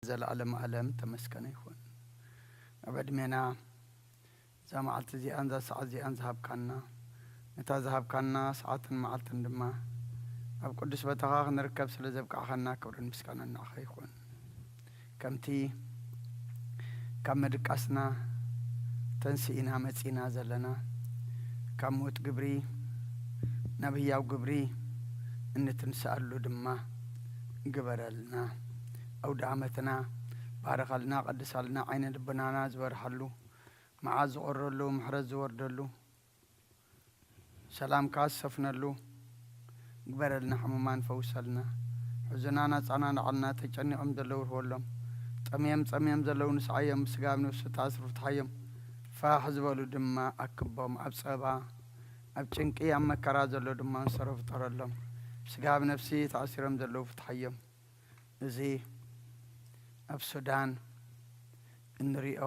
ዘለዓለም ዓለም ተመስገነ ይኹን። ኣብ ዕድሜና እዛ መዓልቲ እዚኣን እዛ ሰዓት እዚኣን ዝሃብካና፣ ነታ ዝሃብካና ሰዓትን መዓልትን ድማ ኣብ ቅዱስ ቦታኻ ክንርከብ ስለ ዘብቃዕኻና ክብርን ምስጋናን ንዓኻ ይኹን። ከምቲ ካብ ምድቃስና ተንስኢና መጺና ዘለና፣ ካብ ምዉት ግብሪ ናብ ህያው ግብሪ እንትንስኣሉ ድማ ግበረልና። ኣውደ ዓመትና ባርኸልና፣ ቀድሳልና፣ ዓይነ ልቦናና ዝበርሃሉ፣ መዓት ዝቖረሉ፣ ምሕረት ዝወርደሉ፣ ሰላምካ ዝሰፍነሉ ግበረልና። ሕሙማን ፈውሰልና። ሕዙናን ኣጸናንዓልና። ተጨኒቖም ዘለዉ ርህወሎም። ጠምዮም ጸምዮም ዘለዉ ንስዓዮም። ብስጋ ኣብ ነፍሲ ተኣስሩ ፍትሓዮም። ፋሕ ዝበሉ ድማ ኣክቦም። ኣብ ጸባ፣ ኣብ ጭንቂ፣ ኣብ መከራ ዘሎ ድማ ንሰሮ ፍጠረሎም። ብስጋ ኣብ ነፍሲ ተኣሲሮም ዘለዉ ፍትሓዮም። እዚ ኣብ ሱዳን እንሪኦ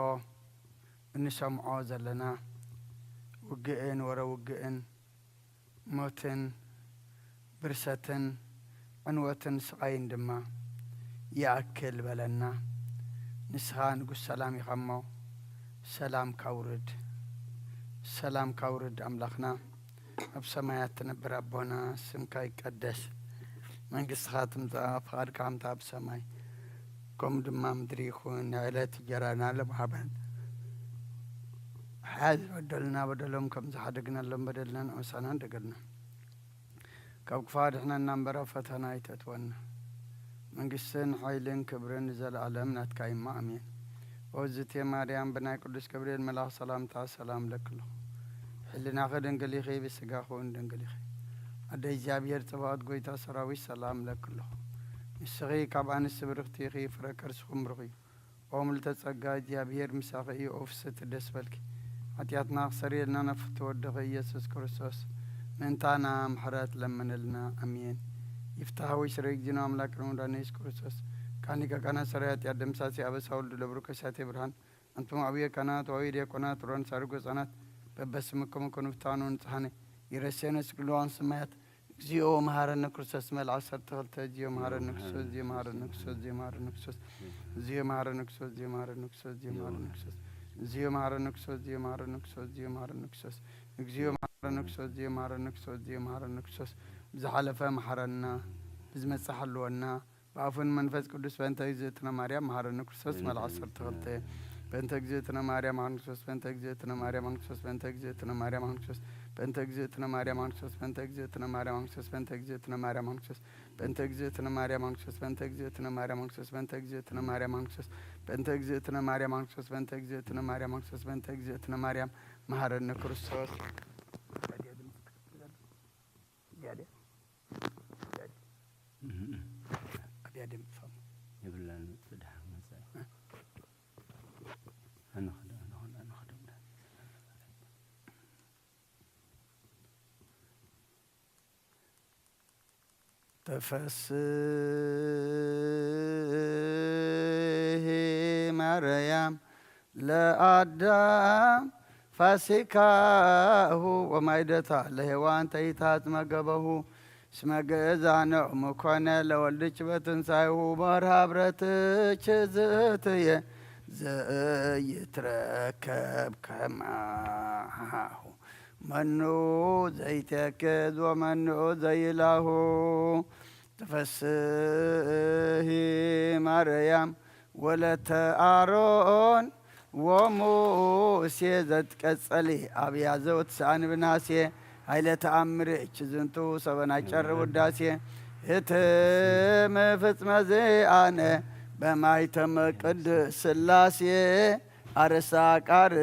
እንሰምዖ ዘለና ውግእን ወረ ውግእን ሞትን ብርሰትን ዕንወትን ስቓይን ድማ ይኣክል በለና። ንስኻ ንጉስ ሰላም ኢኻ እሞ ሰላምካ ውርድ፣ ሰላምካ ውርድ ኣምላኽና። ኣብ ሰማያት ትነብር ኣቦና፣ ስምካ ይቀደስ፣ መንግስትኻ ትምጻእ፣ ፍቓድካ ከምታ ኣብ ሰማይ ከምኡ ድማ ምድሪ ይኹን። ናይ ዕለት እንጀራና ሎም ሃበን። ሓዝ በደልና በደሎም ከም ዝሓደግናሎም በደልና ንዑሳና እንደገልና። ካብ ክፉእ ኣድሕነና እምበር ኣብ ፈተና ኣይተእትወና። መንግስትን ሓይልን ክብርን ንዘለኣለም ናትካ እዩማ፣ ኣሜን። ኦዝቴ ማርያም፣ ብናይ ቅዱስ ገብርኤል መልኣኽ ሰላምታ ሰላም እለኪ ኣለኹ። ሕልናኺ ድንግል ኢኺ፣ ብስጋኺ እውን ድንግል ኢኺ። ኣደ እግዚኣብሔር፣ ጽባኦት፣ ጎይታ ሰራዊት፣ ሰላም እለኪ ኣለኹ። ንስኺ ካብ ኣንስቲ ብርኽቲ ኢኺ፣ ፍረ ከርስኹም ብሩኽ እዩ። ኦ ምልዕተ ጸጋ፣ እግዚኣብሔር ምሳኺ እዩ። ኦ ፍስሕቲ ደስ በልኪ። ሓጢኣትና ክሰርየልና ናብ ፍትው ወድኺ ኢየሱስ ክርስቶስ ምእንታና ምሕረት ለምንልና። ኣሜን። ይፍታሕ ወይ ስረ እግዚእነ አምላክ ነው እንዳነ ኢየሱስ ክርስቶስ ካኒ ከቃና ሰራይ ኃጢአት ደምሳሴ አበሳ ወልድ ለብሩ ከሳቴ ብርሃን። አንቱም አብየ ካህናት ወአብየ ዲያቆናት ሮን ሳርጎ ህጻናት በበስምኩም ኮኑ ፍታኑ ንጽሐነ ይረሴነ ስግለዋን ስማያት። እግዚኦ መሐረነ ክርስቶስ መልዓ ሰርተ ክልተ። እግዚኦ መሐረነ ክርስቶስ፣ እግዚኦ መሐረነ ክርስቶስ፣ እግዚኦ መሐረነ ክርስቶስ፣ እግዚኦ መሐረነ ክርስቶስ፣ እግዚኦ መሐረነ ክርስቶስ፣ እግዚኦ መሐረነ ክርስቶስ፣ እግዚኦ መሐረነ ክርስቶስ፣ እግዚኦ መሐረነ ክርስቶስ፣ እግዚኦ መሐረነ ክርስቶስ፣ እግዚኦ መሐረነ ክርስቶስ፣ እግዚኦ መሐረነ ክርስቶስ። ብዝሓለፈ መሐረና፣ ብዝመጽእ ሓልወና፣ ብኣፉን መንፈስ ቅዱስ በእንተ እግዝእትነ ማርያም መሐረነ ክርስቶስ መልዓ ሰርተ ክልተ። በእንተ እግዝእትነ ማርያም መሐረነ ክርስቶስ፣ በእንተ እግዝእትነ ማርያም መሐረነ ክርስቶስ፣ በእንተ እግዝእትነ ማርያም መሐረነ ክርስቶስ፣ በእንተ እግዝእትነ ማርያም መሐረነ ክርስቶስ፣ በእንተ እግዝእትነ ማርያም መሐረነ ክርስቶስ፣ በእንተ እግዝእትነ ማርያም መሐረነ ክርስቶስ፣ በእንተ እግዝእትነ ማርያም መሐረነ ክርስቶስ፣ በእንተ እግዝእትነ ማርያም መሐረነ ክርስቶስ፣ በእንተ እግዝእትነ ማርያም መሐረነ ክርስቶስ፣ በእንተ እግዝእትነ ማርያም መሐረነ ክርስቶስ። ኣብያ ደምጥፋ የብላን። ጽድሓ መጻኢ። ኣነኸዳ፣ ኣነኸዳ፣ ኣነኸዳ። ተፈስሂ ማርያም ለአዳም ፋሲካሁ ወማይደታ ለሔዋን ተይታጽመ ገበሁ። እስመ ግእዛኖሙ ኮነ ለወልድች በትንሳኤሁ። በርሃ ብረትች ዝእትየ ዘይትረከብ ከማሁ። መኑ ዘይቴክዝ ወመኑ ዘይላሁ። ተፈስሂ ማርያም ወለተ አሮን ወሙሴ ዘትቀጸሊ አብያ ዘወትሰአን ብናሴ ኃይለ ተአምርች ዝንቱ ሰበን አጨር ውዳሴ። ህትም ፍጽመ ዚአነ በማይተመ ቅድስ ሥላሴ። አርሳ ቃርብ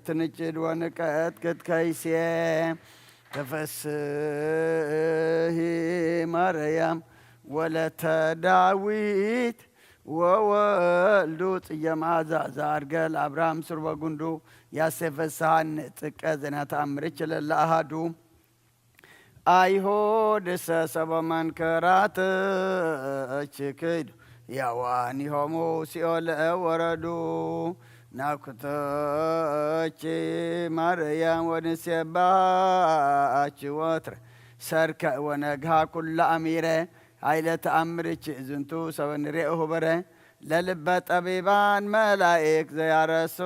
ትንጭድ ወንቀጥቅጥ ከይሴ። ተፈስሂ ማርያም ወለተ ዳዊት ወወልዱ ጽየ መዓዛ ዘአርገ ለአብርሃም ስርወ ጉንዱ። ያሴ ፈስሃን ጥቀ ዜና ተአምርች ለለ አሃዱ። አይሁድሰ ሰቦ መንክራትች ክይዱ ያዋኒሆሙ ሲኦል ወረዱ። ናኩቶች ማርያም ወንሴባች ወትረ ሰርክ ወነግሃ ኩሉ አሚረ። ኃይለ ተአምርች ዝንቱ ሰበ ንሬኦ ሁበረ። ለልበ ጠቢባን መላእክ ዘያረሱ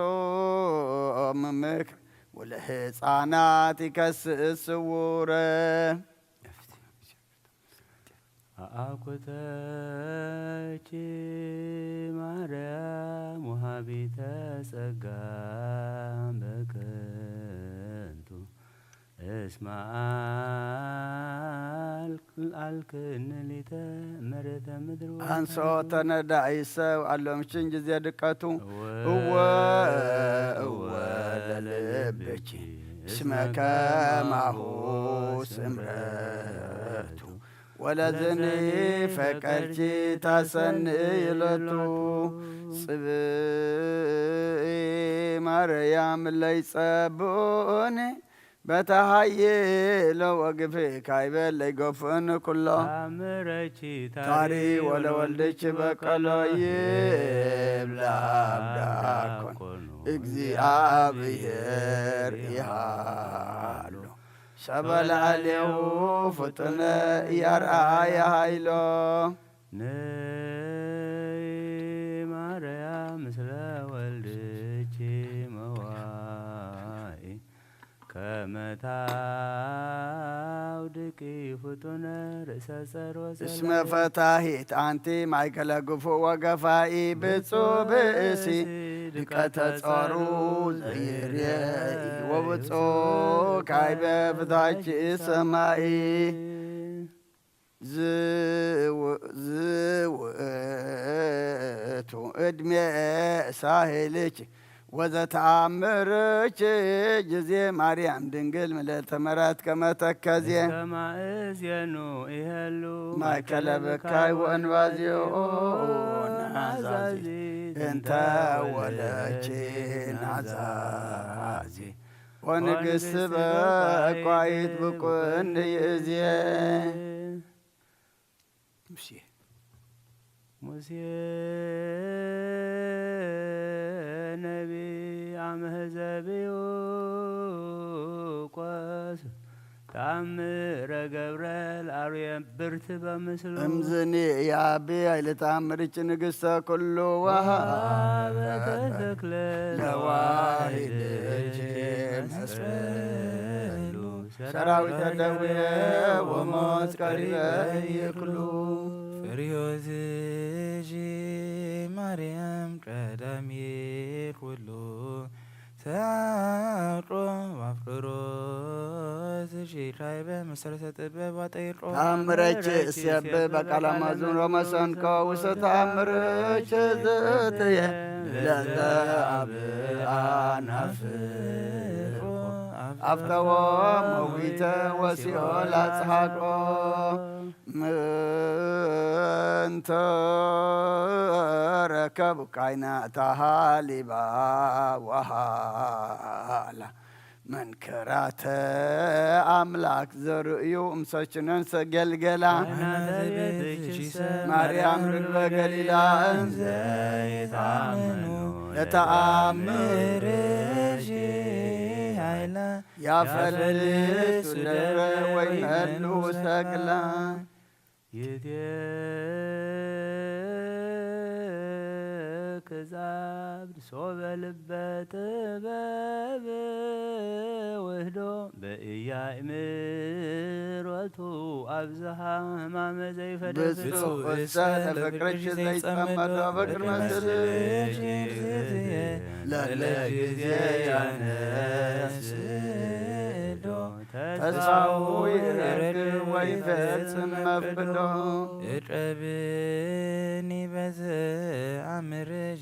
ምምክር ወለህፃናት ይከስእ ስውረ። አኩተኪ ማርያም ወሃቢተ ጸጋ በከንቱ እስመ አልክኒ ሊተ መሬተ ምድር ወ- አንሶ ተነዳኢ ሰብ ኣሎምሽን ጊዜ ድቀቱ። እወ፣ እወ፣ እወ ለልብኪ እስመ ከማሁ ስምረቱ ወለዝኒ ፈቀርኪ ታሰንይ ሎቱ። ጽብኢ ማርያም ለይጸብኡኒ በተሃይሎ ወግፊ ካይበል ለይገፍኡኒ ኩሎ። ታምረኪ ታሪ ታሪ ወለወልድኪ በቀሎ ይብላ አብዳኮን። እግዚአብሔር ይሃሉ ሰበ ለአሌሁ ፍጡነ ያርአየ ሃይሎ። ነይ ማርያም ምስለ ወልድኪ መዋኢ ከመ ታውድቂ ፍጡነ ርእሰ ጸር ወጸላኢ። እስመ ፈታሂት አንቲ ማእከለ ግፉ ወገፋኢ ብፁዕ ብእሲ ድቀተ ጸሩ ዘይርየኢ ወብፁዕ ካይበ ፍታኪ ሰማኢ። ዝው- ዝውእቱ እድሜ ሳህልኪ ወዘተአምርኪ ጊዜ ማርያም ድንግል ምልዕተ መራት ከመተከዜ። እስከ ማእዜኑ ይሄሉ ማእከለ ብካይ ወእንባዜኡ ናዛዚ እንተ ወለኪ ናዛዚ ወንግስት በቋይት ብቁን ይእዜ። ሙሴ ሙሴ ነቢ አመ ዘብኡ ቆስ ተአምረ ገብረ ለአርዌ ብርት በምስሉ። እምዝኒ ያቢ ኃይለ ተአምርኪ ንግሥተ ኩሉ ወሃበ ተክለ ለዋሂድኪ መስቀሉ ሰራዊተ ደዌ ወሞት ቀሪበ ይክሉ። ፍርዮትኪ ማርያም ቀዳሚ ኩሉ ተአምሮ አፍቅሮትኪ ካይበ መሰረተ ጥበብ አጠይቆ። ተአምረኪ እሴብ በቃላ ማዙን ወመሰንቆ ውስተ ተአምርኪ ዝእትየ ለዘ አብ አናፍቆ አፍተዎ መዊተ ወሲኦል አጽሓቆ። ምንተ ረከቡ ካይና ተሃሊባ ወሃላ መንከራተ አምላክ ዘርእዩ እምሶችነን ሰገልገላ። ካህናተ ቤትኪ ሰብ ማርያም ርግበ ገሊላ እንዘ ይታመኑ ለተአምርኪ ኃይላ ያፈልሱ ደብረ ወይመሉ ውስተ ቅላ። ይትክዛብ ሶበ ልበ ጥበብ ውህዶ በኢያእምሮቱ አብዝሃ ህማመ ዘይፈደፍዶ። ብፁዕ እሰ ለፍቅርኪ ዘይጸመዶ ፍቅር መስልኪ እግዝእትየ ለለ ጊዜ ያነስዶ ተስፋሁ ይረክብ ወይፈጽም መፍቅዶ። እቀብኒ በዘ አምርኪ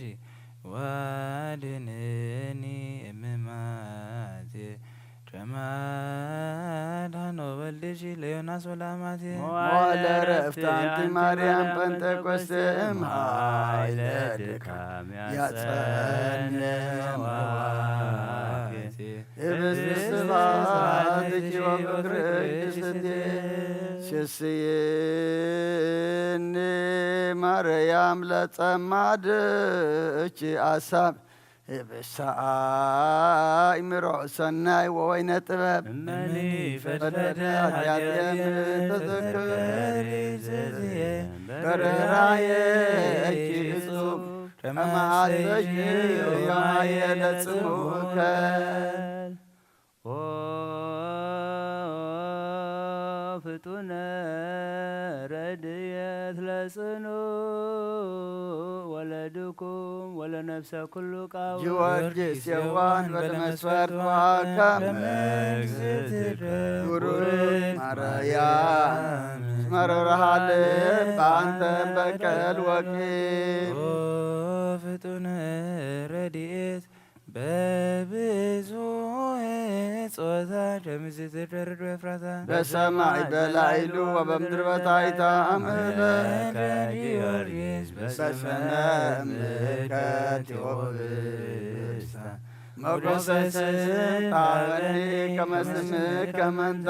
ወአድንኒ እምማቴ ከመ አድኃኖ ወልድኪ ለዮናስ ወለአማቴ። መዋዕለ ዕረፍት አንቲ ማርያም ጴንጠቆስቴ እምኃይለ ድካም ያጸንዕ መዋቴ። ህብስት ስብሐትኪ ወፍቅርኪ ስቴ። ስስይኒ ማርያም ለጸማድኪ አሳብ ህብሳ ኣእምሮ ሰናይ ወወይነ ጥበብ እመኒ ፈድፈደ ፈድፈደ ኃጢአትየ ኃጢአትየ ምተዘከረ ምተዘከረ ዘዝየ በርህራየ በርህራየ እጅ እጹብ ከመ አስተሽህዮ ማየ ለጽሙከ። ኦ ፍጡነ ረድኤት ለጽኑ ወለድኩም ወለነፍሰ ኩሉ ቃው። ጊዮርጊስ የዋን በለመስፈርት ወሃከም እግዝእትነ ቡሩክ ማርያም እስመ ርሃ ልብ አንተ በቀል ወቂል። ኦ ፍጡነ ረድኤት በብዙ ጾታ ከምዚ ትደርድ ወፍራታ በሰማይ በላይሉ ወበምድር በታይታ አምለ ጊዮርጊስ በሰመ ምልከት ዮብስታ ሞገሰ ስልጣኔ ከመስምከ መንታ።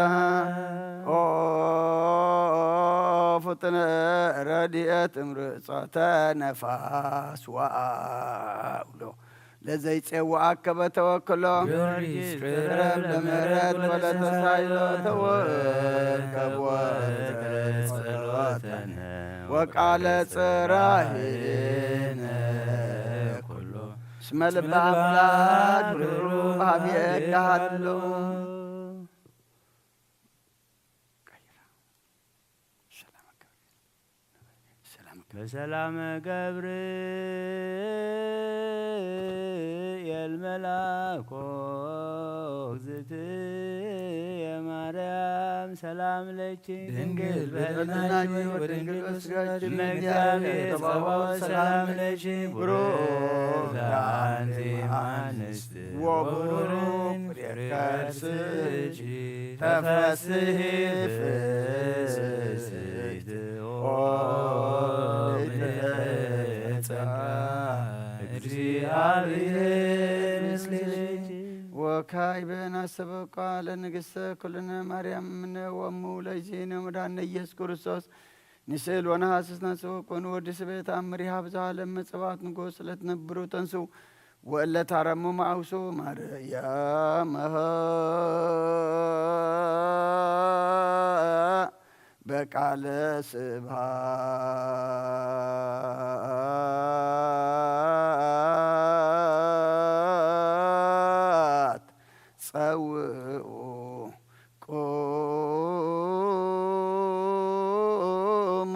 ኦ ፍጥነ ረድኤት እምርጾተ ነፋስ ወአውሎ ለዘይጼውአከ በተወክሎ ጊዮርጊስ ቅረብ ለምህረት ወለተሳይሎ ተወከብ ወትረ ጸሎተነ ወቃለ ጽራሂነ ኩሎ እስመ ልበ አምላክ ርሩ ሀብየከ ሃሎ። በሰላም ገብርኤል መልአኮ እግዝእትየ ማርያም ሰላም ለኪ ድንግል በድናኪ ወድንግል በስጋኪ እመ እግዚአብሔር ጸባኦት ሰላም ለኪ ብሩክ አንቲ እምአንስት ወቡሩክ ፍሬ ከርስኪ ተፈስሒ ፍስሕት ኦ ምልዕተ ጸጋ እግዚአብሔር ምስሌኪ። ወካዕበ ናስተበቋ ለንግሥተ ኩልነ ማርያም እምነ ወሙ ለእግዚእነ መድኃኒነ ኢየሱስ ክርስቶስ ንስእል ወነሐስስ ነስእ ወኮኑ ወዲ ስበ ተአምር ይሃብ ዘዓለም መጸባት ንጉስ ለትነብሩ ተንሱ ወእለ ታረሙ መአውሱ ማርያም በቃለ ስብሃት ጸውኡ ቁሙ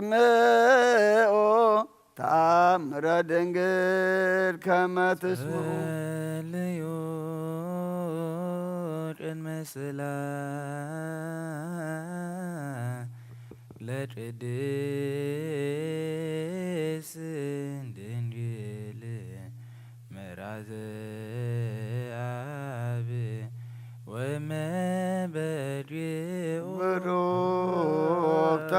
ወአጽምዑ ተአምረ ድንግል ከመ ትስምዑ። ጸልዩ ቅድመ ስላ ለቅድስት ድንግል መራዘ አብ ወመ በድዌ ብሩክተ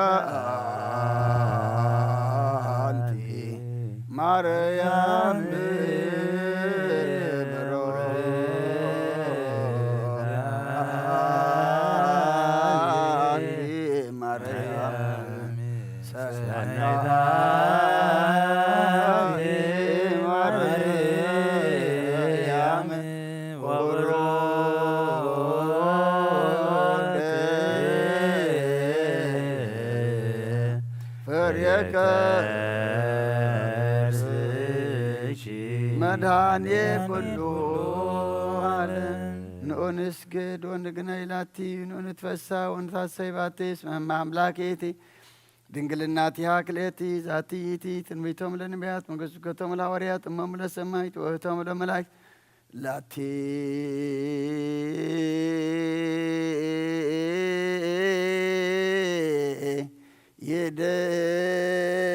አንቲ ማርያም ብሩክተ አንቲ ማርያም ሰናይት አንቲ ማርያም ወብሩክት ፍሬ ከርስኪ መድኃኔ ኩሉ ዓለም። ንኦ ንስግድ ወንግነይ ላቲ፣ ንኦ ንትፈሳ ወንታሰይ ባቲ፣ እስመ እመ አምላክ ኢቲ። ድንግልናቲሃ ክልኤቲ ዛቲ ይእቲ። ትንቢቶም ለነቢያት፣ መገስብከቶም ለሐዋርያት፣ እሞም ለሰማይት፣ ወህቶም ለመላእክት፣ ላቲ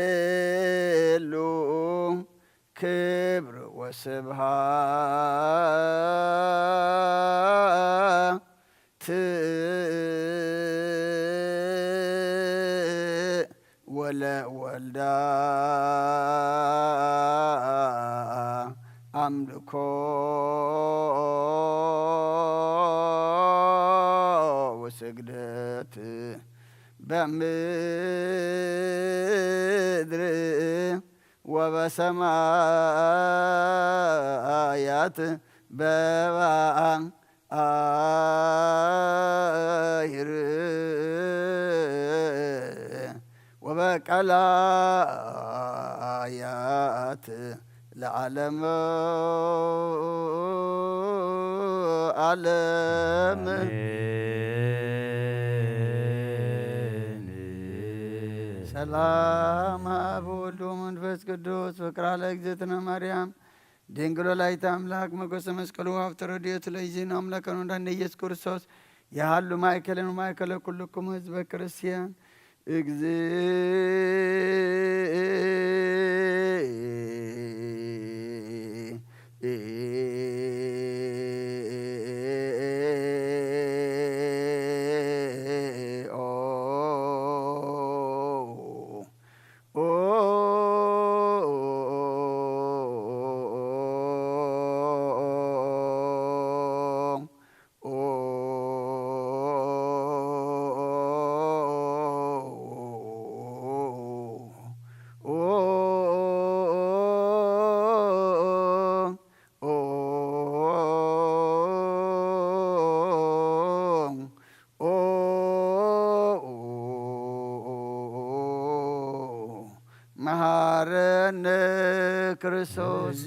ይደሉ ክብር ወስብሃት ወለወልዳ አምልኮ ስግደት በምድር ወበሰማያት በባህር ወበቀላያት ለዓለመ ዓለም። ሰላም አብ ወወልድ ወመንፈስ ቅዱስ ፍቅራ ለእግዝእትነ ማርያም ድንግል ወላዲተ አምላክ ሞገሰ መስቀሉ ሀብተ ረድኤቱ ለእግዚእነ አምላክነ ወመድኃኒነ ኢየሱስ ክርስቶስ የሃሉ ማእከልን ወማእከለ ኩልክሙ ህዝበ ክርስቲያን። እግዚእ መሐረነ ክርስቶስ።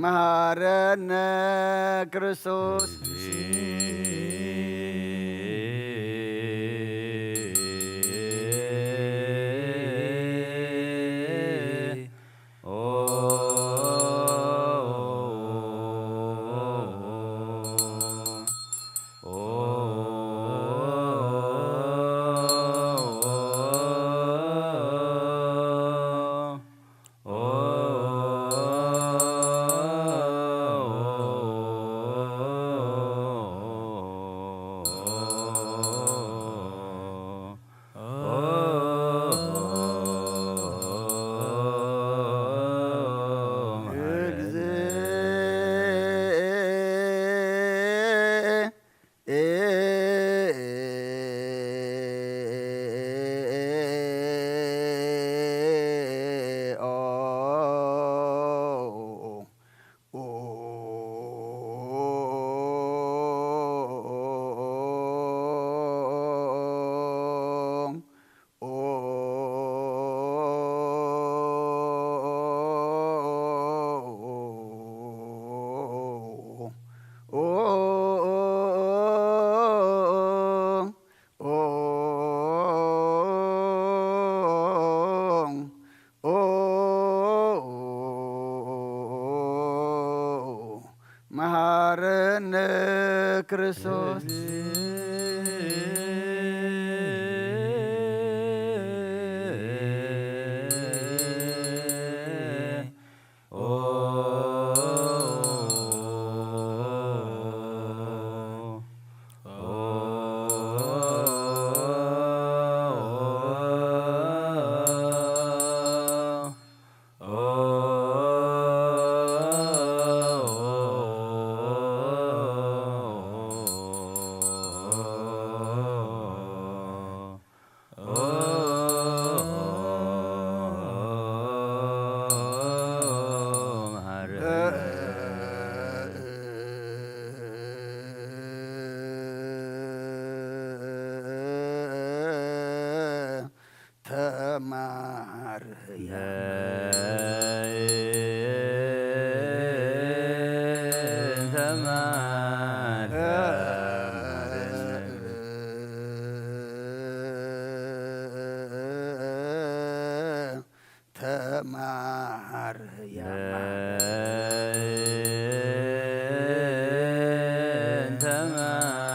መሐረነ ክርስቶስ። መሐረነ ክርስቶስ።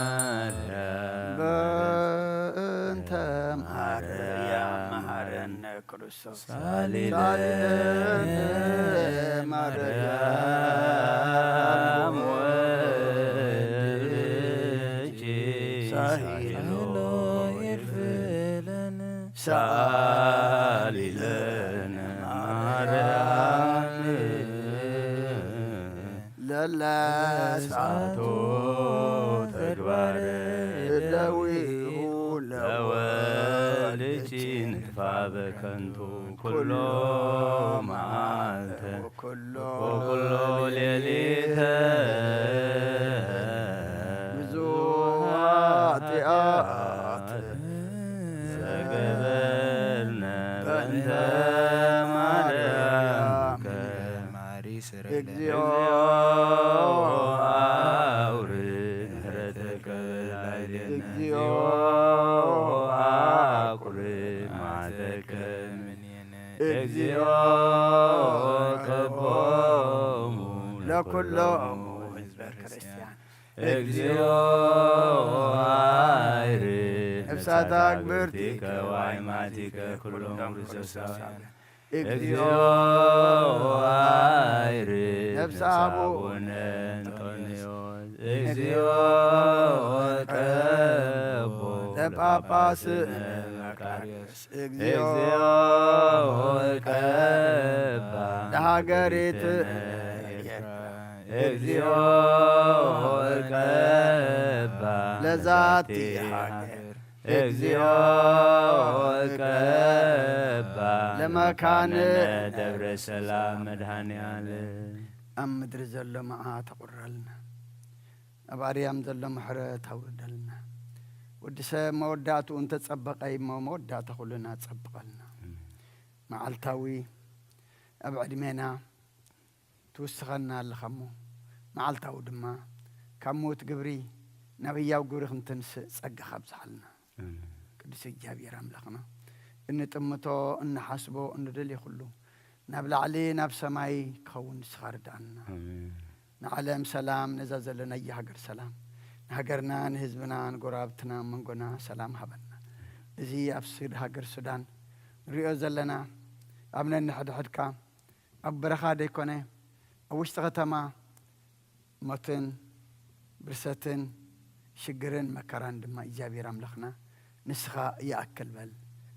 ተማርያም በእንተ ማርያም መሐረነ ክርስቶስ ሳሊለነ ሳሊለነ ማርያም ማርያም ወልድኪ ወልድኪ ሳይሎ ሳይሎ ይርፍለነ ሳሊለነ ማርያም ለለሳቶ ተግባረ እደዊሁ ለወልድኪ ንድፋ በከንቱ ኩሎ መዓልተ ኩሎ ወኩሎ ሌሊተ ብዙ ኃጢአት ዘገበርነ በእንተ ማርያም ማሪ ስረይለ እግዚኦ አውርድ ምሕረተከ ላዕሌነ እግዚኦ አቁርብ መዓተከ እምኔነ እግዚኦ ቀቦሙ ለኩሎሙ ህዝበ ክርስቲያን እግዚኦ አይርድ ነፍሳት አግብርቲከ ወአይማቲከ ኩሎም ክርስቲያን እግዚኦ አይርድ ነፍሰ አቡነ እንጦንዮስ እግዚኦ ቀቦ ለጳጳስ መቃርዮስ እግዚኦ ቀባ ለሀገሪት ኤርትራ እግዚኦ ቀባ ለዛቲ ሀገር እግዚኦ ቀባ ለመካነ ደብረ ሰላም መድኃኔ ዓለም። ኣብ ምድሪ ዘሎ መዓት ኣቑረልና፣ ኣብ ኣርያም ዘሎ ምሕረት ኣውርደልና። ወዲ ሰብ መወዳእትኡ እንተጸበቐ እሞ መወዳእታ ኩልና ጸብቐልና። መዓልታዊ ኣብ ዕድሜና ትውስኸና ኣለኻ እሞ፣ መዓልታዊ ድማ ካብ ምዉት ግብሪ ናብ ህያው ግብሪ ክንትንስእ ጸጋኻ ኣብዝሓልና። ኣሜን። ቅዱስ እግዚኣብሔር ኣምላኽና፣ እንጥምቶ፣ እንሓስቦ፣ እንደልዮ ኩሉ ናብ ላዕሊ ናብ ሰማይ ክኸውን ንስኻ ርድኣና። ኣሜን። ንዓለም ሰላም፣ ነዛ ዘለናያ ሃገር ሰላም፣ ንሃገርና፣ ንህዝብና፣ ንጎረባብትና፣ መንጎና ሰላም ሃበና። እዚ ኣብ ሱድ-፣ ሃገር ሱዳን ንሪኦ ዘለና ኣብ ነንሕድሕድካ ኣብ በረኻ ደይኮነ፣ ኣብ ውሽጢ ከተማ ሞትን ብርሰትን ሽግርን መከራን ድማ እግዚኣብሔር ኣምላኽና ንስኻ ይኣክል በል።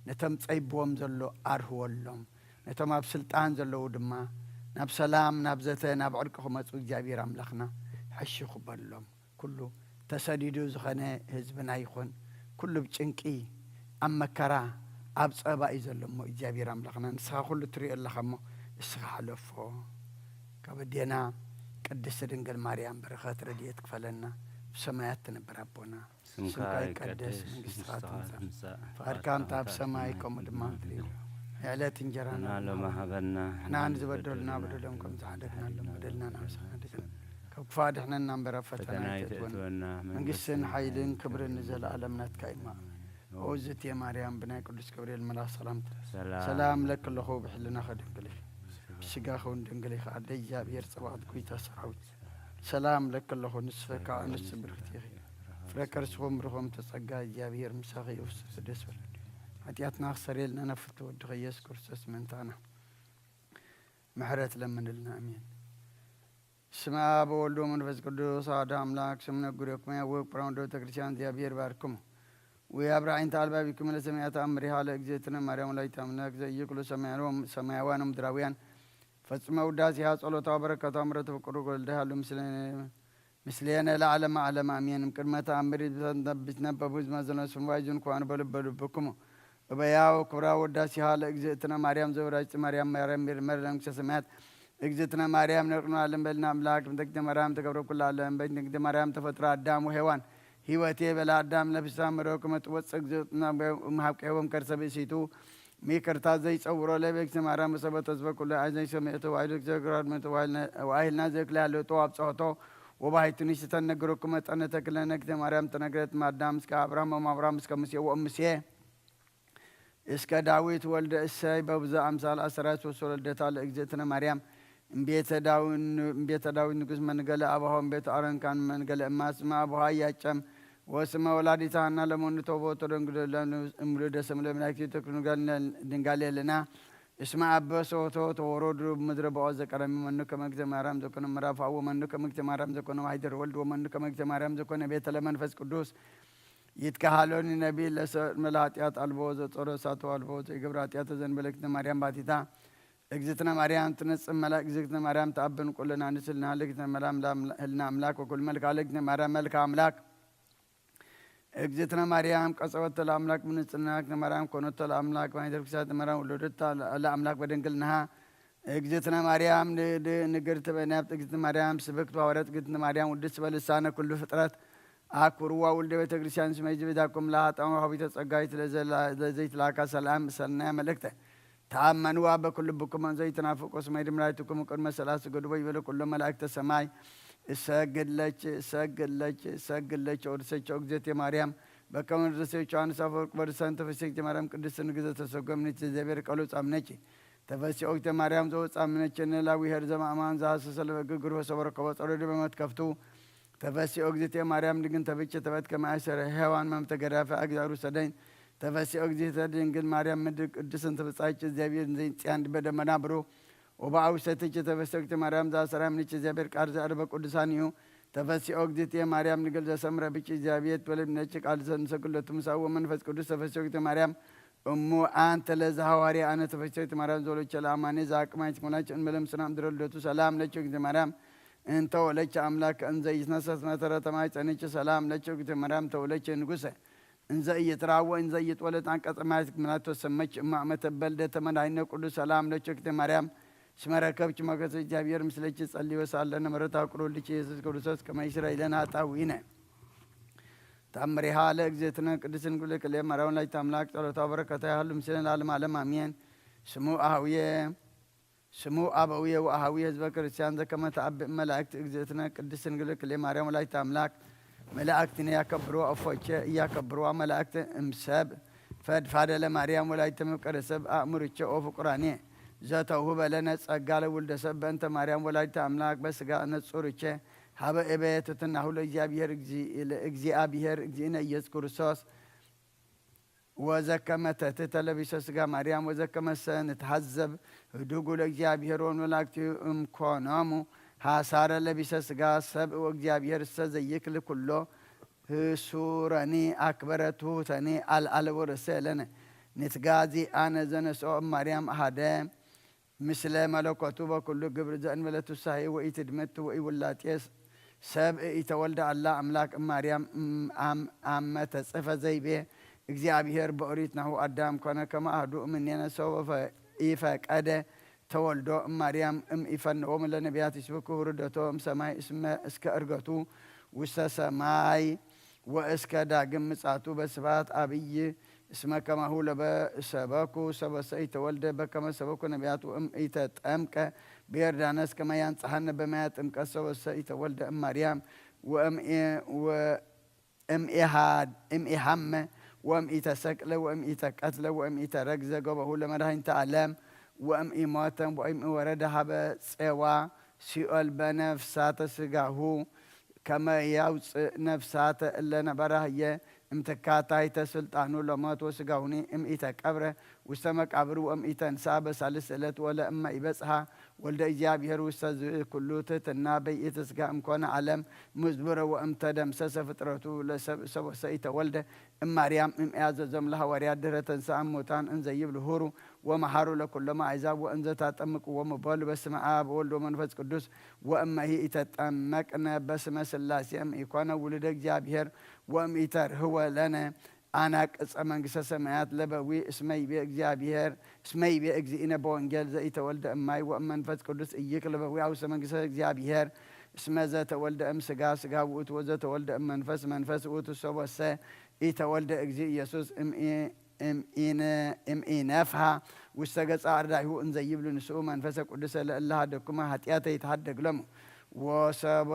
ነቶም ጸይብዎም ዘሎ ኣርህወሎም፣ ነቶም ኣብ ስልጣን ዘለዉ ድማ ናብ ሰላም፣ ናብ ዘተ፣ ናብ ዕርቂ ክመጹ እግዚኣብሔር ኣምላኽና ሕሽኹ በሎም። ኩሉ ተሰዲዱ ዝኾነ ህዝብና ይኹን፣ ኩሉ ብጭንቂ፣ ኣብ መከራ፣ ኣብ ጸባ እዩ ዘሎ እሞ፣ እግዚኣብሔር ኣምላኽና፣ ንስኻ ኩሉ ትሪኦ ኣለኻ እሞ፣ ንስኻ ሕለፎ። ካብ ኣዴና ቅድስቲ ድንግል ማርያም በረኸት ረድኤት ክፈለና። ብሰማያት ትነብር ኣቦና፣ ስምካ ስምካ ይቀደስ፣ ይቀደስ፣ መንግስትኻ መንግስትኻ ትምጻእ፣ ትምጻእ፣ ፍቓድካ ፍቓድካ እንተ ኣብ ከምቲ ሰማይ ከምኡ ድማ ኣብ ምድሪ ምድሪ ትኹን። የዕለት እንጀራና ንሕና ሎሚ ሀበና፣ ንሕና ንዝበደሉና ንዝበደሉና በደሎም ከም ዝሓደግናሎም በደልና ንሓድግ። ንሓድግ። ካብ ክፉእ ኣድሕነና እምበር ኣብ ፈተና ፈተና ኣይተእትወና። ኣይተእትወና። መንግስትን መንግስትን ሓይልን ሓይልን ክብርን ክብርን ንዘለኣለም ናትካ እዩ እማ። ኣሜን። ኦዝት የማርያም ብናይ ቅዱስ ገብርኤል መልኣኽ ሰላምታ ሰላም ሰላም ለኪ ኣለኹ፣ ብሕልናኺ ድንግል ኢኺ፣ ብስጋኺ እውን ድንግል ኢኺ። ኣደ እግዚኣብሔር ጸባኦት፣ ጐይታ ሰራዊት፣ ሰላም ለኪ ኣለኹ፣ ንስኺ ከዓ ኣንስቲ ብርክቲ ኢኺ፣ ፍረ ከርስኺ እውን ብሩኽ እም ተጸጋ፣ እግዚኣብሔር ምሳኺ እዩ። ፍስሕቲ ደስ በል። ሓጢኣትና ክሰርየልና ናብ ፍትው ወድኺ ኢየሱስ ክርስቶስ ምእንታና ምሕረት ለምንልና። ኣሜን። ስመ አብ ወወልድ ወመንፈስ ቅዱስ አሐዱ አምላክ። ስም ነግሬኩም ያወቅ ፕራውንዶ ቤተክርስቲያን እግዚአብሔር ባርክሙ ወያብርሃ አይንተ አልባቢክሙ ለሰማያት አምሪሃ ለእግዝእትነ ማርያም ወላዲተ አምላክ ዘእዩ ኩሉ ሰማያኖ ሰማያዋን ምድራውያን ፈጽመ ውዳሴሃ ጸሎታ በረከታ ምሕረተ ፍቅሩ ወልደ ሃሉ ምስለ ምስሌነ ለዓለመ ዓለም ኣሜን። እምቅድመ ተኣምር ብትነበቡ ዝመዘነ ስምዋይ ዝንኳን በልበ ልብክሙ እበያው ክብራ ወዳሲሃ ለእግዝእትነ ማርያም ዘወዳጅቲ ማርያም ማርያም መርመር ለመንግስተ ሰማያት እግዝእትነ ማርያም ነቅኑ ዓለም በልና ኣምላክ ምተግደ ማርያም ተገብረ ኩላ ዓለም በእንተ ማርያም ተፈጥሮ ኣዳም ወሔዋን ህይወቴ በላ ኣዳም ለብሳ ምሮ ክመጥወፅ እግዝእትና እምሃብ ቀይቦም ከርሰ ብእሲቱ ሚክርታ ዘይጸውሮ ለቤክሲ ማርያም ሰበ ተስበ ኩሉ ኣይ ዘይሰምዕቱ ዋይሉ ዘግራድ ምእቱ ዋይልና ዘክለ ያለጡ ኣብ ጸሆቶ ወባሂቱ ንሽተን ነገረኩ መጠነ ተክለ ነግተ ማርያም ተነግረት ማዳም እስከ አብርሃም ወማብራም እስከ ሙሴ ወእሙሴ እስከ ዳዊት ወልደ እሰይ በብዙ አምሳል አሰራት ወሶለደታ ለእግዝእትነ ማርያም እምቤተ ዳዊት ንጉስ መንገለ አብሃው እምቤተ አረንካን መንገለ እማስመ አብሃ ያጨም ወስመ ወላዲተ ሃና ለመኑ ተቦ ተደንግሎ እምሉ ደሰም ለመላእክት ተክሉ ድንጋሌ ለና እስመ አበ ሶቶ ተወረዱ ምድረ በኦ ዘቀረሚ መኑ ከመግተ ማርያም ዘኮነ ምዕራፍ አዎ መኑ ከመግተ ማርያም ዘኮነ ዋሂደር ወልድ ወመኑ ከመግተ ማርያም ዘኮነ ቤተ ለመንፈስ ቅዱስ ይትከሃሎኒ ነቢ ለሰ መለ ኃጢአት አልቦ ዘጾረ ሳቶ አልቦ ዘይገብረ ኃጢአት ዘንበለክት ማርያም ባቲታ እግዝእትነ ማርያም ትነጽእ መላ እግዝእትነ ማርያም ተአብን ቁልና ንስልና ልግትነ መላ ህልና አምላክ ወኩል መልካ ልግትነ ማርያም መልካ አምላክ እግዝእትነ ማርያም ቀጸወተ ለአምላክ ብንጽህና እግዝእትነ ማርያም ኮኖተ ለአምላክ ማይደር ክሳት ማርያም ወለደታ ለአምላክ በድንግልናሃ እግዝእትነ ማርያም ንግርት በናብት እግዝእትነ ማርያም ስብክት ባወረት እግዝእትነ ማርያም ውድስ በልሳነ ኩሉ ፍጥረት አኩርዋ ውልደ ቤተ ክርስቲያን ስመይ ዝብዳኩም ለሃጣን ወሃቢተ ጸጋይት ለዘይትላካ ሰላም ሰናያ መልእክተ ተአመንዋ በኩሉ ብኩም ዘይትናፍቁ ስመይ ድምላይትኩም ቅድመ ሰላት ስገዱ ይበለ ኩሎ መላእክተ ሰማይ እሰግድ ለች እሰግድ ለች እሰግድ ለች ወድሰቸው እግዝእትየ ማርያም በከመ ወድሰቸው ዮሐንስ አፈወርቅ በርሳን ተፈስሕቲ ማርያም ቅድስት ንግዘ ተሰጎምነች ዘቤር ቀሉ ጻምነች ተፈስሒ ኦግዝእትየ ማርያም ዘወጻምነች ንላዊ ሄር ዘማእማን ዘሐሰሰ ለበግግር ወሰበረ ከበ ጸሎድ በመትከፍቱ ተፈስሒ ኦግዝእትየ ማርያም ድግን ተብች ተበት ከማእሰረ ሔዋን መምተገዳፈ አግዛሩ ሰደኝ ተፈስሒ ኦግዝእትየ ድንግል ማርያም ምድር ቅድስን ትብጻጭ እግዚአብሔር ዘይጽያን ድበደመና ብሩ ወበአዊ ሰትች ተፈስሒ ኦግዝእትየ ማርያም ዘአሰራ ምንች እግዚአብሔር ቃል ዘአርበ ቅዱሳን እዩ። ተፈስሒ ኦግዝእትየ ማርያም ድንግል ዘሰምረ ብች እግዚአብሔር ትወለድ ነች ቃል ዘንሰግለቱ ምሳው ወመንፈስ ቅዱስ ተፈስሒ ኦግዝእትየ ማርያም እሙ አንተ ለዘ ሐዋርያ አነ ተፈስሒ ኦግዝእትየ ማርያም ዘወለች ለአማኔ ዘአቅማይት ሞላች እንመለም ስናም ድረልደቱ ሰላም ለች ኦግዝእትየ ማርያም እንተ ወለች አምላክ እንዘ ይትነሰት መተረተ ማይ ጸንች ሰላም ለች ኦግዝእትየ ማርያም ተወለች ንጉሰ እንዘ እይትራወ እንዘ እይትወለድ አንቀጸ ማያት ምናቶ ሰመች እማ መተበልደ ተመዳይነ ቅዱስ ሰላም ለች ኦግዝእትየ ማርያም ስመ ረከብች ሞገሰ እግዚአብሔር ምስለች ጸልዮ ሳለነ ምሕረታ ቅሩልች ኢየሱስ ክርስቶስ ከመ ይስረይ ለነ ኃጣውኢነ። ታምሪሃ ለእግዝእትነ ቅድስት ድንግል ክልኤ ማርያም ወላዲተ አምላክ ጸሎታ በረከታ ያህሉ ምስለ ለዓለመ ዓለም አሜን። ስሙ አህውየ ስሙ አበውየ ወአሃዊ ህዝበ ክርስቲያን ዘከመ ተአብእ መላእክት እግዝእትነ ቅድስት ድንግል ክልኤ ማርያም ወላዲተ አምላክ መላእክትን ያከብሩ አፎቼ እያከብሩ መላእክት እምሰብ ፈድፋደ ለማርያም ወላዲተ መፍቀደ ሰብ አእምርቼ ኦ ፍቁራኔ ዘተውህበ ለነ ጸጋ ለውልደ ሰብ በእንተ ማርያም ወላዲተ አምላክ በስጋ ነጹርቼ ሀበ እበየ ትትናሁ ለእግዚአብሔር እግዚእ- ለእግዚአብሔር እግዚእነ ኢየሱስ ክርስቶስ ወዘከመ ተትተ ለቢሰ ስጋ ማርያም ወዘከመሰ ንትሃዘብ ህዱጉ ለእግዚአብሔር ወመላእክቲሁ እምኮኖሙ ሐሳረ ለቢሰ ስጋ ሰብ ወእግዚአብሔር እሰ ዘይክል ኩሎ ህሱረኒ አክበረ ትሑተኒ አልዓለ ወረሰ ለነ ንትጋዚ አነ ዘነስኦ እም ማርያም አሃደ ምስለ መለኮቱ በኩሉ ግብር ዘእንበለ ትሳሄ ወኢትድምት ወኢውላጤ ሰብ ኢተወልደ አላ አምላክ እም ማርያም እም አም- አመ ተጽፈ ዘይቤ እግዚአብሔር በኦሪት ናሁ አዳም ኮነ ከመ አሐዱ እምኔነ ሰው ኢፈቀደ ተወልዶ እም ማርያም እም ኢፈነዎም ለነቢያት ይስብኩ ውርደቶ እም ሰማይ እስመ እስከ እርገቱ ውስተ ሰማይ ወእስከ ዳግም ምጻቱ በስብሐት አብይ እስመ ከማሁ ለበሰበኩ ሰበሰ ኢተወልደ በከመ ሰበኩ ነቢያት ወእም ኢተጠምቀ በዮርዳኖስ ከመ ያንጽሐነ በማየ ጥምቀት ሰበሰ ኢተወልደ እም ማርያም ወእም ኤ- ወ- እም ኤሃድ- እም ኤሃመ ወእም ኢተሰቅለ ወእም ኢተቀትለ ወእም ኢተረግዘ ገበሁ ለመድኃኒተ ዓለም ወእም ኢሞተ ወእም ኢወረደ ሀበ ጼዋ ሲኦል በነፍሳተ ስጋሁ ከመ ያውፅእ ነፍሳተ እለ ነበራ ህየ እምትካታይተ ስልጣኑ ለሞት ወስጋሁኒ እምኢተቀብረ ውስተ መቃብር ወእምኢተንሳ በሳልስ ዕለት ወለ እመ ኢበጽሐ ወልደ እግዚኣብሔር ውስተ ዝኩሉ ትህትና በይእቲ ስጋ እምኮነ ዓለም ምዝብረ ወእምተደምሰሰ ፍጥረቱ ለሰብ ሰቦሰ ኢተወልደ እማርያም እምያዘዞም ለሐዋርያት ድህረ ተንሳ እሙታን እንዘይብል ሁሩ ወመሓሩ ለኩሎም አሕዛብ ወእንዘ ታጠምቅዎም በሉ በስመ አብ ወወልድ ወመንፈስ ቅዱስ ወእመሂ ኢተጠመቅነ በስመ ስላሴ እምኢኮነ ውሉደ እግዚኣብሔር ወእምኢተርህወ ለነ አናቅጸ መንግስተ ሰማያት ለበዊ እስመ ይቤ እግዚኣብሔር እስመ ይቤ እግዚእነ በወንጌል ዘኢተወልደ እማይ ወእመንፈስ ቅዱስ ኢይክል በዊ አውሰ መንግስተ እግዚኣብሔር እስመ ዘተወልደ እም ስጋ ስጋ ውእቱ ወዘተወልደ እም መንፈስ መንፈስ ውእቱ ሰቦሰ ኢተወልደ እግዚእ ኢየሱስ እምኢነፍሃ ውስተ ገጸ አርዳይሁ እንዘ ይብሉ ንስኡ መንፈሰ ቅዱሰ ለእለ ሀደኩመ ኃጢአተ ይትሃደግ ሎሙ ወሰበ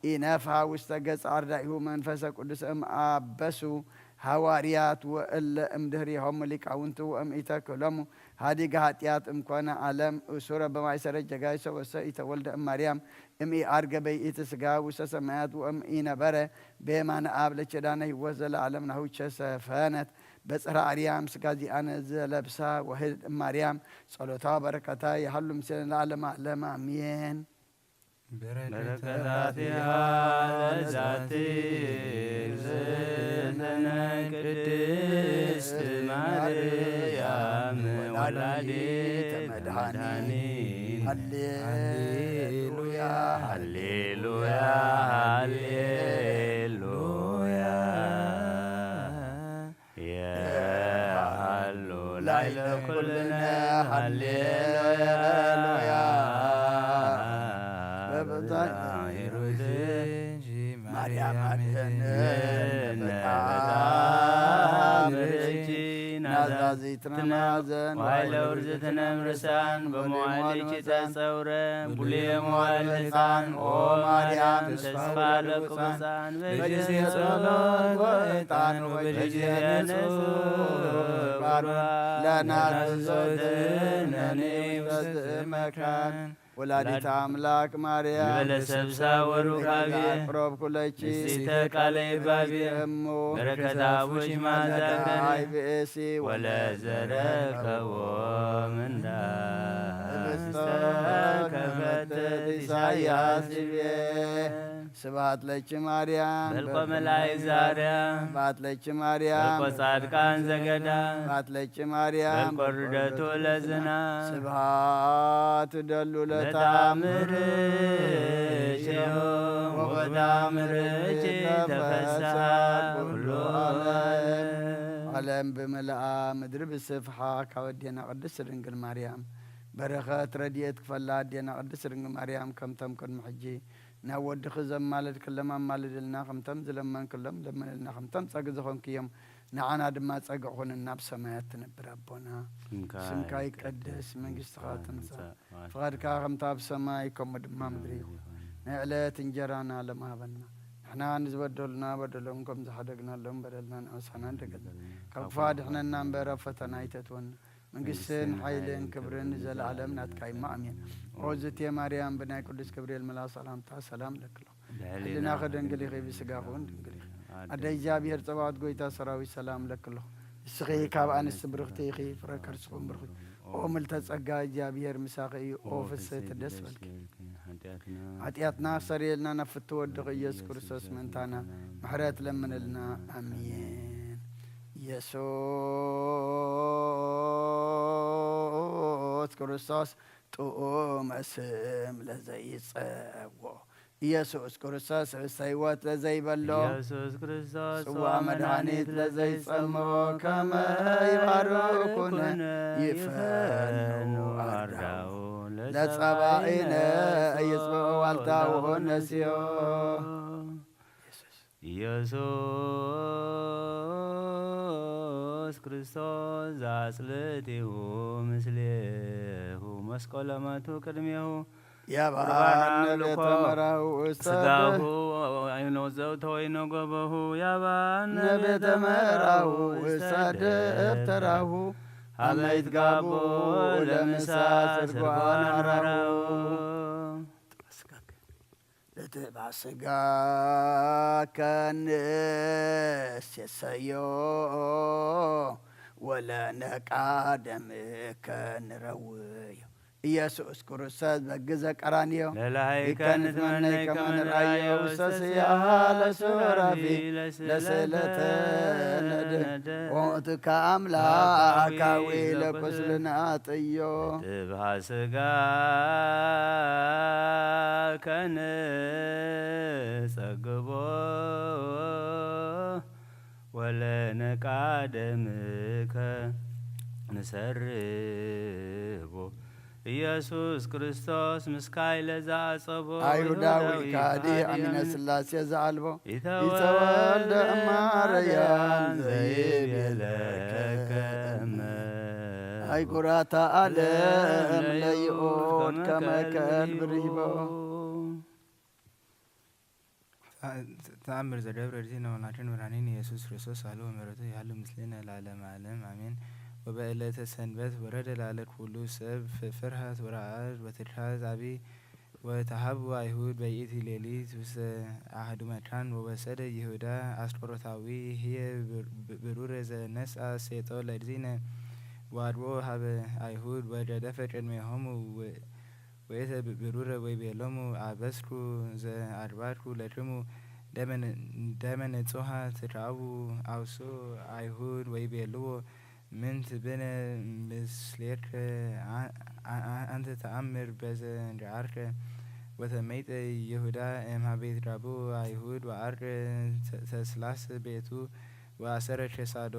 ኢነፍሃ ውስተ ገጽ ኣርዳኢሁ መንፈሰ ቅዱስ እም ኣበሱ ሃዋርያት ወእለ እምድህሪሆሙ ሊቃውንቱ ወእም ኢተክሎሙ ሃዲገ ኃጢአት እምኮነ ዓለም እሱረ በማይሰረ ጀጋይሶ ወሰ ኢተወልደ እም ማርያም እም ኢአርገ በይእቲ ስጋ ውስተ ሰማያት ወእም ኢነበረ በየማነ አብ ለኪዳነ ሕይወት ዘለዓለም ናሁቸ ሰፈነት በጽርሐ አርያም ስጋ ዚአነ ዘለብሳ ወህድ እም ማርያም ጸሎታ በረከታ ይሃሉ ምስለ ለዓለመ ዓለም አሜን። በረከታቲሃ ለዛቲ እግዝእትነ ቅድስት ማርያም ወላዲተ መድኃኒት። ሃሌሉያ፣ ሃሌሉያ፣ ሃሌሉያ። የሃሉ ላዕለ ኩልነ ሃሌሉያ። በብዛይ ማርያም አድህነነ በጣም ርጂ ናዛዚትነ ማዘን ዋይለ ውርዝትነ ምርሳን በመዋዕለ ጸውረ ቡልየ መዋዕለ ሕፃን ኦ ማርያም ተስፋ ለቅዱሳን በጊዜ ጸሎት ወዕጣን ወበጊዜ ንጹሕ ባርባ ለናዝዞትነኒ በዝእ መካን ወላዲተ አምላክ ማርያም ንበለ ሰብሳ ወሩካቤ አቅረብኩ ለኪ ንጽሕተ ቃለ ይባቤ እሙ በረከት አቡኪ ማዛከ አይ ብእሲ ወለዘረከቦ ምንዳ ህብስተ ከፈትት ኢሳያስ ይቤ። ስብሐት ለኪ ማርያም በልቆ መላእክት ዛርያ ስብሐት ለኪ ማርያም በልቆ ጻድቃን ዘገዳ ስብሐት ለኪ ማርያም በልቆ ርደቱ ለዝና ስብሐት ደሉ ለታምር ለታምር ወበታምር ተፈስሐ ኩሉ ዓለም። ዓለም ብምልኣ ምድሪ ብስፍሓ ካብ ኣዴና ቅድስት ድንግል ማርያም በረኸት ረድኤት ክፈላ ኣዴና ቅድስት ድንግል ማርያም ከምቶም ቅድሚ ሕጂ ናብ ወድኺ ዘማለድክሎም ኣማልድልና፣ ከምቶም ዝለመንክሎም ለምንልና፣ ከምቶም ጸግ ዝኾንክዮም ንዓና ድማ ጸግ ኹንና። ኣብ ሰማያት ትነብር ኣቦና ስምካ ስምካ ይቀደስ፣ መንግስትኻ ትምጻእ፣ ፍቓድካ ከምታ ኣብ ሰማይ ከምኡ ድማ ምድሪ ይኹን። ናይ ዕለት እንጀራና ሎም ሃበና። ንሕና ንዝበደሉና በደሎም ከም ዝሓደግናሎም በደልና ንኣሳና እንደገና ካብ ክፉእ ኣድሕነና እምበር ኣብ ፈተና ኣይተእትወና። መንግስትን ሓይልን ክብርን ንዘለዓለም ናትካ እዩ። ኣሜን። ኦ ዝቴ ማርያም ብናይ ቅዱስ ገብርኤል መልኣኽ ሰላምታ ሰላም ለክሎ። ሕልናኺ ድንግል ኢኺ፣ ብስጋኺ እውን ድንግል ኢኺ። ኣደ እግዚኣብሔር ጸባኦት ጎይታ ሰራዊት ሰላም ለክሎ። ንስኺ ካብ ኣንስቲ ብርኽቲ ኢኺ፣ ፍረ ከርስኹም ብርኽቲ። ኦ ምልተ ጸጋ እግዚኣብሔር ምሳኺ እዩ። ኦ ፍስሕቲ ደስ በልኪ። ሓጢኣትና ክሰርየልና ናብ ፍትው ወድኺ ኢየሱስ ክርስቶስ ምእንታና ምሕረት ለምንልና። ኣሜን። ኢየሱስ ክርስቶስ ጥዑመ ስም ለዘይጸዎ ኢየሱስ ክርስቶስ ህብስተ ሕይወት ለዘይበሎ ኢየሱስ ክርስቶስ ጽዋ ጽዋ መድኃኒት መድኃኒት ለዘይጸሞ ለዘይጸሞ ከመ ከመ ይባርኩነ ይባርኩነ ይፈኑ ይፈኑ አርዳኡ አርዳኡ ለጸባኢነ ለጸባኢነ ይጽብኦ ዋልታሁ ይጽብኦ ነስዮ። ኢየሱስ ክርስቶስ ዘአጽልእቲሁ ምስሌሁ መስቀሎ መቱ ቅድሜሁ ያባነ ቁርባን ቤተ አምልኮ መራሁ ውስተ ስጋሁ ወይኖ ዘውተ ወይኖ ገበሁ ያባነ ቤተ መራሁ ውስተ ደብተራሁ አመ ይትጋቦ ለምሳ ስርጓን አራሁ። ለትባስጋ ከንሴሰዮ ወለነቃደምከ ንረውዮ። ኢየሱስ ክርስቶስ በግ ዘቀራንዮ ለላይከ ይከንት ንትመነይ መነይ ከመ ከመ ንራዮ ንራዮ ውስተ ውስተ ስያሃ ስያሃ ለሱራፊ ለሱራፊ ለስእለተ ለስእለተ ነደ ነደ ሞትካ አምላካዊ ለቁስልና ጥዮ። ትብሃ ስጋ ከንጸግቦ ወለነቃደምከ ንሰርቦ። ኢየሱስ ክርስቶስ ምስካይ ለዘአጸቦ አይሁዳዊ ከሃዲ አሚነ ሥላሴ ዘአልቦ ኢተወልደ እማርያም ዘይቤለከ እመ አይኩራታ ዓለም ለይኦት ከመ ከልብ ርሂቦ። ተኣምር ዘገብረ ርሲ ነውናችን ብርሃኔን ኢየሱስ ክርስቶስ ሳሉ ወመረቱ ያሉ ምስሌነ ለዓለመ ዓለም አሜን። ወበዕለተ ሰንበት ወረደ ላለ ኩሉ ሰብ ፍርሃት ወረዓድ ወትድሃት አቢ ወተሃቡ አይሁድ በይእቲ ሌሊት ውስተ አህዱ መካን ወወሰደ ይሁዳ አስቆሮታዊ ህየ ብሩረ ዘነስአ ሴጦ ለእግዚእነ ወአድብኦ ሀበ አይሁድ ወገደፈ ቅድሜሆሙ ወእተ ብሩረ ወይቤሎሙ አበስኩ ዘአድባርኩ ለክሙ ደመ ንጹሃ ትርአቡ አውሶ አይሁድ ወይቤልዎ ምንት ብነ ምስሌከ አንተ ተአምር በዘ ገአርከ። ወተመይጠ ይሁዳ እምሃቤት ዳቡ አይሁድ ወአርከ ተስላስ ቤቱ ወአሰረ ኬሳዶ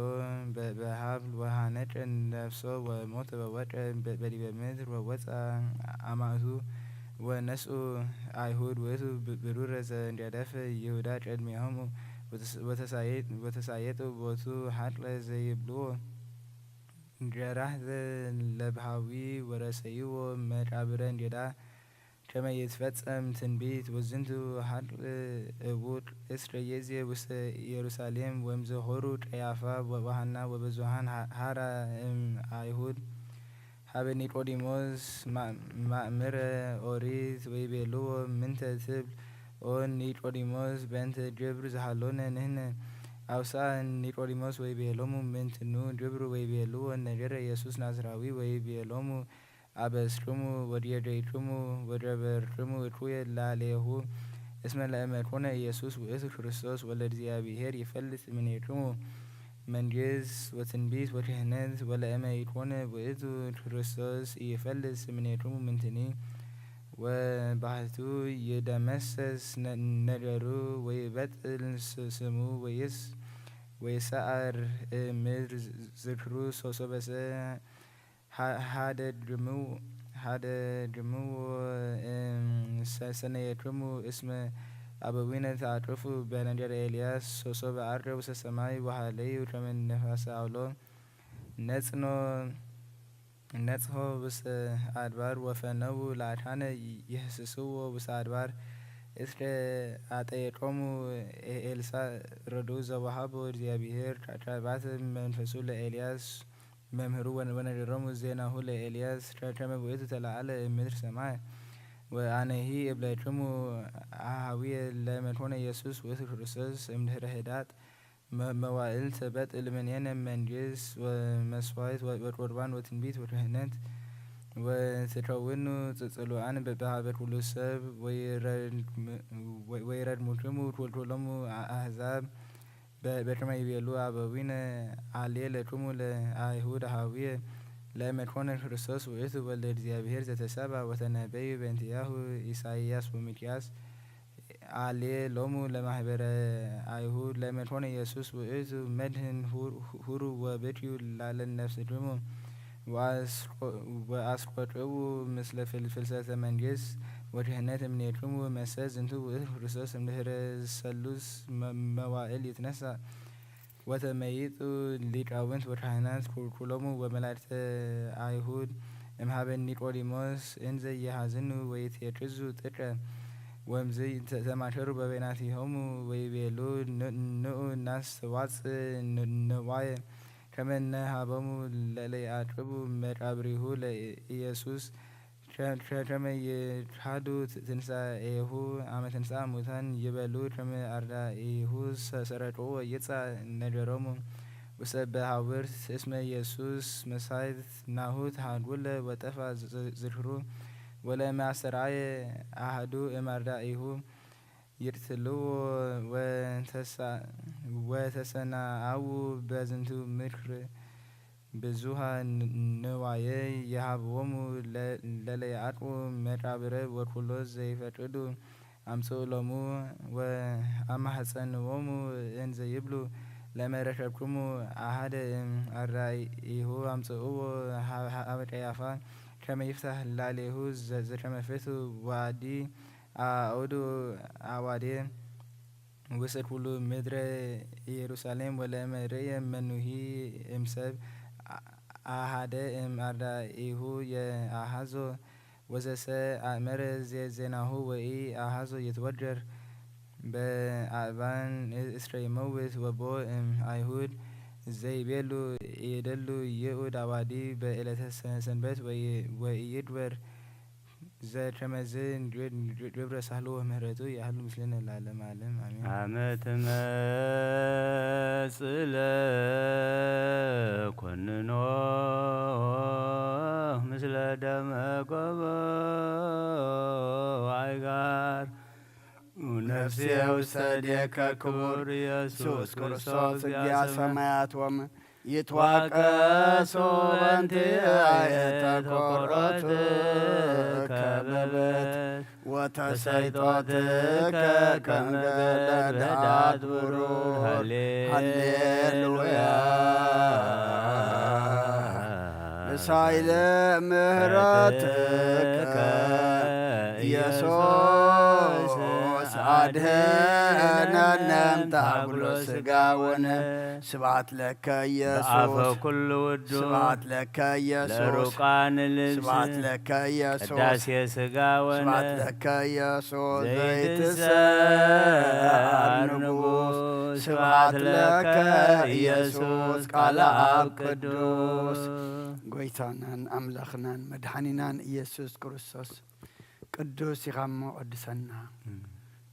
በሀብል ወሃነቀ ነፍሶ ወሞተ ወወድቀ በዲበ ምድር ወወፅአ አማእቱ ወነስኡ አይሁድ ውእቱ ብሩረ ዘእንገደፈ ይሁዳ ቅድሜሆሙ ወተሳየጡ ቦቱ ሀቅለ ዘይብልዎ ጀራህ ለብሃዊ ወረሰይዎ መቃብረ እንዴዳ ከመ ይትፈጸም ትንቢት ወዝንቱ ሀቅል እቡድ እስረ የዜ ውስተ ኢየሩሳሌም ወምዘ ሆሩ ቀያፋ ወሐና ወብዙሃን ሀራ እም አይሁድ ሀበ ኒቆዲሞስ ማእምረ ኦሪት ወይቤልዎ ምንተ ትብል ኦ ኒቆዲሞስ በእንተ ግብር ዝሃሎነ ንህነ። አውሳ ኒቆዲሞስ ወይቤሎሙ ምንትኑ ግብር ወይቤልዎ ነገረ ኢየሱስ ናዝራዊ ወይቤሎሙ አበስክሙ ወዲየደይክሙ ወደበርክሙ እኩየ ላሌሁ እስመ ለእመ ኮነ ኢየሱስ ውእቱ ክርስቶስ ወለእግዚአብሔር ይፈልጥ እምኔክሙ መንግስ ወትንቢት ወክህነት ወለእመ ኢኮነ ውእቱ ክርስቶስ ይፈልጥ እምኔክሙ ምንትኒ ወባህቱ ይደመሰስ ነገሩ ወይበጥል ስሙ ወይስ ወይሰአር ምድር ዝክሩ ሶሶበሰ ሀደድምው ሀደድምው ሰነየክሙ እስመ አበዊነ ተአቅፉ በነገረ ኤልያስ ሶሶበ አርገ ውስተ ሰማይ ወሃለዩ ከመ ነፋሰ አውሎ ነጽኖ ነጽሆ ውስተ አድባር ወፈነው ለአድኃነ ይህስስዎ ውስተ አድባር እስከ አጠየቆሙ ኤልሳ ረዱ ዘወሃቦ እግዚአብሔር ቃል በአተ መንፈሱ ለኤልያስ መምህሩ ወነገሮሙ ዜናሁ ለኤልያስ ከመ ውእቱ ተለዓለ እምድር ሰማይ። ወአነሂ እብለክሙ አሃዊ ለመድሆነ ኢየሱስ ውእቱ ክርስቶስ እምድህረ ህዳጥ መዋእል ትበጥ እምኔነ መንግስት ወመስዋዕት ወቁርባን ወትንቢት ወክህነት ወትከውኑ ጽሉአን በሀበ ኩሉ ሰብ ወይረድሙክሙ ኩሎሙ አሕዛብ በከመ ይቤሉ አበዊነ አሌ ለክሙ ለአይሁድ አሃዊየ ለመድሆነ ክርስቶስ ውእቱ ወልደ እግዚአብሔር ዘተሰባ ወተነበዩ በእንቲአሁ ኢሳይያስ ወሚክያስ አሌ ሎሙ ለማህበረ አይሁድ ለመድሆነ ኢየሱስ ውእቱ መድህን ሁሩ ወብድዩ ላለን ነፍስክሙ ወአስቆጥቡ ምስለ ፍልሰተ መንግስት ወክህነት እምኔክሙ መሰ ዝንቱ ውእቱ ክርስቶስ እምድህረ ሰሉስ መዋእል ይትነሳ። ወተመይጡ ሊቃውንት ወካህናት ኩሎሙ ወመላእክተ አይሁድ እምሃበ ኒቆዲሞስ እንዘ ይሃዝኑ ወይትየቅዙ ጥቀ ወምዝ ተማከሩ በበይናቲሆሙ ወይቤሉ ንዑ ናስተዋጽእ ንዋየ ከመ ነሃቦሙ ለለይአቅቡ መቃብሪሁ ለኢየሱስ ከመ ይካዱ ትንሳኤሁ አመ ተንሳ ሙታን ይበሉ ከመ አርዳኢሁ ሰረቅዎ ይጻ ነገሮሙ ውስተ በሃውርት እስመ ኢየሱስ መሳይት ናሁ ተሃጉለ ወጠፋ ዝክሩ ወለመ አስተርአየ አሐዱ እም አርዳኢሁ ይቅትልዎ ወተሰናአዉ በዝንቱ ምክር ብዙሃ ንዋየ የሃብዎሙ ለለይአቅቡ መቃብረ ወኩሎ ዘይፈቅዱ አምጽኡ ሎሙ ወአማህጸንዎሙ እንዘ ይብሉ ለመረከብክሙ አሃደ እም አራኢሁ አምጽእዎ ሀበ ቀያፋ ከመ ይፍታህ ላሌሁ ዘከመ ፍትው ወአዲ አአውዱ አዋዴ ውስተ ኩሉ ምድረ ኢየሩሳሌም ወለእመ ርእየ መኑሂ እምሰብ አሃደ እም አርዳኢሁ የአሃዞ ወዘሰ አእመረ ዜናሁ ወኢ አሃዞ ይትወገር። በአእባን እስረ ይመውት ወቦ እም አይሁድ ዘይቤሉ ይደሉ ይኡድ አዋዲ በዕለተ ሰ-፣ ሰንበት ወይ-፣ ወኢይድበር ዘከመዝ ግብረ ሳህሉ ወምህረቱ ያህሉ ምስሌነ ለዓለመ ዓለም አሜን። አመ ትመጽእ ለኮንኖ ምስለ ደመ ቆቦ አይጋር ነፍሴ ውሰዴከ ክቡር ኢየሱስ ክርስቶስ እግዚአ ሰማያት ወም ይትዋቀሱ በንቲ የተቆሮት ከበበት ወተሰይጦትከ ከመ ገለዳት ብሩር። ሃሌሉያ። ብሳይለ ምህረትከ ኢየሱስ አድህነነ እምታጉሎ ስጋ ወነ ስብሐት ለከ ኢየሱስ። በአፈ ኩሉ ውዱ ስብሐት ለከ ኢየሱስ። ለሩቃን ልብስ ስብሐት ለከ ኢየሱስ። ቅዳሴ ስጋ ወነ ስብሐት ለከ ኢየሱስ። ዘይትሰአር ዘይትሰአር ንጉሥ ንጉሥ ስብሐት ስብሐት ለከ ለከ ኢየሱስ። ኢየሱስ ቃለ ቃለ አብ አብ ቅዱስ። ቅዱስ። ጎይታናን አምላኽናን መድኃኒናን ኢየሱስ ክርስቶስ ቅዱስ ኢኻ እሞ ቀድሰና። እም።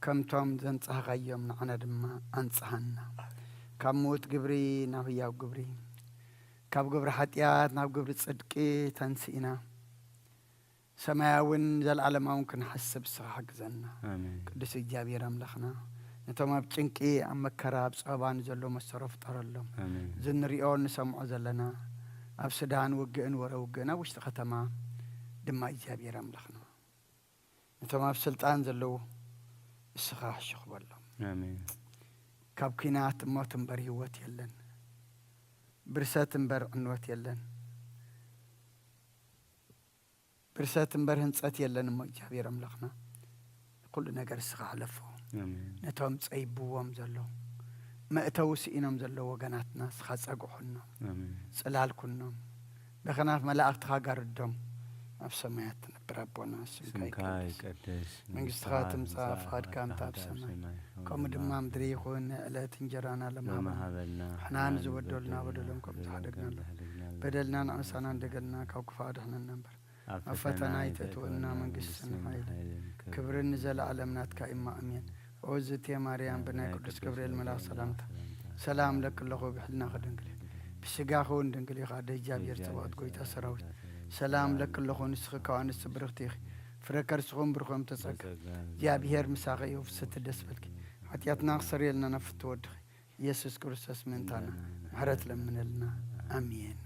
ከምቶም ዘንጻህኻዮም ንዓና ድማ ኣንጽሃና። ካብ ምዉት ግብሪ ናብ ህያው ግብሪ፣ ካብ ግብሪ ሓጢኣት ናብ ግብሪ ጽድቂ ተንስኢና፣ ሰማያውን ዘለዓለማውን ክንሓስብ ንስኻ ሓግዘና። ኣሜን። ቅዱስ እግዚኣብሔር ኣምላኽና፣ ነቶም ኣብ ጭንቂ፣ ኣብ መከራ፣ ኣብ ጸበባ ንዘለዉ መሰሮ ፍጠረሎም። ኣሜን። እዚ ንሪኦ ንሰምዖ ዘለና፣ ኣብ ሱዳን ውግእን ወረ ውግእን ኣብ ውሽጢ ከተማ ድማ እግዚኣብሔር ኣምላኽና፣ ነቶም ኣብ ስልጣን ዘለዉ ንስኻ ሕሹኽ በሎም። ኣሜን። ካብ ኲናት ሞት እምበር ህይወት የለን። ብርሰት እምበር ዕንወት የለን። ብርሰት እምበር ህንጸት የለን እሞ እግዚኣብሔር ኣምላኽና፣ ኩሉ ነገር ንስኻ ሕለፎ። ኣሜን። ነቶም ጸይብዎም ዘሎ፣ መእተዊ ስኢኖም ዘለዉ ወገናትና ንስኻ ጸግዖኖም። ኣሜን። ጽላል ኩኖም። ብኽናፍ መላእኽትኻ ጋርዶም። ኣብ ሰማያት ትነብር ኣቦና፣ ስምካ ስምካ ይቀደስ። ይቀደስ። መንግስትኻ መንግስትኻ ትምጻእ፣ ትምጻእ፣ ፍቓድካ ፍቓድካ እንተ ኣብ ኣብ ሰማይ፣ ሰማይ ከምኡ ከምኡ ድማ ድማ ኣብ ምድሪ ምድሪ ይኹን። ዕለት እንጀራና ሎሚ ለማሃበና። ሃበና። ንሕና ንሕና ንዝበደሉና ንዝበደሉና በደሎም ከም በደሎም ዝሓደግና ከም ኣሎ። ዝሓደግና ኣሎ። በደልና ንዓሳና እንደገልና ካብ ክፉእ ኣድሕነና እምበር። ኣብ ኣብ ፈተና ፈተና ኣይተእትወና፣ ኣይተእትወና፣ መንግስትን መንግስትን ሓይልን ሓይልን ክብርን ክብርን ንዘለዓለም ናትካ እዩ፣ ኣሜን። ኦ ዝእቲ ማርያም፣ ብናይ ብናይ ቅዱስ ቅዱስ ገብርኤል መልኣኽ ገብርኤል ሰላምታ፣ ሰላም ሰላም ለኪ ኣለኹ፣ ብሕልናኺ ድንግል እየ፣ ብስጋኺ እውን ድንግል ኢኻ፣ ኣደ እግዚኣብሔር ጽባኦት፣ ጎይታ ሰራዊት፣ ሰላም ለኪ ኣለኹ፣ ንስኺ ካብ ኣንስቲ ብርኽቲ ኢኺ፣ ፍረ ከርስኹም ብሩኽ ተጸጋ፣ ተጸጋ፣ እግዚኣብሔር ምሳኺ እዩ፣ ፍስሕቲ ደስ በልኪ፣ ሓጢኣትና ክሰርየልና ናብ ፍትው ወድኺ ኢየሱስ ክርስቶስ ምእንታና ምሕረት ለምነልና። ኣሜን።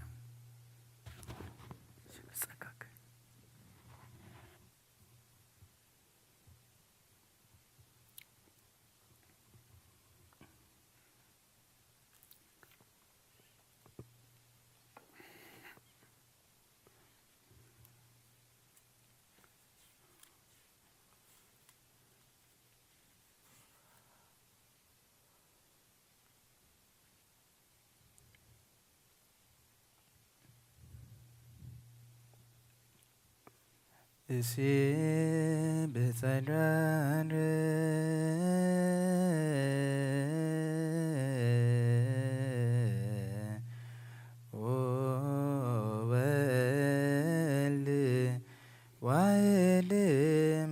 እሲ ብጸዳን ወወልድ ዋሕድ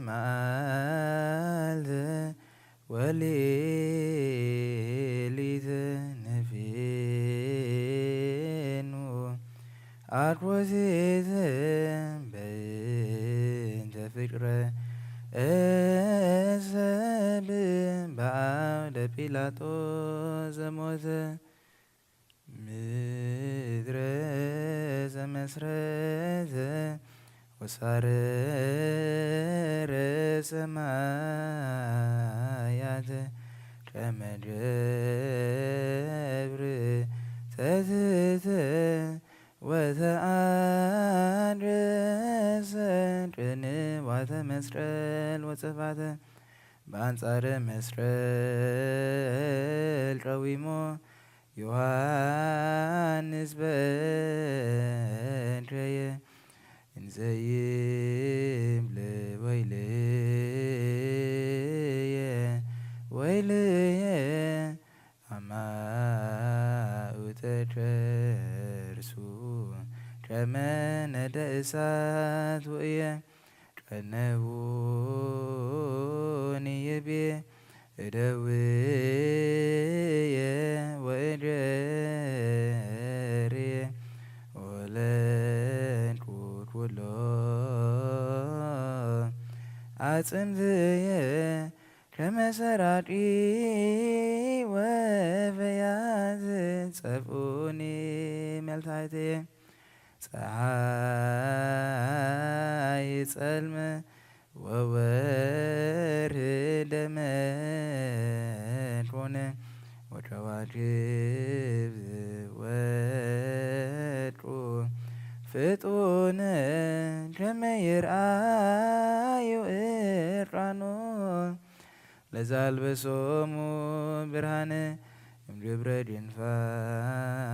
መዓልቲ ወሌሊት ንፌኑ አርኮሲት በእንተ ፍቅረ እሰብ በአውደ ጲላጦስ ዘሞተ ምድረ ዘመስረተ ወሳረረ ሰማያት ከመ ደብር ተትሕተ ወተአድረሰ ቅንዋተ መስቀል ወጽፋተ በአንጻረ መስቀል ቀዊሞ ዮሐንስ በድረየ እንዘ ይብል ወይልየ ኃይልየ አማኡተ ከርሱ ከመ ነደ እሳት ውእየ ቀነውኒ ይቤ እደውየ ወእደርየ ወለድኩ ኩሎ አጽንትየ ከመ ሰራቂ ወፈያት ጸፍኡኒ መልታይትየ። ፀሓይ ጸልመ ወወርህ ደመ ኮነ ወከዋክብ ወድቁ ፍጡነ ከመ ይርአዩ እርቃኖ። ለዘአልበሶሙ ብርሃነ እምግብረ ድንፋን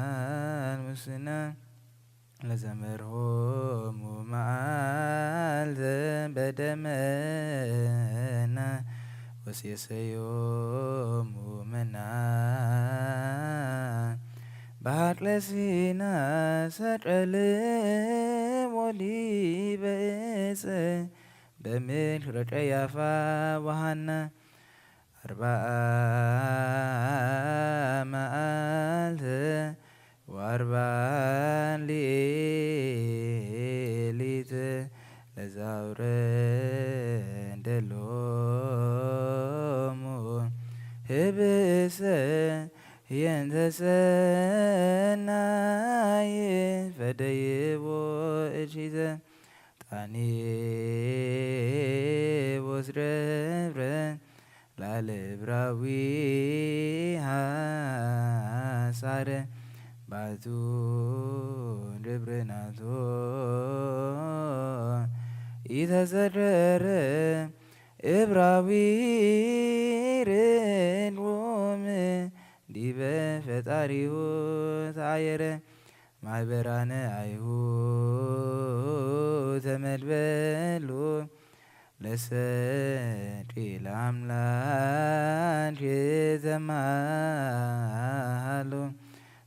ሙስና ለዘመርሆሙ መዓልተ በደመና ወሴሰዮሙ መና በሐቅለ ሲና ሰቀልዎ ዲበ ዕፀ በምድረ ቀያፋ ወሐና አርብዓ መዓልተ ወአርብዓ ሌሊት ለዘአውረደ ሎሙ ህብስተ ህየንተ ሰናይ ፈደይዎ እኪተ ጣኔዎስ ደብረ ላዕለ እብራዊ ሐሳረ ባቱ ደብረ ናቶ ኢተዘረረ እብራዊ ርድዎም ዲበ ፈጣሪሁ ተዓየረ። ማህበራነ አይሁ ተመድበሉ ለሰቂ ለአምላክ ተማሃሉ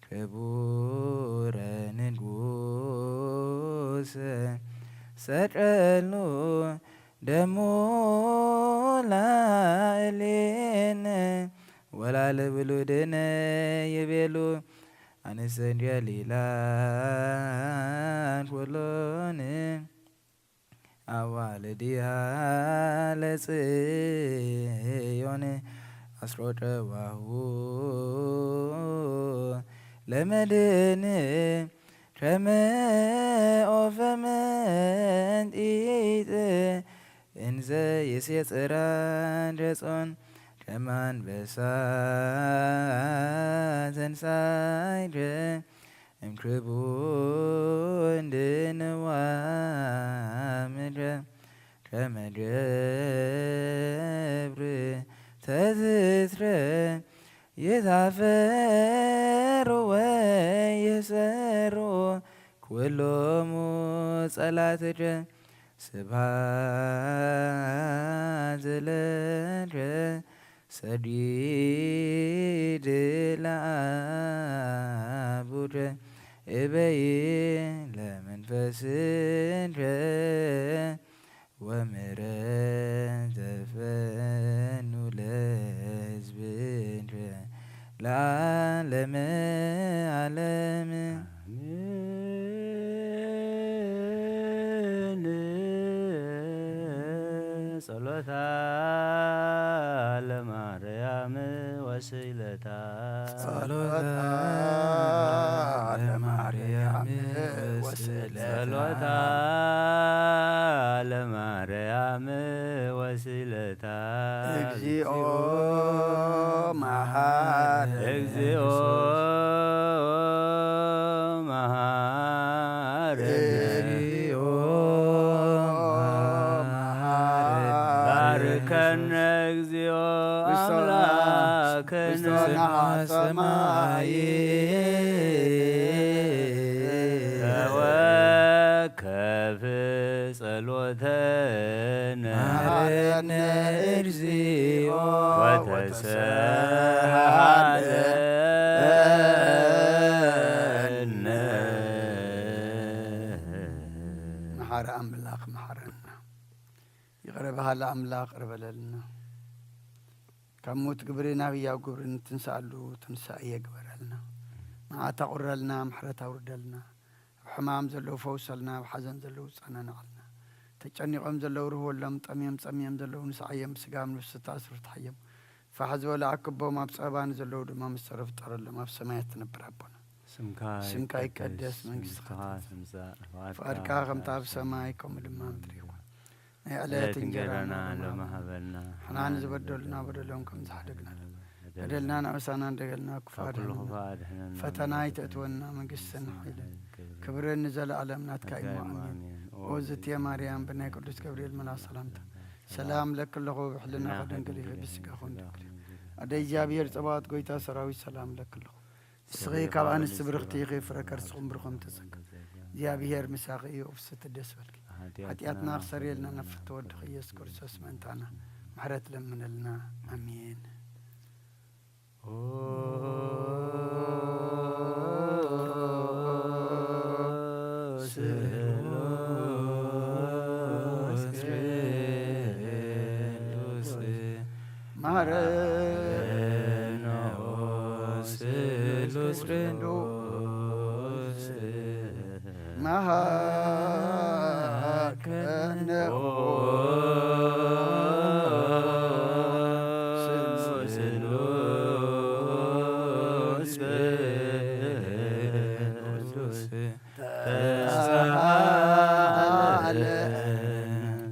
ክቡረ ንጉሰ ሰቀሉ ደሞ ላዕሌነ ወላለ ብሉድነ ይቤሉ። አንሰ ገሊላ ኩሎን አዋልዲሃ ለጽዮን አስሮጠዋሁ ለመድን ከመ ኦፈ መንጢጥ እንዘ ይሴጽራ ደጾን ከመ አንበሳ ተንሳይደ እምክቡድ ንዋ ምድረ ከመ ገብር ተትትረ የታፈሩ ወየሰሩ ኩሎሙ ጸላትከ ስብሐት ለከ ሰጊድ ለአቡከ እበይ ለመንፈስከ ወምሕረት ዘፈኑ ለሕዝብከ ለዓለመ ዓለም። አሜን። ጸሎታ ለማርያም ወስእለታ። ጸሎታ ለማርያም ወስእለታ። ጸሎታ ለማርያም ወስእለታ። እግዚኦ መሐረነ። እግዚኦ መሐረነ። እግዚኦ መሐረነ። ባርከነ እግዚኦ ውስተ አምላክነ። ውስተ ሰማይ። ከፍ ጸሎተነ መሐረነ እግዚኦ ወተሰሃለነ። መሓሪ ኣምላኽ መሓረና። ይቕረ በሃሊ ኣምላኽ ይቕረ በለልና። ካብ ሞት ግብሪ ናብ ህያው ግብሪ እንትንስኣሉ ትንሳኤ ይግበረልና። መዓት ኣቑረልና፣ ምሕረት ኣውርደልና። ኣብ ሕማም ዘለዉ ፈውሰልና፣ ኣብ ሓዘን ዘለዉ ጸናንዓልና። ተጨኒቖም ዘለዉ ርህወሎም፣ ጠምዮም ጸምዮም ዘለዉ ንስዓዮም፣ ብስጋ ኣብ ነፍሲ ተኣስሩ ፍትሓዮም። ፋሕ ዝበሉ ኣክቦም፣ ኣብ ጸበባ ንዘለዉ ድማ ምስጢር ፍጠረሎም። ኣብ ሰማያት ትነብር ኣቦና፣ ስምካ ስምካ ይቀደስ፣ ይቀደስ፣ መንግስትኻ መንግስትኻ ትምጻእ፣ ትምጻእ፣ ፍቓድካ ፍቓድካ ከምታ ኣብ ኣብ ሰማይ ሰማይ ከምኡ ድማ ከምኡ ምድሪ ይኹን። ይኹን። ናይ ዕለት ዕለት እንጀራና እንጀራና ሎሚ ሎሚ ሃበና። ንሕና ንዝበደሉና በደሎም ከም ዝሓደግና፣ በደልና በደልና ንኣበሳና እንደገልና፣ ክፉእ ካብ ኩሉ ኣድሕነና። ክፉእ ኣድሕነና። ፈተና ኣይተእትወና፣ መንግስትን መንግስትን ሓይልን ክብርን ክብርን ንዘለኣለም ናትካ ናትካ እዩ፣ እዩ፣ ኣሜን። ኣሜን። ኦ ኦ ዝትየ ዝትየ ማርያም፣ ማርያም፣ ብናይ ቅዱስ ገብርኤል መልኣክ ሰላምታ፣ ሰላም ሰላም ለኪ ኣለኹ፣ ብሕልናኺ ሰላም ድንግል ኢኺ፣ ለኪ ብስጋኺ ድንግል ኢኺ፣ እውን ድንግል ኢኺ። ኣደ እግዚኣብሔር ጸባኦት፣ ጎይታ ሰራዊት፣ ሰላም ለኪ ኣለኹ። ንስኺ ካብ ኣንስቲ ብርኽቲ ኢኺ፣ ፍረ ከርስኹም ብሩኽ ተጸጋ። እግዚኣብሔር ምሳኺ እዩ፣ ፍስሕቲ ደስ በልኪ። ሓጢኣትና ክሰርየልና ናብ ፍትወ ወድኺ ኢየሱስ ክርስቶስ ምእንታና ምሕረት ለምነልና። ኣሜን። ስሉስ ቅዱስ ማረነ ኦ ስሉስ ቅዱስ መሃከነ ኦ ስሉስ ቅዱስ ተሳሃለ።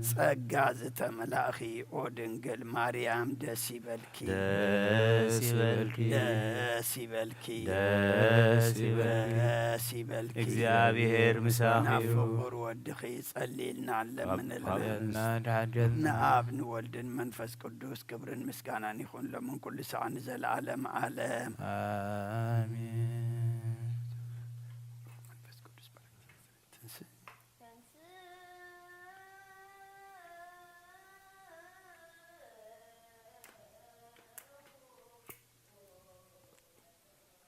ጸጋ ዝተመላእኺ ኦ ድንግል ማርያም ደስ ይበልኪ። ደስ ይበልኪ። ደስ ይበልኪ። ደስ ይበልኪ። ደስ ይበልኪ። እግዚኣብሔር ምሳኺ ናብ እዩ። ፍቁር ወድኺ ጸልይልና ካብ ኣለምንልና። ሓጢኣትና ድሓን። ንኣብ ንወልድን መንፈስ ቅዱስ ክብርን ምስጋናን ይኹን ሎምን ኩሉ ሰዓት ንዘለዓለም ዓለም። ኣሜን። መንፈስ ቅዱስ በረከት ትንስእ።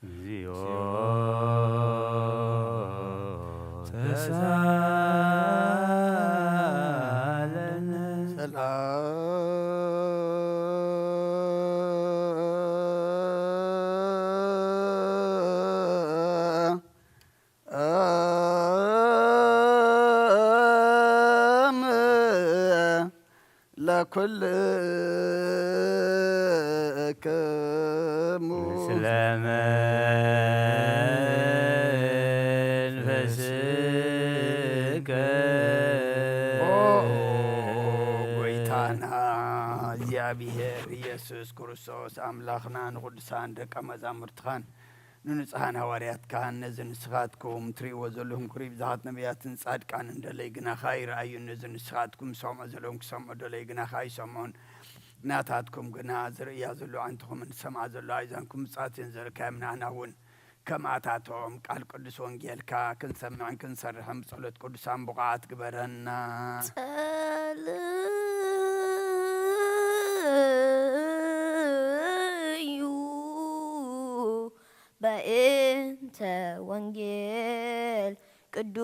እግዚኦ ተሳለነ። ሰላም ለኩልክሙ። ምስለ መንፈስከ። ኦ ጎይታና እግዚኣብሔር ኢየሱስ ክርስቶስ ኣምላኽና ንቕዱሳን ደቀ መዛሙርትኻን ንንጹሃን ሃዋርያትካን ነዚ ንስኻትኩም ትርእይዎ ዘለኹም ክብሪ ብዙሓት ነቢያትን ጻድቃንን ደለይ ግናኻ ኣይረኣዩን። ነዚ ንስኻትኩም ዝሰምዑ ዘለኹም ክሰምዑ ደለይ ግናኻ ኣይሰምዑን። ናታትኩም ግና ዝርእያ ዘሎ ኣዕንትኹምን ዝሰምዓ ዘሎ ኣእዛንኩም ብጻትየን ዘረካዮም ንዓና እውን ከምኣታቶም ቃል ቅዱስ ወንጌልካ ክንሰምዕን ክንሰርሕን ብጸሎት ቅዱሳን ብቑዓት ግበረና። ጸልዩ በእንተ ወንጌል ቅዱሰ።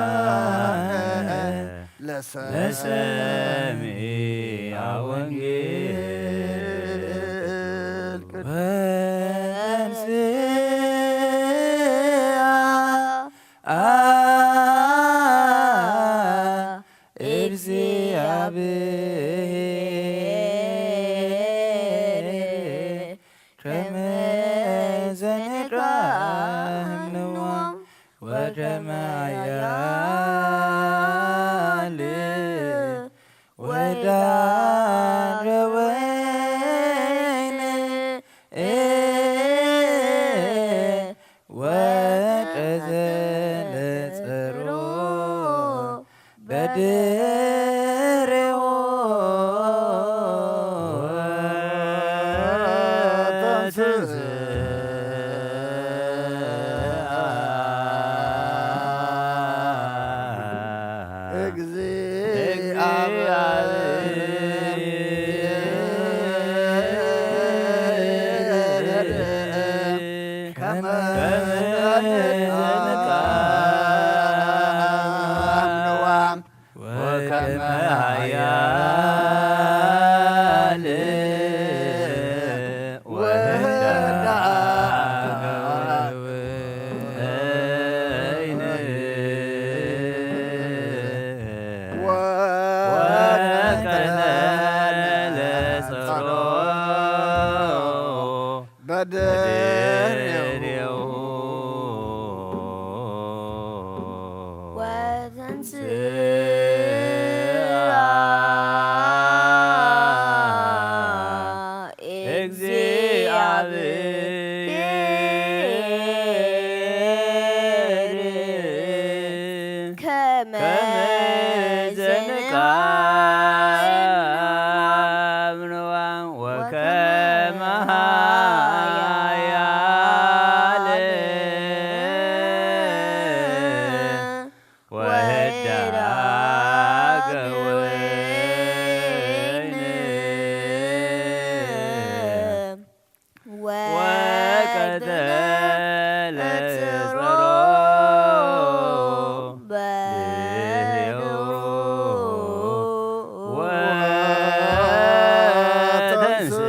ለዋነ ለሰሚዐ ወንጌል ወንስአ እግዚአብሔር ከመ ዘንቃህንዎ ወከመ ያል ወዳገ ወይን ወቀዘለ ጸሮ ወከመ ኃያል ወህዳገ ወይን ወቀተለ ጸሮ በድሬሁ ወተንስአ እግዚአብሔር ከመ ዘንቃም ኖዋም ወከመ ኃያል ወህዳገ ወይን ወቀተለ ጸሮ በድሬሁ ወተንስአ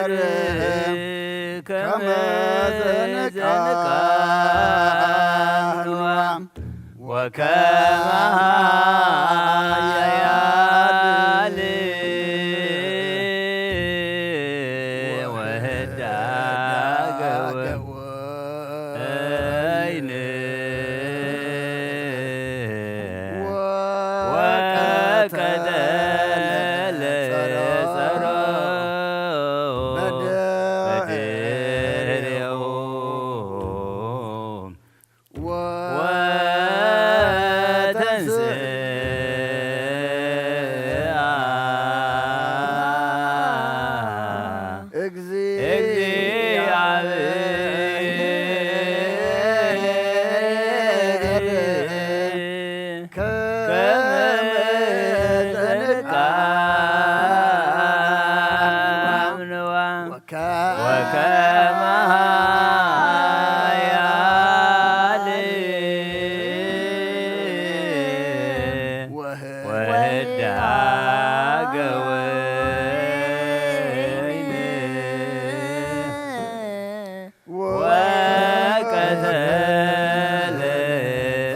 እግዚአብሔር ከመ ዘንቃ ኖዋም ወከመ ኃያል ወህዳገ ወይን ወቀተለ ጸሮ በድሬሁ ወተንስአ እግዚአብሔር ከመ ዘንቃም ኖዋም ወከመ ኃያል ወህዳገ ወይን ወቀተለ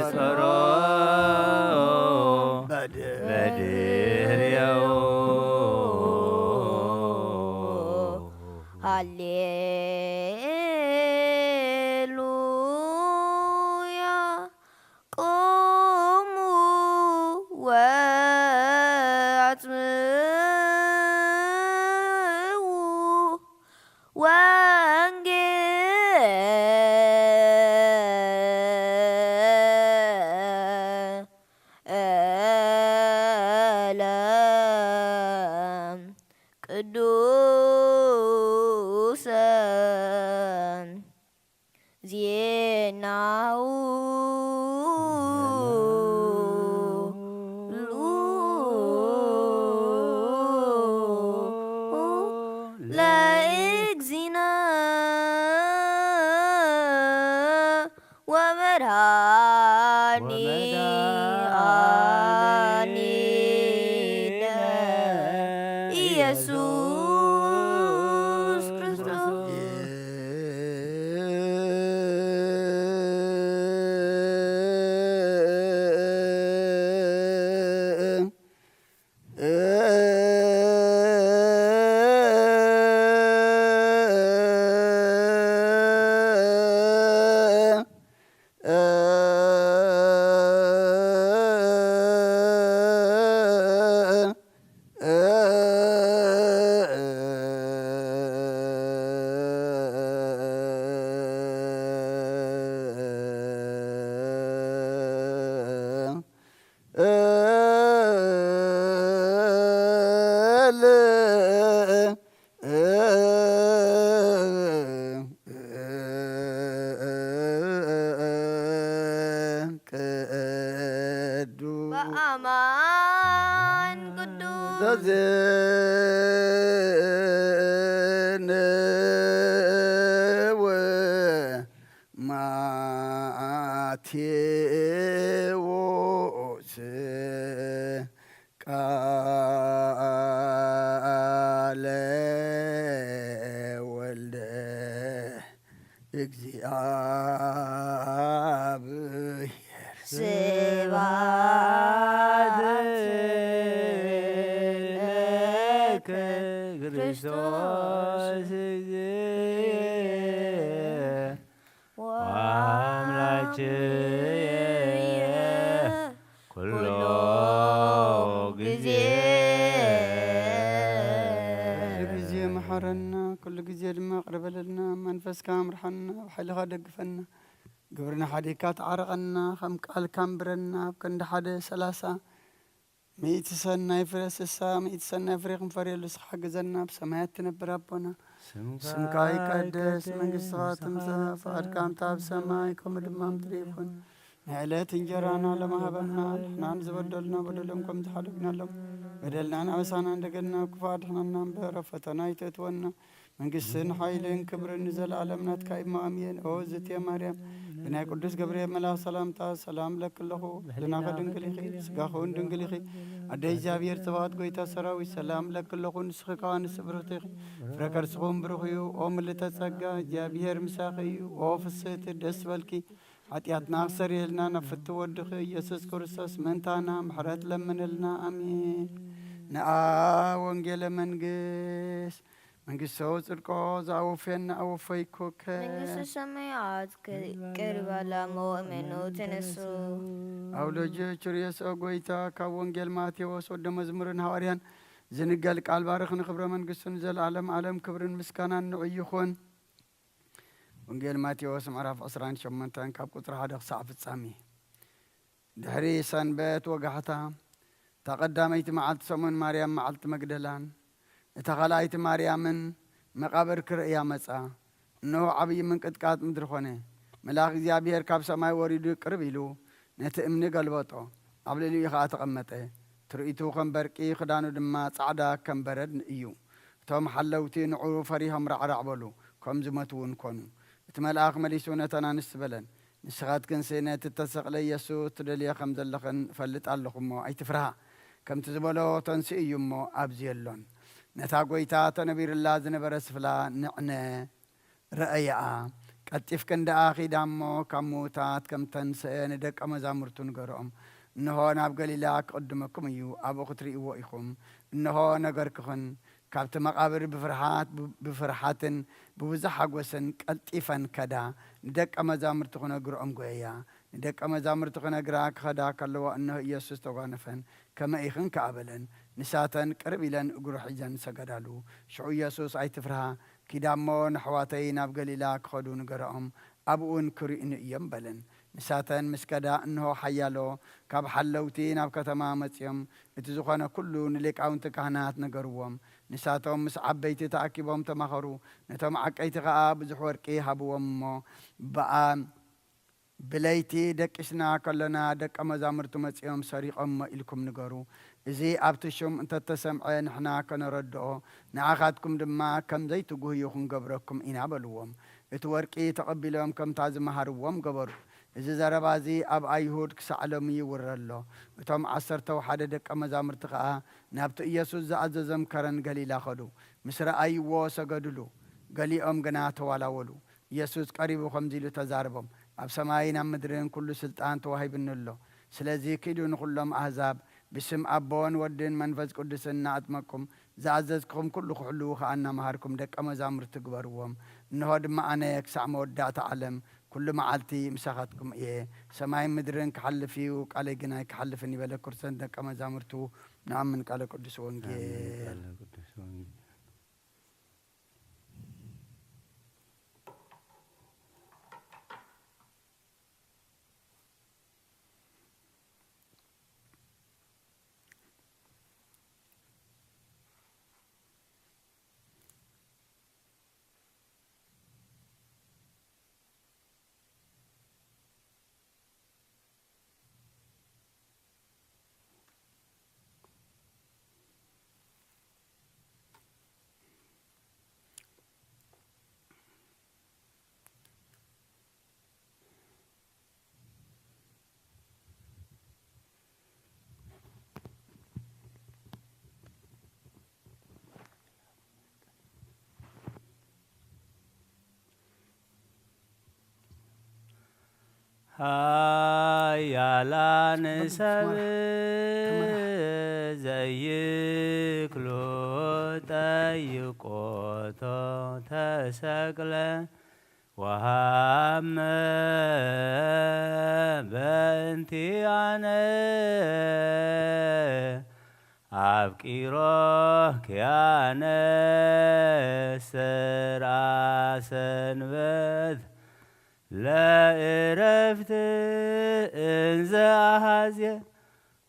ጸሮ በድሬሁ። ሃሌሉያ። ቁሙ ወአጽምዑ ወንጌለ ቅዱሰ ዜናሁ ለእግዚእነ ወመድኃኒነ ኢየሱስ ክርስቶስ። ዘንው ማቴዎስ ቃለ ወልደ እግዚኣብሔር። ስብሐት ለከ ክርስቶስ ወአምላክየ ኩሎ ግዜ። ኩሉ ግዜ መሓረና፣ ኩሉ ግዜ ድማ ቅርበለልና። መንፈስካ ኣምርሓና፣ ብሓይልኻ ደግፈና። ግብርና ሓዲግካ ተዓረቐና፣ ከም ቃልካ ኣንብረና። ኣብ ክንዲ ሓደ ሰላሳ፣ ሚእቲ ሰናይ ፍረ ስሳ፣ ሚእቲ ሰናይ ፍረ ክንፈርየሉ ንስኻ ሓግዘና። ብሰማያት ትነብር ኣቦና፣ ስምካ ይቀደስ፣ መንግስትኻ ትምጻእ፣ ፍቓድካ ከምታ ኣብ ሰማይ ከምኡ ድማ ኣብ ምድሪ ይኹን። ንዕለት እንጀራና ሎሚ ሃበና፣ ንሕና ንዝበደሉና በደሎም ከም ዝሓለግናሎም፣ በደልናን ኣበሳናን እንደገና ክፉእ ኣድሕነና እምበር፣ ኣብ ፈተና ኣይተእትወና፣ መንግስትን ሓይልን ክብርን ንዘለኣለም ናትካ እዩ፣ እሞ ኣሜን። ኦ እግዝእትየ ማርያም፣ ብናይ ቅዱስ ገብርኤል መልኣኽ ሰላምታ ሰላም እለኪ ኣለኹ። ብሕሊናኺ ድንግል ኢኺ፣ ስጋኺ እውን ድንግል ኢኺ። ኣደ እግዚኣብሔር ጽባኦት፣ ጎይታ ሰራዊት፣ ሰላም እለኪ ኣለኹ። ንስኺ ከኣ ንስቲ ብርኽቲ ኢኺ፣ ፍረ ከርስኺ እውን ብሩኽ እዩ። ኦ ምልእተ ጸጋ፣ እግዚኣብሔር ምሳኺ እዩ። ኦ ፍስህቲ፣ ደስ በልኪ፣ ሓጢኣትና ክሰርየልና ናብ ፍትው ወድኺ ኢየሱስ ክርስቶስ ምእንታና ምሕረት ለምንልና። ኣሜን። ነኣ ወንጌለ መንግስት መንግስቶ ጽድቆ ዝኣወፍየና ኣወፈይኩከ። መንግስተ ሰማያት ቀ-፣ ቀሪባ ኣላ፣ እሞ እመኑ ተነሱ። ኣውሎጂ ቹርዮስ ኦ ጎይታ፣ ካብ ወንጌል ማቴዎስ ወደ መዝሙርን ሃዋርያን ዝንገል ቃል ባርኽ፣ ንኽብረ መንግስቱ ንዘለዓለም ዓለም ክብርን ምስጋናን ንዑ ይኹን። ወንጌል ማቴዎስ ምዕራፍ ዕስራን ሸሞንተን ካብ ቁጽሪ ሓደ ክሳዕ ፍጻሜ። ድሕሪ ሰንበት ወጋሕታ፣ እታ ቀዳመይቲ መዓልቲ ሰሙን ማርያም መዓልቲ መግደላን እታ ካልኣይቲ ማርያምን መቓብር ክርእያ መጻ። እንሆ ዓብዪ ምንቅጥቃጥ ምድሪ ኾነ። መልኣኽ እግዚኣብሔር ካብ ሰማይ ወሪዱ ቅርብ ኢሉ ነቲ እምኒ ገልበጦ፣ ኣብ ልዕሊኡ ኸኣ ተቐመጠ። ትርኢቱ ከም በርቂ፣ ክዳኑ ድማ ጻዕዳ ከም በረድ እዩ። እቶም ሓለውቲ ንዕኡ ፈሪሆም ራዕራዕ በሉ፣ ከም ዝመቱ እውን ኮኑ። እቲ መልኣኽ መሊሱ ነተን ኣንስቲ በለን፣ ንስኻትክንሲ ነቲ እተሰቕለ ኢየሱስ ትደልዮ ከም ዘለኽን እፈልጥ ኣለኹ እሞ ኣይትፍርሃ። ከምቲ ዝበሎ ተንሲኡ እዩ እሞ ኣብዚ የሎን። ነታ ጐይታ ተነቢሩላ ዝነበረ ስፍላ ንዕነ ረኣያኣ። ቀልጢፍክን ደኣ ኺዳ እሞ ካብ ምዉታት ከም ተንስአ ንደቀ መዛሙርቱ ንገርኦም። እንሆ ናብ ገሊላ ክቕድመኩም እዩ፣ ኣብኡ ክትርእይዎ ኢኹም። እንሆ ነገርክኽን። ካብቲ መቓብር ብፍርሃት፣ ብፍርሓትን ብብዙሕ ሓጎስን ቀልጢፈን ከዳ፣ ንደቀ መዛሙርቱ ክነግርኦም ጐየያ። ንደቀ መዛሙርቱ ክነግራ ክኸዳ ከለዋ፣ እንሆ ኢየሱስ ተጓነፈን፣ ከመይ ኢኽን ከኣ በለን። ንሳተን ቅርብ ኢለን እግሩ ሒዘን ሰገዳሉ። ሽዑ ኢየሱስ፣ ኣይትፍርሃ፣ ኪዳ እሞ ነሕዋተይ ናብ ገሊላ ክኸዱ ንገርኦም፣ ኣብኡውን ክርእዩኒ እዮም በለን። ንሳተን ምስ ከዳ፣ እንሆ ሓያሎ ካብ ሓለውቲ ናብ ከተማ መጺኦም፣ እቲ ዝኾነ ኩሉ ንሊቃውንቲ ካህናት ነገርዎም። ንሳቶም ምስ ዓበይቲ ተኣኪቦም ተማኸሩ። ነቶም ዓቀይቲ ኸኣ ብዙሕ ወርቂ ሃብዎም እሞ፣ ብኣ ብለይቲ ደቂስና ከሎና ደቀ መዛሙርቱ መጺኦም ሰሪቖሞ ኢልኩም ንገሩ። እዚ ኣብቲ ሹም እንተተሰምዐ ንሕና ከነረድኦ፣ ንኣኻትኩም ድማ ከም ዘይትጉህዩ ክንገብረኩም ኢና በልዎም። እቲ ወርቂ ተቐቢሎም ከምታ ዝመሃርዎም ገበሩ። እዚ ዘረባ እዚ ኣብ ኣይሁድ ክሳዕ ሎሚ ይውረ ኣሎ። እቶም ዓሰርተው ሓደ ደቀ መዛሙርቲ ኸኣ ናብቲ ኢየሱስ ዝኣዘዞም ከረን ገሊላ ኸዱ። ምስ ረኣይዎ ሰገዱሉ። ገሊኦም ግና ተዋላወሉ። ኢየሱስ ቀሪቡ ከምዚ ኢሉ ተዛረቦም፣ ኣብ ሰማይን ኣብ ምድርን ኩሉ ስልጣን ተዋሂብኒ ኣሎ። ስለዚ ኪዱ ንኹሎም ኣህዛብ ብስም ኣቦን ወድን መንፈስ ቅዱስን እናኣጥመቅኩም ዝኣዘዝኩኹም ኩሉ ክሕልዉ ኸኣ እናመሃርኩም ደቀ መዛሙርቲ ግበርዎም። እንሆ ድማ ኣነ ክሳዕ መወዳእታ ዓለም ኩሉ መዓልቲ ምሳኻትኩም እየ። ሰማይን ምድርን ክሓልፍ እዩ፣ ቃለይ ግን ኣይክሓልፍን እዩ በለ። ክርስቶስ ደቀ መዛሙርቱ ንኣምን ቃለ ቅዱስ ወንጌል። ኣሜን። ቃለ ቅዱስ ወንጌል። ኃያላን ሰብ ዘይክሉ ጠይቆቶ ተሰቅለ ወሃመ በእንቲአነ አፍቂሮ ኪያነ ሰርአ ሰንበት ለእረፍት እንዘ አሃዜ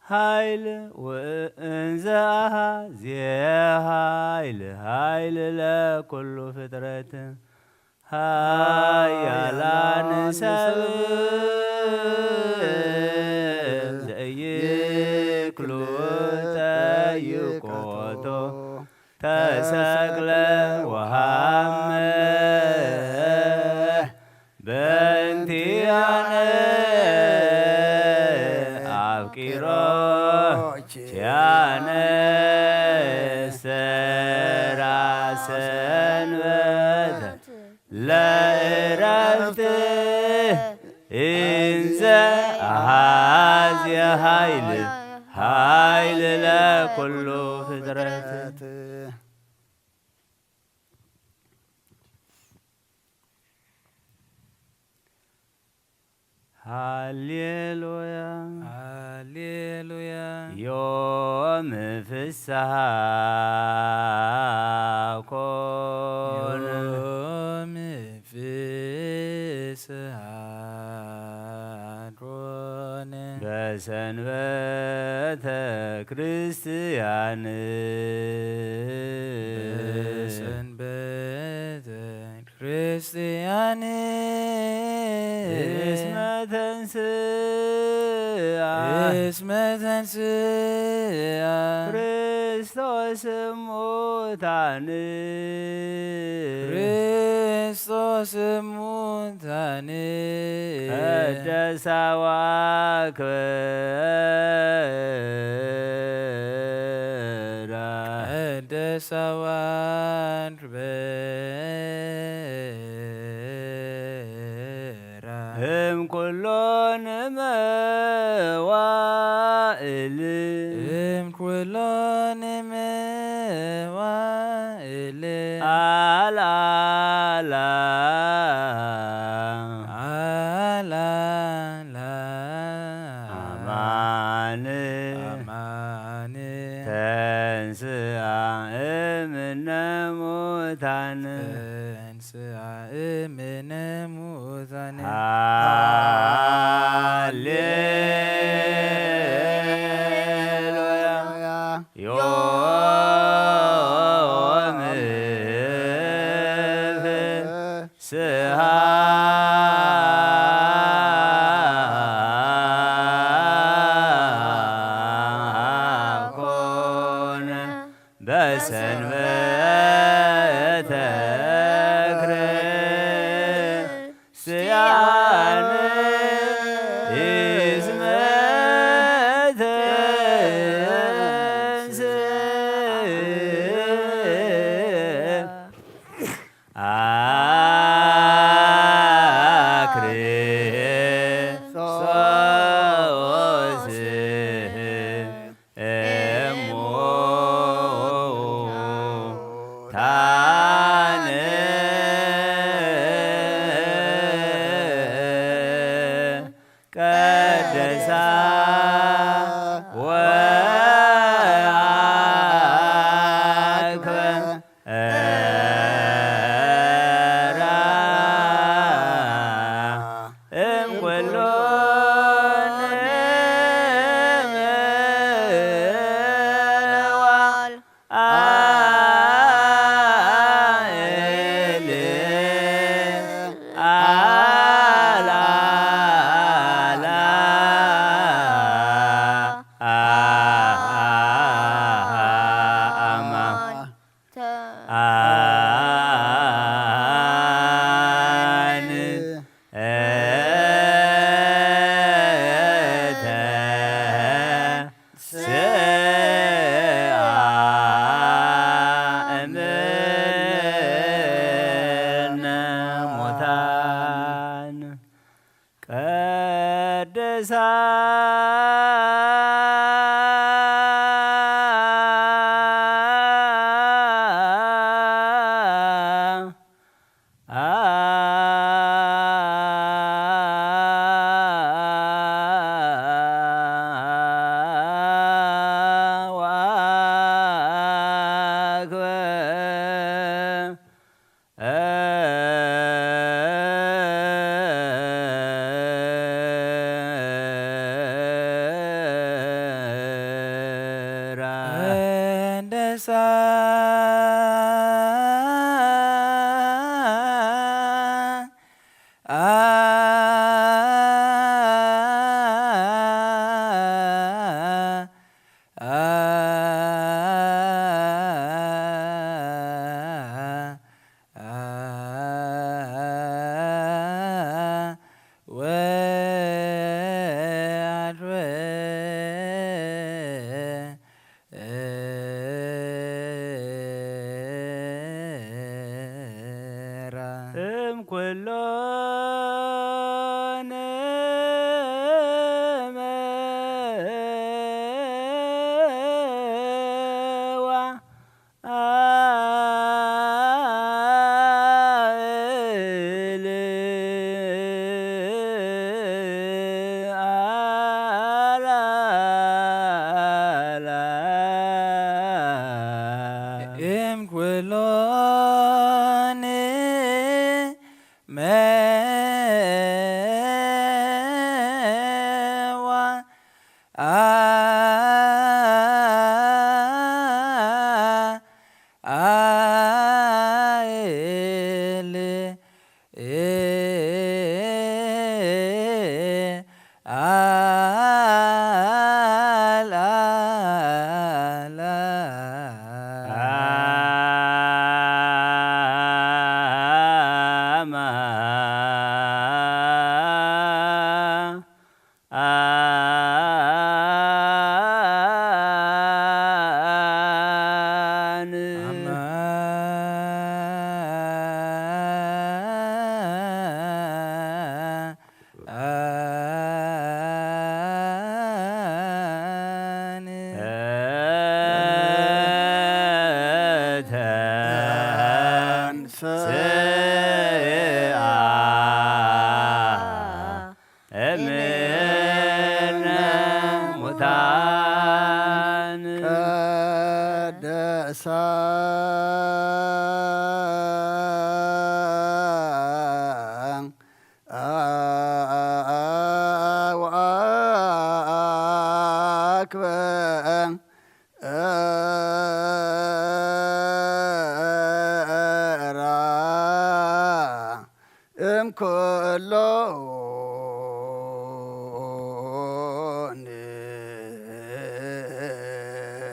ኃይል ወእንዘ አሃዜ ኃይል ኃይል ለኩሉ ፍጥረት ኃያላን ሰብ ዘይክሉ ጠይቆቶ ተሰቅለ ወሃመ በእንቲአነ አፍቂሮ ኪያነ ሰርአ ሰንበት ለእረፍት እንዘ አሃዜ ኃይል ኃይል ለኩሉ ፍጥረት። ሃሌሉያ ሃሌሉያ። ዮም ፍስሐ ኮነ ዮም ፍስሐ ኮነ በሰንበተ ክርስቲያን በሰንበተ ክርስቲያን እስመ ተንስአ እስመ ተንስአ ክርስቶስ እሙታን ክርስቶስ እሙታን ቀደሳ ወአክበራ ቀደሳ ወአክበራ እም ኩሎን መዋእል እም ኩሎን መዋእል አልዓላ አልዓላ አማን አማን ተንስአ እምነ ሙታን ተንስአ እምነ ሙታን ሃሌሉያ። ዮም ፍስሐ ኮነ በሰንበተ ክርስቲያን እስመ ተንሥእ አክርስቶስ እሙታን ቀደሳ ወአክበ ራ እምኩሉ ነዋል አእሊ አላ አማ አን ቅድሳ ወአክበ እም ኩሎን እም ኩሎን መዋ ኣእል ኣልኣላ ኣማ ኣማን ኣን ተንሥኣ እምነ ሙታን ቀደሳ ወአክበ እራ እምኩሎ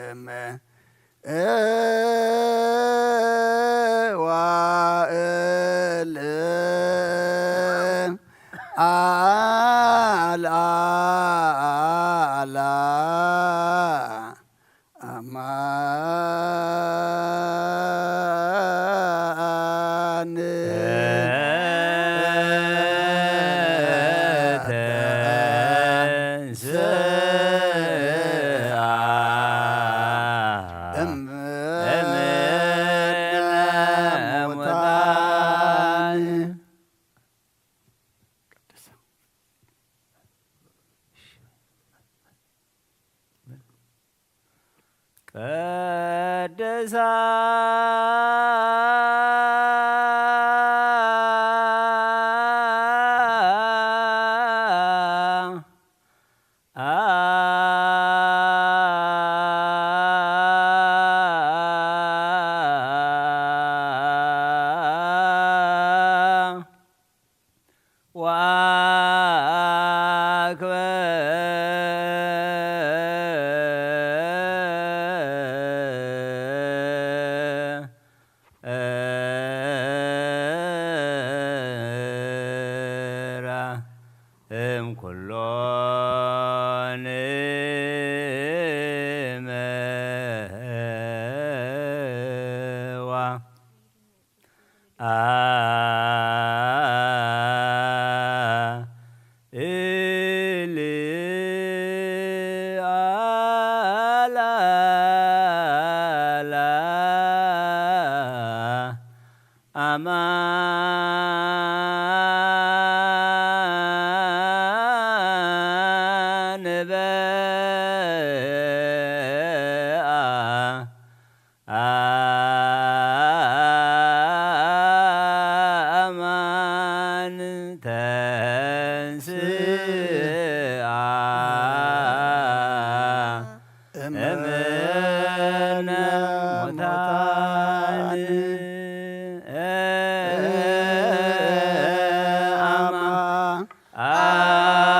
እም እዋእል አልአላ አማን ተንሥአ እምነ ሙታን። ቅድሳ ወአክበ እራ እምኩሎን እምዋ አ ኢሊ ኣላላ ኣማን በኣ ኣማን ተንስኣ እምነ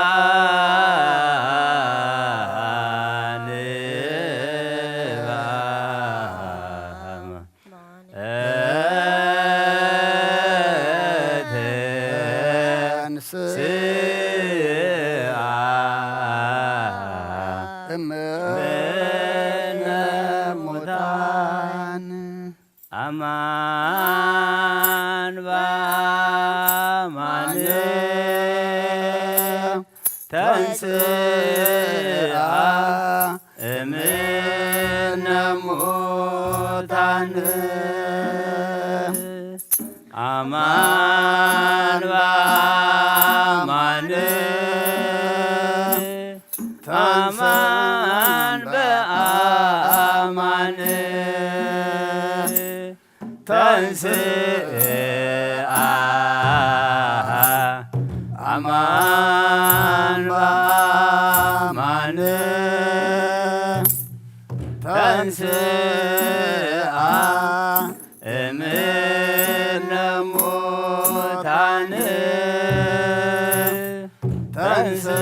ሙታን ኣማ ኣማን በኣ ተንስኣ እምነ ሙታን ኣማን በኣማን ተንስኣ እምነ ሙታን ኣማን በኣማን ኣማን በኣማን ተንስኣ ኣማን በኣማን ተንስኣ እምነ ሙታን ተንስኣ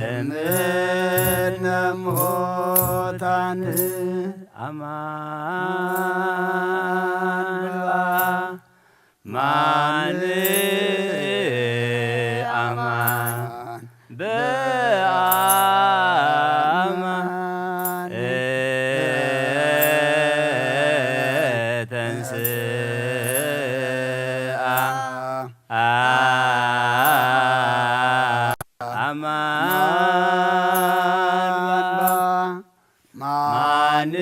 እምነ ሙታን ኣማን በኣማን ኣማን በኣማን ተንስኣ ኣማን በኣማን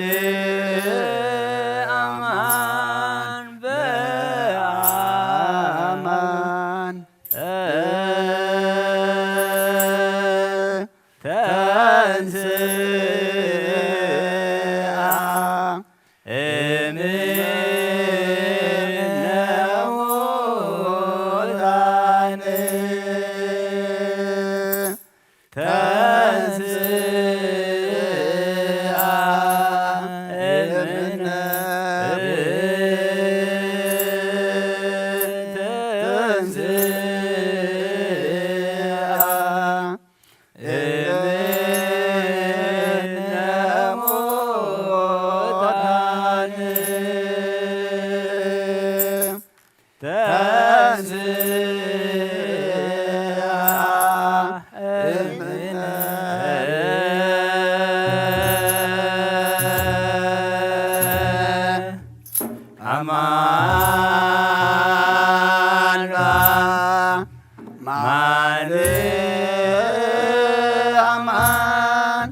ኣማን በኣማን ተንስኣ እምነ ሙታን ተንስኣ እምነ ተንስኣ እምነ ሙታን ተንስኣ እምነ ኣማን በኣማን ኣማን በኣማን ተንስኣ ኣማን በኣማን ኣማን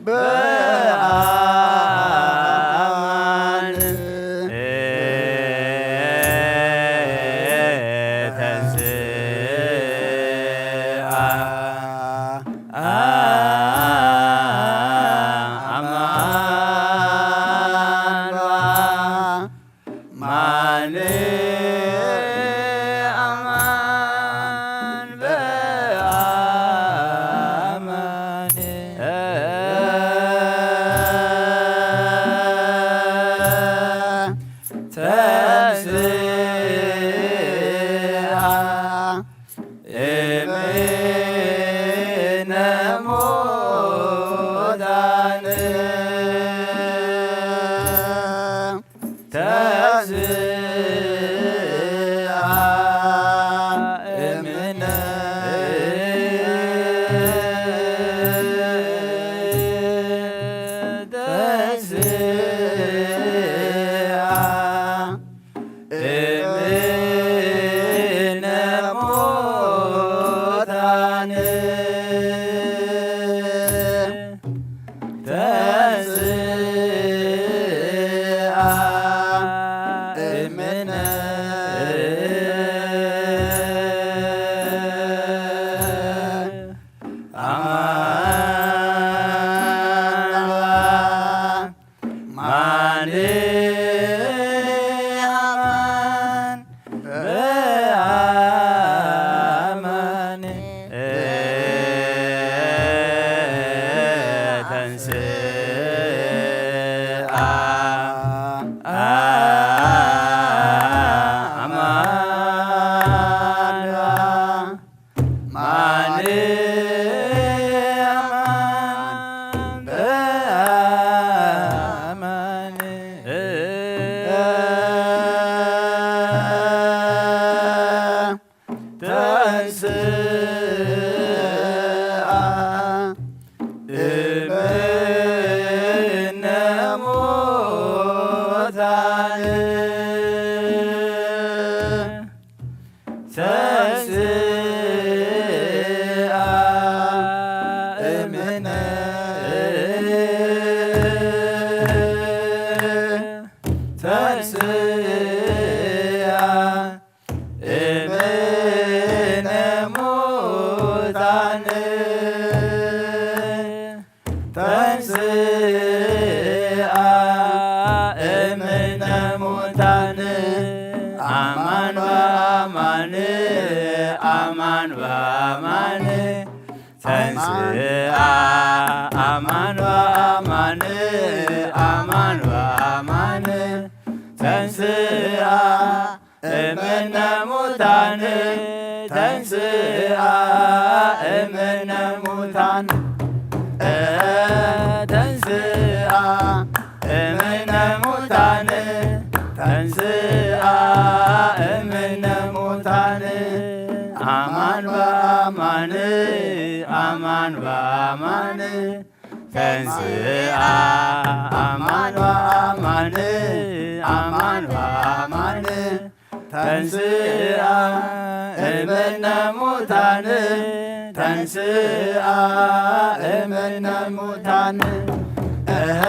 በኣማን ተንስኣ እምነ ሙታን ተንስኣ እምነ ተንስኣ እምነ አማን በአማን ተንሥአ እምነ ሙታን። ተንሥአ እምነ፣ ተንሥአ እምነ ሙታን። ተንሥአ እምነ ሙታን። አማን በአማን፣ አማን በአማን። ተንሥአ አማን በአማን፣ አማን በአማን። ተንሥአ እምነ ሙታን፣ ተንሥአ እምነ ሙታን። ተንሥአ እምነ ሙታን፣ ተንሥአ እምነ ሙታን። አማን በአማን፣ አማን በአማን። ተንሥአ አማን በአማን፣ አማን በአማን። ተንሥአ እምነ ሙታን፣ ተንሥአ እምነ ሙታን። እህ፣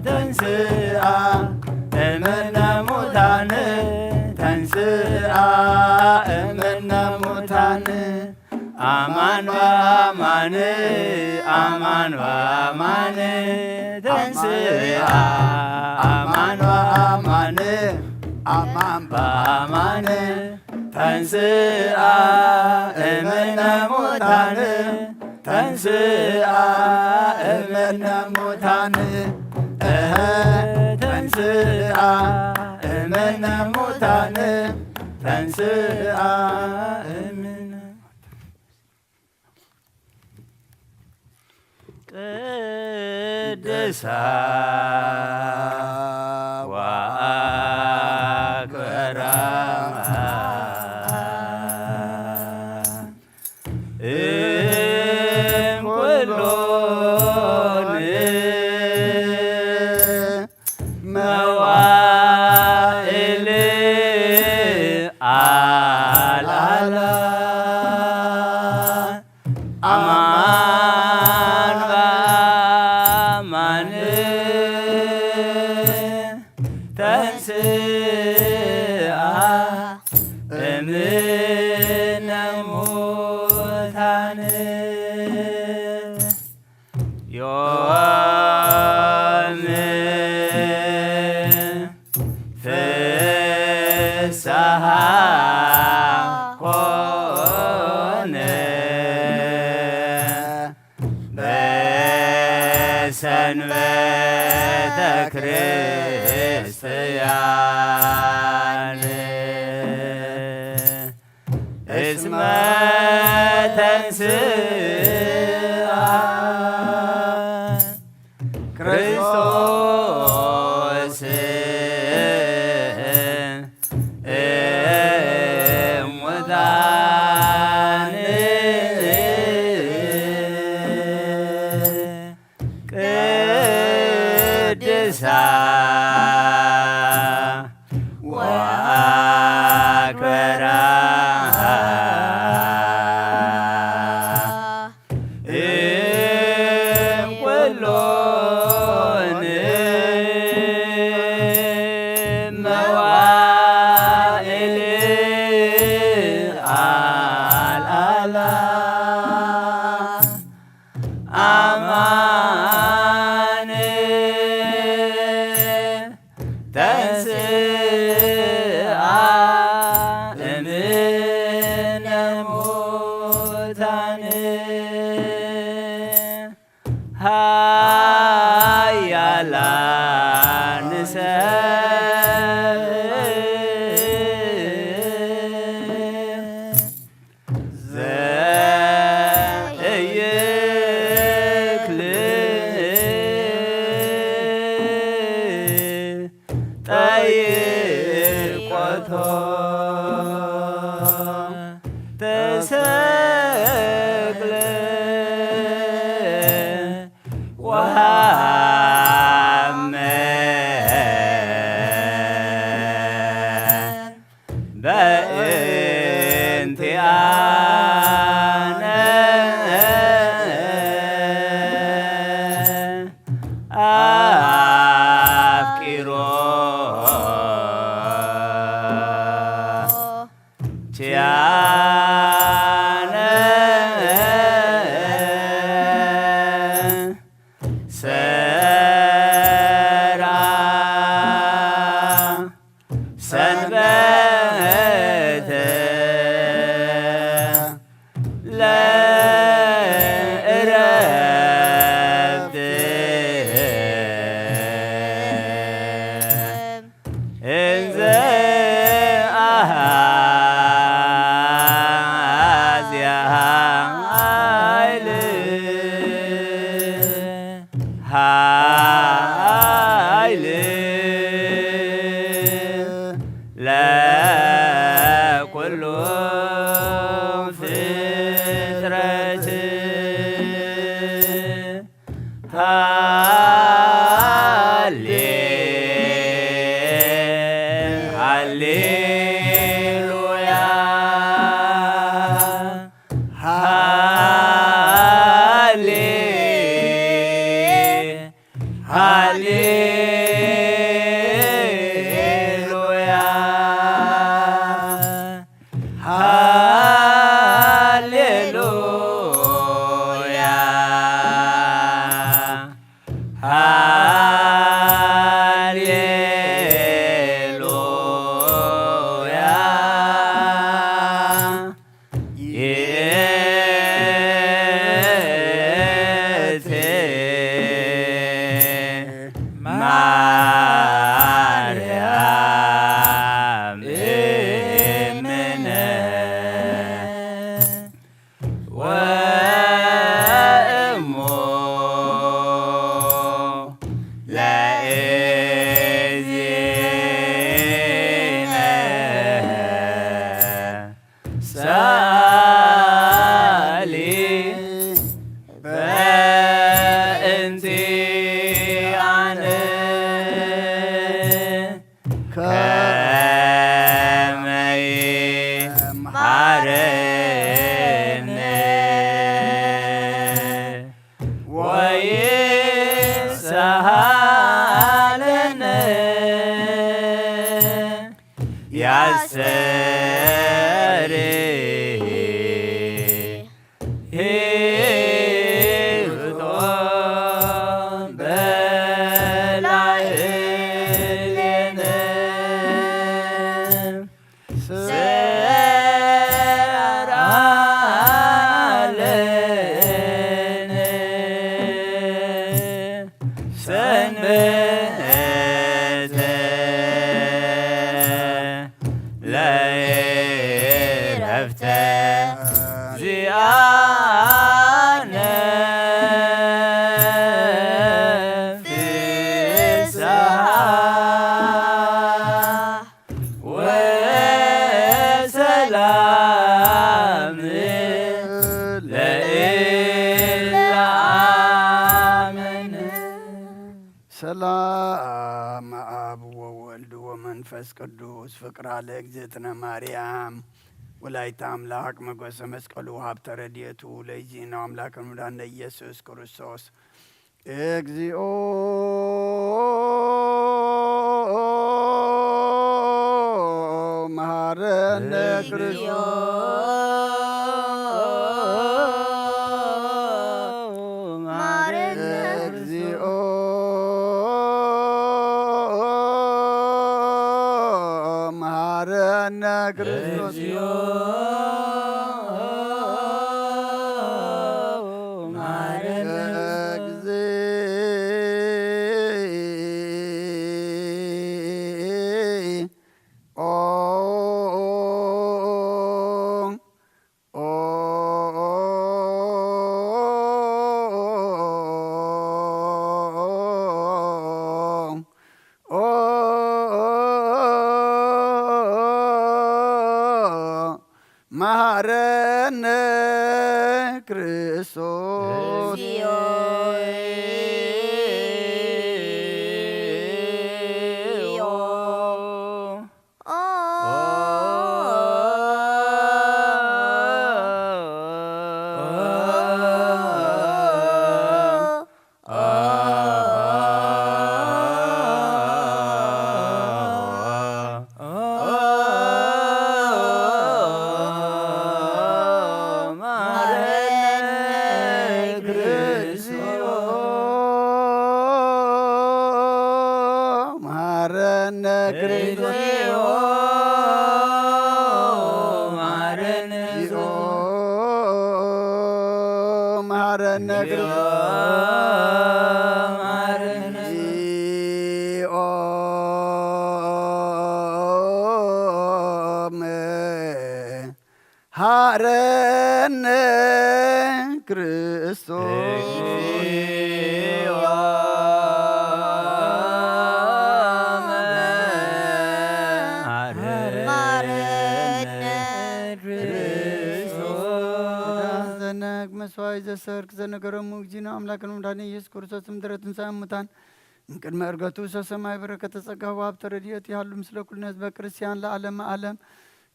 ተንሥአ እምነ ሙታን፣ ተንሥአ እምነ ሙታን። አማን በአማን፣ አማን በአማን። ተንሥአ አማን በአማን፣ አማን በአማን። ተንሥአ እምነ ሙታን፣ ተንሥአ እምነ ሙታን። እህ፣ ተንሥአ እምነ ሙታን፣ ተንሥአ እምነ ቅድሳ ወአክበራ እምኩሎን መዋእል አልዓላ። አማን በአማን ተንሥአ እምነ ሙታን። ዮም ፍስሐ ኮነ በሰንበተ ክርስቲያን። እስመ ተንሥአ ክርስቶስ እሙታን። ቅድሳ ወአክበራ እምኩሎን መዋእል አልዓላ። አማን ተንሥአ እምነ ሙታን። ኃያላን ሰብ ሰቅለ ወሃመ በእንቲአነ አፍቂሮ ኪያነ ሰራ ሰንበተ ለእረፍት እንዘ አሃዝያ ኃይል ኃይል ለኩሉ ፍጥረት ሃሌ ሃሌሉያ ሃሌ ሃሌሉያ ሃሌሉያ ሃሌሉያ ይእቲ ማርያም እምነ ወእሞ ለእግዚእነ ሰአሊ በእንቲአነ ከመ ይምሃረነ ወይስሃለነ ያስተሪ ህይወቶ በላዕሌነ ሰራለነ ሰንበተ ለእረፍተ ዚአነ ፍስሃ ወሰላም ለእለ አመነ። ሰላም አብ ወወልድ ወመንፈስ ቅዱስ ፍቅራ ለእግዝእትነ ማርያም ወላዲተ አምላክ መጎሰ መስቀሉ ሀብተ ረድኤቱ ለእግዚእነ አምላክ መድኃኒነ ኢየሱስ ክርስቶስ እግዚኦ መሐረነ ክርስቶስ እግዚኦ መሐረነ ክርስቶስ መሐረ መሐረነ ክርስቶስ። መሐረነ ክርስቶስ። መሐረነ መሐረነ ክርስቶስ። መሐረነ ክርስቶስ። ዘነግ መስዋዕት ዘሰርክ ዘነገረሙ እግዚእነ ኣምላክን መድኃኒነ ኢየሱስ ክርስቶስ ምድረ ትንሣኤ እሙታን እምቅድመ ዕርገቱ ሰሰማይ በረከተ ጸጋ ወሀብተ ረድኤቱ ይሃሉ ምስለ ኩልነ ህዝበ ክርስቲያን ለዓለመ ዓለም።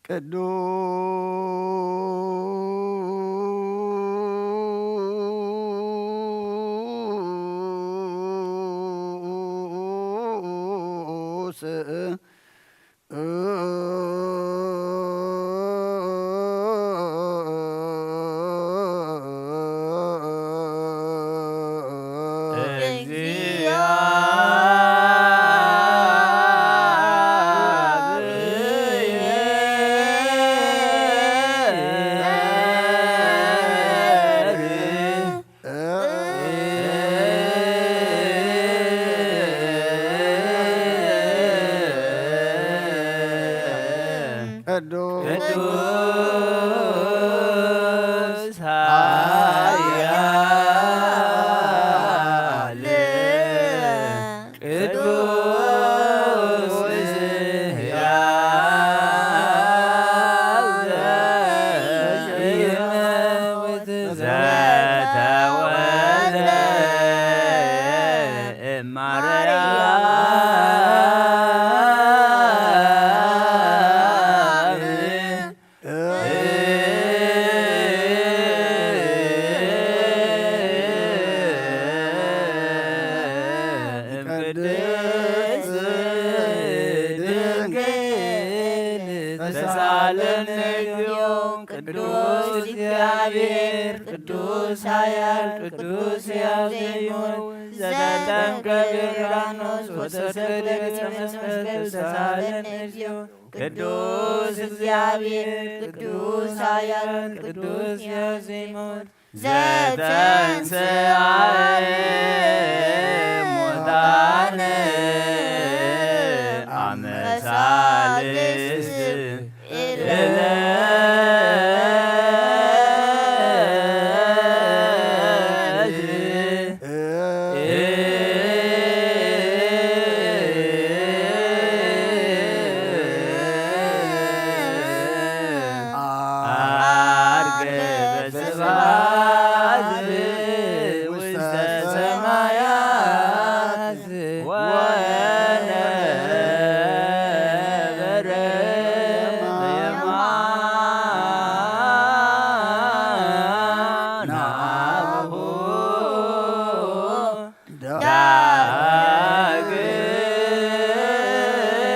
ቅዱስ ቅዱስ ኃያል ቅዱስ ሕያው ዘኢይመውት ዘተወልደ እማርያም ቅድስት ድንግል ተሳለን እግዚኦ። ቅዱስ እግዚአብሔር ቅዱስ ኃያል ቅዱስ ሕያው ዘይመውት ዘተንከ ዮርዳኖስ ወተሰቅለ ዕፀ መስቀል ተሳለን እግዚኦ። ቅዱስ እግዚአብሔር ቅዱስ ኃያል ቅዱስ ሕያው ዘይመውት ዘተንሥአ እሙታን አመ ሣልስት ዕለት። ዐርገ በስብሐት ውስተ ሰማያት ወነበረ በየማነ አቡሁ።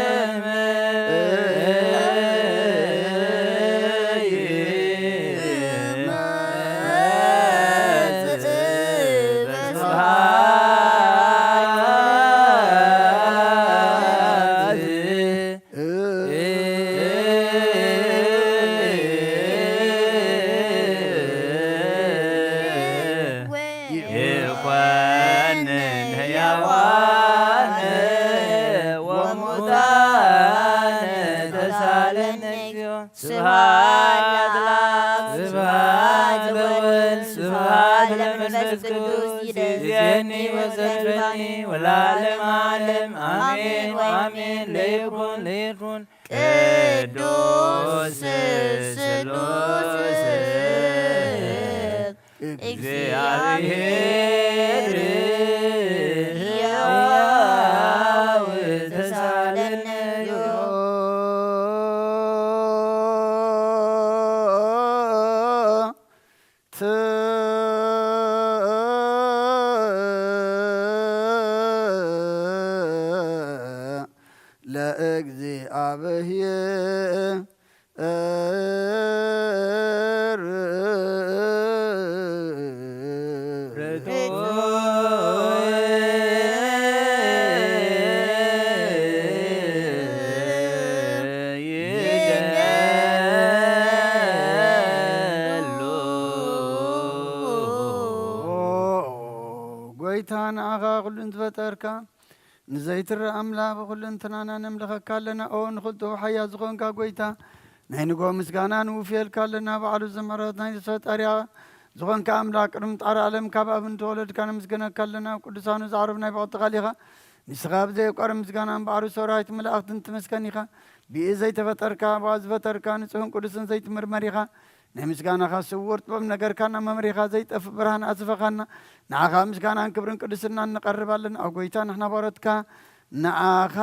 ዳግም ይመጽእ በስብሐት ይኮንን ሕያዋን ወሙታን ተሳለን እግዚኦ። ስብሐት ለአብ፣ ስብሐት ለወልድ፣ ስብሐት ለመንፈስ ቅዱስ፣ ይእዜኒ ወዘልፈኒ ወለዓለመ ዓለም፣ አሜን ወአሜን። ለይኩን፣ ለይኩን። ቅዱስ ስሉስ እግዚአብሔር ሕያው ተሳለነ። ለእግዚአብሔር ጎይታ ንዓኻ ኩሉ ዝፈጠርካ ንዘይትረኣ ኣምላኽ ብኹልንትናና ነምልኸካ ኣለና። ኦ ንኽልተኡ ሓያል ዝኾንካ ጎይታ ናይ ንጎ ምስጋና ንውፍየልካ ኣለና። ባዕሉ ዝምሕረት ናይ ፈጣሪያ ዝኾንካ ኣምላኽ ቅድሚ ምጣር ዓለም ካብ ኣብ እንተወለድካ ነመስግነካ ኣለና። ኣብ ቅዱሳኑ ዘዕረብ ናይ ብቕቲ ቃል ኢኻ። ንስኻ ብዘየቋርብ ምስጋና እምበኣር ሰራዊት መላእኽትን ትመስገን ኢኻ። ብኢ ዘይተፈጠርካ ብኣ ዝፈጠርካ ንጹህን ቅዱስን ዘይትምርመር ኢኻ። ናይ ምስጋናኻ ስውር ጥበብ ነገርካና መምሪኻ ዘይጠፍእ ብርሃን ኣስፈኻና። ንዓኻ ምስጋናን ክብርን ቅድስናን ንቐርብ ኣለና። ኦ ጎይታ ንሕና ባሮትካ ንዓኻ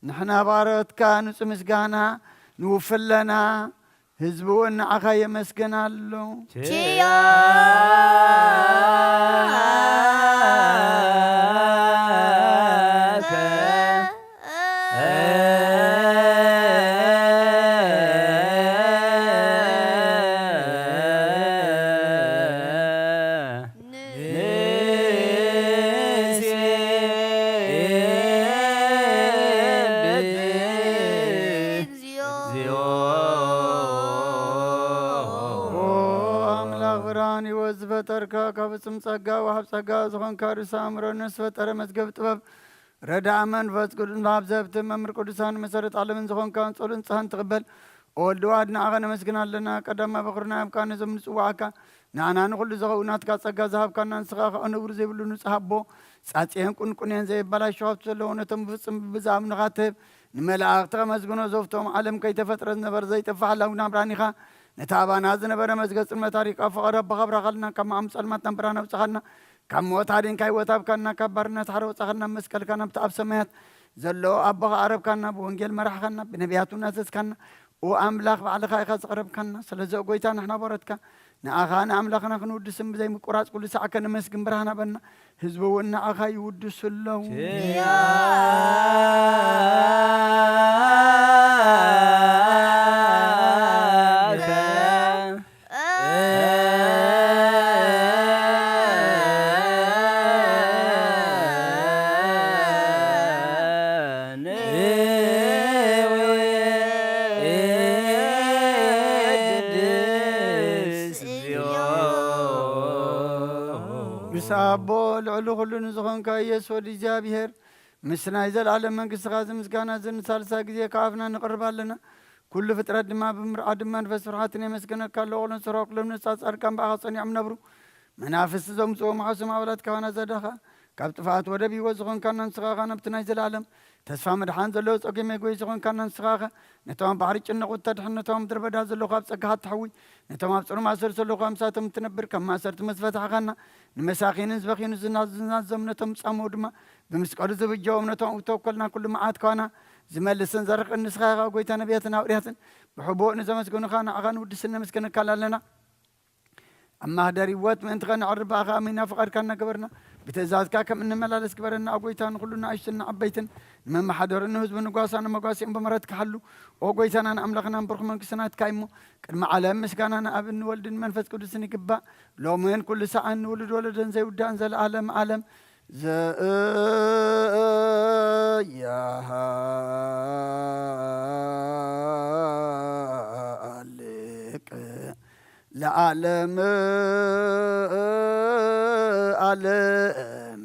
ንሕና ባሮትካ ንጹህ ምስጋና ንውፍለና። ህዝቢ እውን ንዓኻ የመስግን ኣሎ። ችያ ኦ ኣምላኽ ብርሃን ህይወት ዝፈጠርካ፣ ካብ ፍጹም ጸጋ ወሃብ ጸጋ ዝኾንካ ርእሰ ኣእምሮ ነፍሲ ፈጠረ መዝገብ ጥበብ ረዳእ መንፈስ ቅዱስ መሃብ ዘህብቲ መምህር ቅዱሳን መሰረት ዓለምን ዝኾንካ ጸሎን ንስኻን ትቕበል። ኦ ወልድ ዋሕድ ንዓኻ ነመስግን ኣለና። ቀዳማይ በኹርና ኣብ ቃል ነዞም ንጽዋዓካ ንዓና ንኹሉ ዝኸውን ናትካ ጸጋ ዝሃብካና ንስኻ ኸኣ ነውሪ ዘይብሉ ንጹህ ኣቦ ጻጽየን ቁንቁንየን ዘይበላሸው ሃብቲ ዘለዎ ነቶም ብፍጹም ብዝኣምኑኻ ትህብ ንመላእኽቲ ከመስግኖ ዘፍቶም ዓለም ከይተፈጥረ ዝነበረ ዘይጠፍእ ሓላዊ ናብራን ኢኻ። ነቲ ኣባና ዝነበረ መዝገብ ጽልመት ኣሪቕካ ፍቕሪ ኣቦኻ ኣብራኻልና ካብ መዓም ጸልማት ናብ ብርሃን ኣውጻኻልና ካብ ሞት ኣድንካ ህይወት ሃብካና ካብ ባርነት ሓረ ወጻኻልና መስቀልካ ናብቲ ኣብ ሰማያት ዘሎ ኣቦኻ ኣረብካና ብወንጌል መራሕኻና ብነቢያቱ ናዘዝካና ኦ ኣምላኽ ባዕልኻ ኢኻ ዘቕረብካና። ስለዚ ኦ ጎይታ ንሕና ባሮትካ ንኣኻ ንኣምላኽና ክንውድስን ብዘይ ምቁራጽ ኩሉ ሳዕ ከነመስግን ብርሃን ሃበና። ህዝቢ እውን ንኣኻ ይውድሱ ኣለዉ። ምስ ኣቦ ልዕሊ ኩሉ ንዝኾንካ ኢየሱስ ወዲ እግዚኣብሔር ምስ ናይ ዘለኣለም መንግስትኻ እዚ ምስጋና እዚ ንሳልሳይ ግዜ ካብ ኣፍና ንቕርብ ኣለና። ኩሉ ፍጥረት ድማ ብምርዓድ መንፈስ ፍርሓትን የመስግነካ ኣሎ። ኦሎን ስራ ኩሎም ነጻ ጻድቃን ብኣኻ ጸኒዖም ነብሩ። መናፍስቲ ዘምጽኦ መሓሱም ኣባላት ካባና ዘዳኻ ካብ ጥፍኣት ወደብ ህይወት ዝኾንካና ንስኻ ኸ ነብቲ ናይ ዘለኣለም ተስፋ መድሓን ዘለዎ ጸጉ መግቢ ዝኾንካና ንስኻ ኸ ነቶም ኣብ ባሕሪ ጭነቑ እተድሕን ነቶም ኣብ ምድረ በዳ ዘለኹ ኣብ ጸጋኻ እተሕዊ ነቶም ኣብ ጽሩም ኣሰር ዘለኹ ኣምሳቶም እትነብር ከም ማእሰርቲ ምስ ፈታሕኻና ንመሳኺንን ዝበኺኑ ዝናዞም ነቶም ጻመው ድማ ብምስቀሉ ዝብጀዎም ነቶም እተወከልና ኩሉ መዓት ካባና ዝመልስን ዘርቕን ንስኻ ኢኻ። ጎይታ ነቢያትን ሃዋርያትን ብሕቡእ ንዘመስገኑኻ ንዓኻ ንውድስን ነመስገነካ ኣለና። ኣብ ማህደር ህይወት ምእንቲ ኸነዕርብ ብኣኻ ኣሚና ፍቓድካ እናገበርና ብትእዛዝካ ከም እንመላለስ ግበረና። ኦ ጎይታ ንኹሉ ንኣሽቱን ንዓበይትን ንመመሓደሩ ንህዝቡ ንጓሳ ንመጓሲኦም ብምሕረትካ ሓሉ። ኦ ጎይታናን ኣምላኽናን ብሩኽ መንግስቲ ናትካ እዩ እሞ ቅድሚ ዓለም ምስጋና ንኣብን ንወልድን መንፈስ ቅዱስን ይግባእ ሎምን ኩሉ ሰዓን ንውሉድ ወለዶን ዘይውዳእን ዘለኣለም ዓለም። ዘያሃልቅ ለዓለም ዓለም።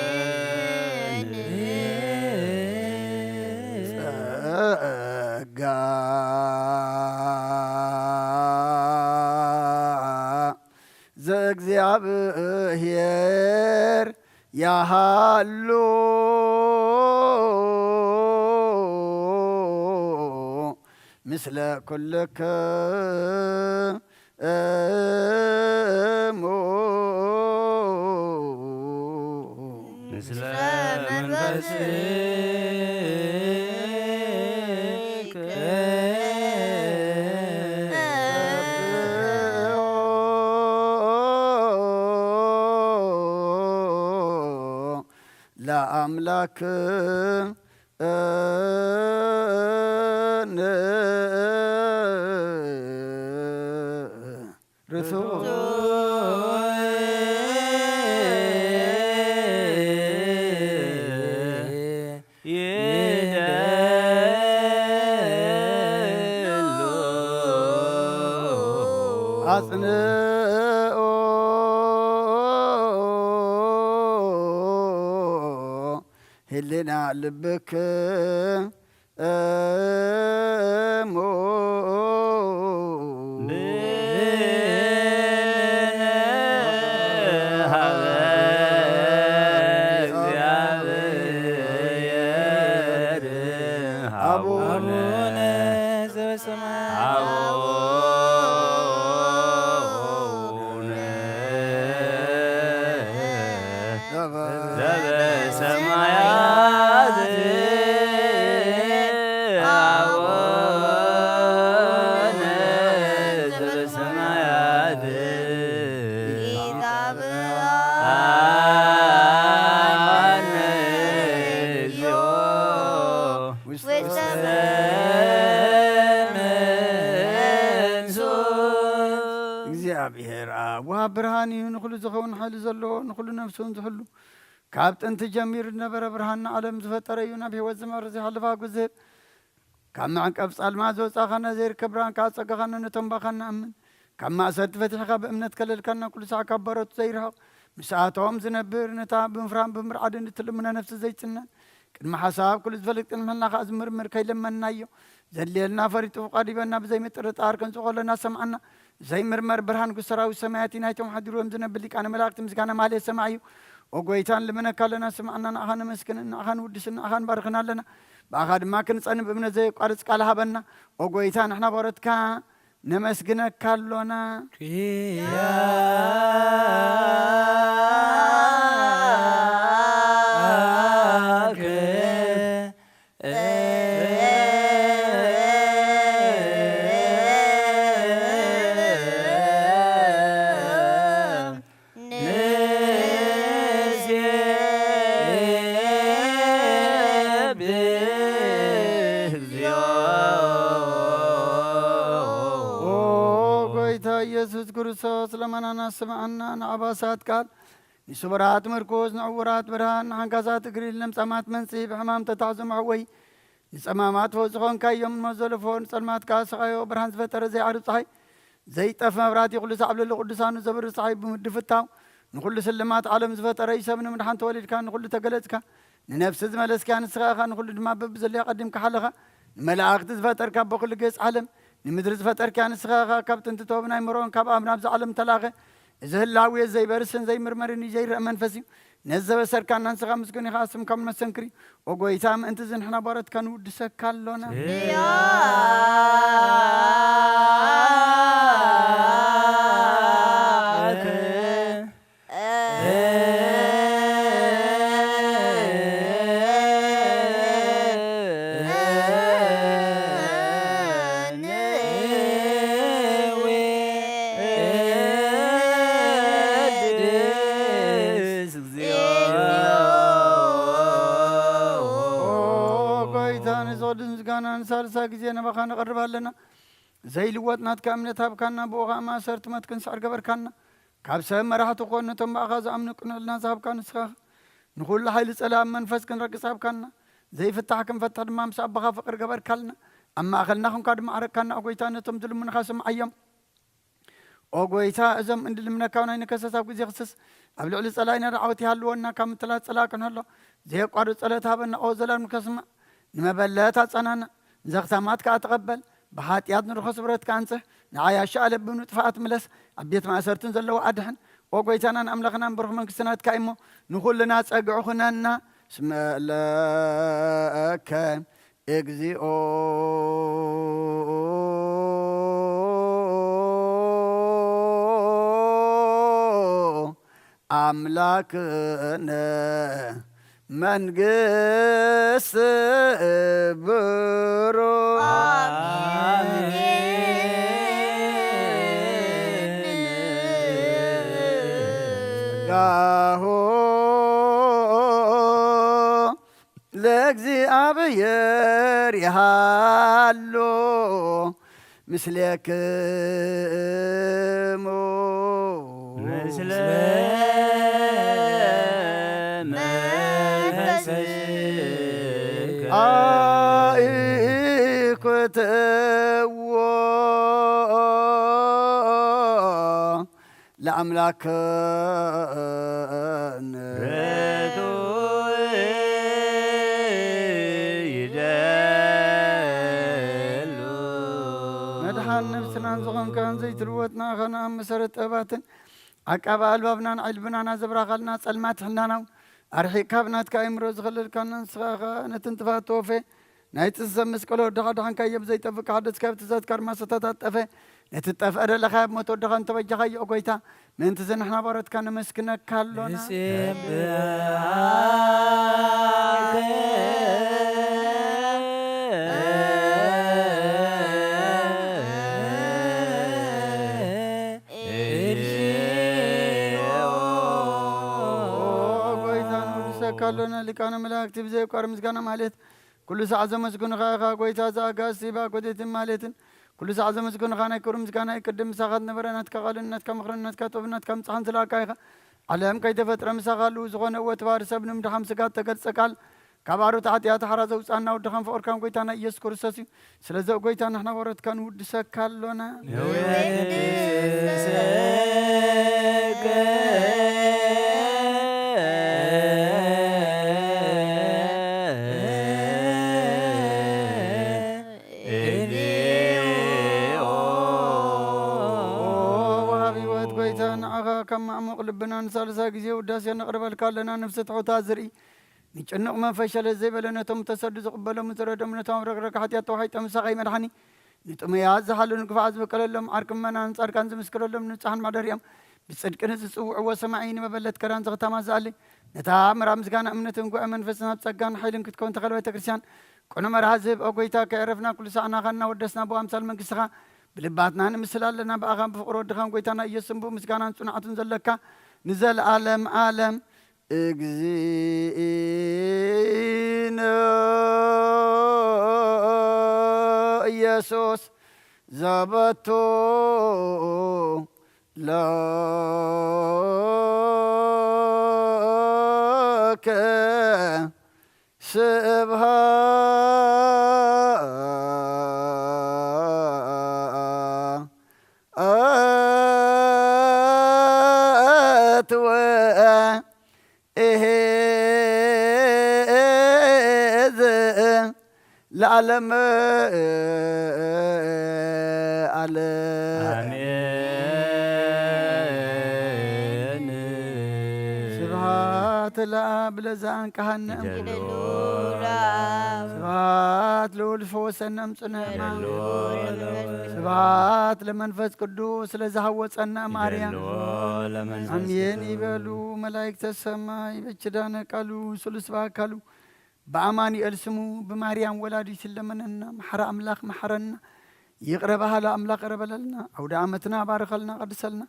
አሜን። ጸጋ ዘእግዚኣብሔር ያሃሉ ምስለ ኩልክሙ። ምስለ መንፈስከ። ለአምላክ ርቱዕ አጽንኦ ህልና ልብክ እሙ። አቡነ ዘበሰማያት። ዘበሰማያት። አቡነ ዘበሰማያት። እግዚኦ ውስተ መንሱት። እግዚአብሔር አብ ወሃብ ብርሃን እዩ፣ ንኹሉ ዝኸውን ሓይሊ ዘለዎ፣ ንኹሉ ነፍሱን ዝሕሉ፣ ካብ ጥንቲ ጀሚሩ ዝነበረ ብርሃን ንዓለም ዝፈጠረ እዩ። ናብ ህይወት ዝመርሕ ዘይሓልፍ ኣጉ ዝህብ፣ ካብ መዕንቀፍ ጻልማት ዘውጻኻና፣ ዘይርከብ ብርሃን ከኣ ኣጸጋኻና፣ ነቶም ባኻ ንኣምን። ካብ ማእሰርቲ ፈቲሕካ ብእምነት ከለልካና፣ ኩሉ ሳዕ ካብ ባሮቱ ዘይርሕቕ፣ ምስኣቶም ዝነብር፣ ነታ ብምፍራን ብምርዓድን እትልምና ነፍሲ ዘይጽነን፣ ቅድሚ ሓሳብ ኩሉ ዝፈልጥ፣ ቅድሚ ሕልና ከኣ ዝምርምር ከይለመንናዮ፣ ዘድልየልና ፈሪጡ ፍቓዱ ሂበና፣ ብዘይ ምጥርጣር ክንጽቆ ኣለና፣ ሰምዓና። ዘይምርመር ብርሃን፣ ንጉስ ሰራዊት ሰማያት እዩ፣ ናይቶም ሓዲሩ ዝነብር ሊቃነ መላእክቲ ምስጋና ማህሌት ሰማዕ እዩ። ኦ ጎይታ፣ ንልምነካ ኣለና፣ ስምዓና፣ ንኣኻ ነመስግንን፣ ንኣኻ ንውድስን፣ ንኣኻ ንባርኽን ኣለና። ብኣኻ ድማ ክንጸን ብእምነት ዘየቋርጽ ቃል ሃበና። ኦ ጎይታ፣ ንሕና ባሮትካ ነመስግነካ ኣሎና። ኪያከ ንሴብህ እግዚኦ። ኦ ጎይታ ኢየሱስ ክርስቶስ፣ ለመናና ስምዓና፣ ንዓባሳት ቃል፣ ንስቡራት ምርኩስ፣ ንዕውራት ብርሃን፣ ንሓንካሳት እግሪ፣ ንለምጻማት መንጽሂ፣ ብሕማም ተታሕዞ መሕወይ፣ ንጸማማት ፈውሲ ኾንካዮም፣ ንሞት ዘለፎ፣ ንጸልማት ከኣ ሰቓዮ፣ ብርሃን ዝፈጠረ ዘይዓርብ ጸሓይ፣ ዘይጠፍ መብራህቲ፣ ኩሉ ሳዕ ኣብ ልዕሊ ቅዱሳኑ ዘብርህ ጸሓይ ብምድፍታው፣ ንኹሉ ስልማት ዓለም ዝፈጠረ እዩ። ሰብ ንምድሓን ተወሊድካ፣ ንኹሉ ተገለጽካ፣ ንነፍሲ ዝመለስካ ንስኻ ኢኻ፣ ንኹሉ ድማ በብዘለዮ ቀዲምካ ሓለኻ። ንመላእኽቲ ዝፈጠርካ፣ በኹሉ ገጽ ዓለም ንምድሪ ዝፈጠርካ ንስኻ ኢኻ። ካብ ጥንቲ ተወብ ናይ መርኦን ካብ ኣብ ናብዚ ዓለም ተላኸ። እዚ ህላዌ ዘይበርስን ዘይምርመርን እዩ፣ ዘይረአ መንፈስ እዩ። ነዚ ዘበሰርካና ንስኻ ምስጉን ኢኻ፣ ስምካ እውን መሰንክር እዩ። ኦ ጎይታ፣ ምእንቲ እዚ ንሕና ባሮትካ ንውድሰካ ኣሎና። ኪያከ ኦ ጎይታ፣ ንዝቕድስ ምስጋና ንሳልሳይ ግዜ ናባኻ ንቐርብ ኣለና። ዘይልወጥ ናትካ እምነት ሃብካና፣ ብኡ ኸኣ ማእሰርቲ ሞት ክንስዕር ገበርካና። ካብ ሰብ መራሕቲ ክኾኑ ነቶም ብኣኻ ዝኣምኑ ቅኑዕ ሕልና ዝሃብካ ንስኻ ኢኻ። ንኹሉ ሓይሊ ጸላኢ ኣብ መንፈስ ክንረግጽ ሃብካና። ዘይፍታሕ ክንፈትሕ ድማ ምስ ኣቦኻ ፍቕሪ ገበርካልና። ኣብ ማእከልና ኹንካ ድማ ዓረቅካና፣ ኦ ጎይታ፣ ነቶም ዝልምኑኻ ስምዓዮም። ኦ ጎይታ፣ እዞም እንድልምነካ ናይ ንከሰስ ኣብ ግዜ ክስስ ኣብ ልዕሊ ጸላኢና ርዓወት ይሃልወና፣ ካብ ምትላት ጸላኢ ክንህሎ ዘየቋርጽ ጸሎት ሃበና። ኦ ዘላለም ከስምዕ፣ ንመበለት ኣጸናና፣ ንዘኽታማት ከኣ ተቐበል። ብሓጢኣት ንርኾ ስብረትካ ኣንጽህ፣ ንዓያሹ ኣለብም ንጥፍኣት ምለስ፣ ኣብ ቤት ማእሰርትን ዘለዉ ኣድሕን። ኦ ጎይታናን ኣምላኽናን፣ ብሩኽ መንግስቲ ናትካ እሞ፣ ንኹልና ጸግዒ ኩነና። እስመ ለከ እግዚኦ አምላክነ መንግስት ብሩክ ጸጋሁ ለእግዚኣብሔር ይሃሉ ምስሌክሙ። ምስለ መንፈስከ። አኢኩትዎ ለአምላክነ። ርቱዕ ይደሉ። መድሓን ነብስናን ዝኾንካን ዘይትልወጥ ንኣኻና ኣብ መሰረት ጥበባትን ዓቃቢ ኣልባብናን ዕልብናን ኣዘብራኻልና፣ ጸልማት ሕናናው ኣርሒቕካ ብናትካ ኣእምሮ ዝኸለልካና ንስኻ ኸኣ ነቲ እንጥፋእ ተወፌ ናይ ጽንሰብ መስቀል ወድኻ ድሓንካዮ ብዘይጠፍእ ክሓደስ ካብ ትእዛዝካ ድማ ዝተታጠፈ ነቲ ዝጠፍአ ደለኻዮ ብሞት ወድኻ እንተበጃኻዮ፣ ኦ ጐይታ፣ ምእንቲ እዚ ንሕና ባሮትካ ነመስግነካ ኣሎና። ንሴብሐከ እግዚኦ። ኦ ጐይታ፣ ነወድሰካ ኣሎና። ሊቃነ መላእክቲ ብዘየቋርጽ ምስጋና ማለት ኩሉ ሳዕ ዘመስግኑኻ ኢኻ ጐይታ፣ እዛ ኣጋእዝቲ ብኣኮቴትን ማሌትን ኩሉ ሳዕ ዘመስግኑኻ ናይ ክብሪ ምስጋና ይቅድም። ምሳኻ ዝነበረ ናትካ ቃልን ናትካ ምኽርን ናትካ ጥበብን ናትካ ምጽሓን ዝለኣካ ኢኻ። ዓለም ከይተፈጥረ ምሳኻ ህልው ዝኾነ እወ እቲ ባህሪ ሰብ ንምድሓን ስጋ እተገልጸ ቃል ካብ ኣሮት ሓጢኣት ሓራ ዘውጽኣና ወድኻን ፍቕርካን ጐይታና ኢየሱስ ክርስቶስ እዩ። ስለዚ ኦ ጐይታ ንሕና ባሮትካ ንውድሰካ ኣሎና። ንውድሰከ እግዚኦ። ወሃቢ ህይወት ጐይታ፣ ንዓኻ ካብ ማዕሙቕ ልብና ንሳልሳይ ግዜ ውዳሴ ነቕርበልካ ኣለና። ነፍሲ ትሑታ ዝርኢ፣ ንጭኑቕ መንፈስ ሸለል ዘይበለ፣ ነቶም ተሰዱ ዝቕበሎም ዝረዶም፣ ነቶም ኣብ ረግረግ ሓጢኣት ተዋሒጦም ምሳኻ ይመድሓኒ፣ ንጥሙያት ዝሓሉ ንግፉዓት ዝበቀለሎም ዓርኪ ምእመናን ጻድቃን ዝምስክረሎም ንጹሓን ማሕደሪኦም ብጽድቂ ንዝጽውዕዎ ሰማዒ ንመበለት ከዳን ዘኽታማት ዝኣሊ ነታ ምራ ምስጋና እምነትን ጉባኤ መንፈስን ኣብ ጸጋን ሓይልን ክትከውን ተኸለ ቤተ ክርስቲያን ቅኑዕ መርሃ ዝህብ ኦ ጐይታ ከየዕረፍና ኩሉ ሳዕ ናኻ እናወደስና ብኣምሳል መንግስትኻ ብልባትና ንምስል ኣለና። ብኣኻን ብፍቕሪ ወድኻን ጐይታና ኢየሱስን ብኡ ምስጋናን ጽንዓትን ዘለካ ንዘለኣለም ኣለም። እግዚእነ ኢየሱስ ዘበቱ ለከ ስብሐት ወ እሄዝ ለዓለም ዓለም። አሜን። ስብሐት ለአብ ለዘአንቀሐነ እም-፣ ይደሎ ለአብ። ስብሐት ለወልድ ፈወሰነ እምጽነ ሕማም። ይደሎ ለወልድ። ስብሐት ለመንፈስ ቅዱስ ለዘሐወጸነ ማርያም። ይደሎ ለመንፈስ አሜን ቅዱስ። ይበሉ መላእክተ ሰማይ በኪዳነ ቃሉ ስሉስ በአካሉ በአማኑኤል ስሙ ብማርያም ወላዲት ለመነና። መሐሪ ኣምላኽ መሐረና፣ ይቕረ በሃሊ ኣምላኽ ይቕረ በለልና። ኣውደ ዓመትና ባርኸልና፣ ቀድሰልና፣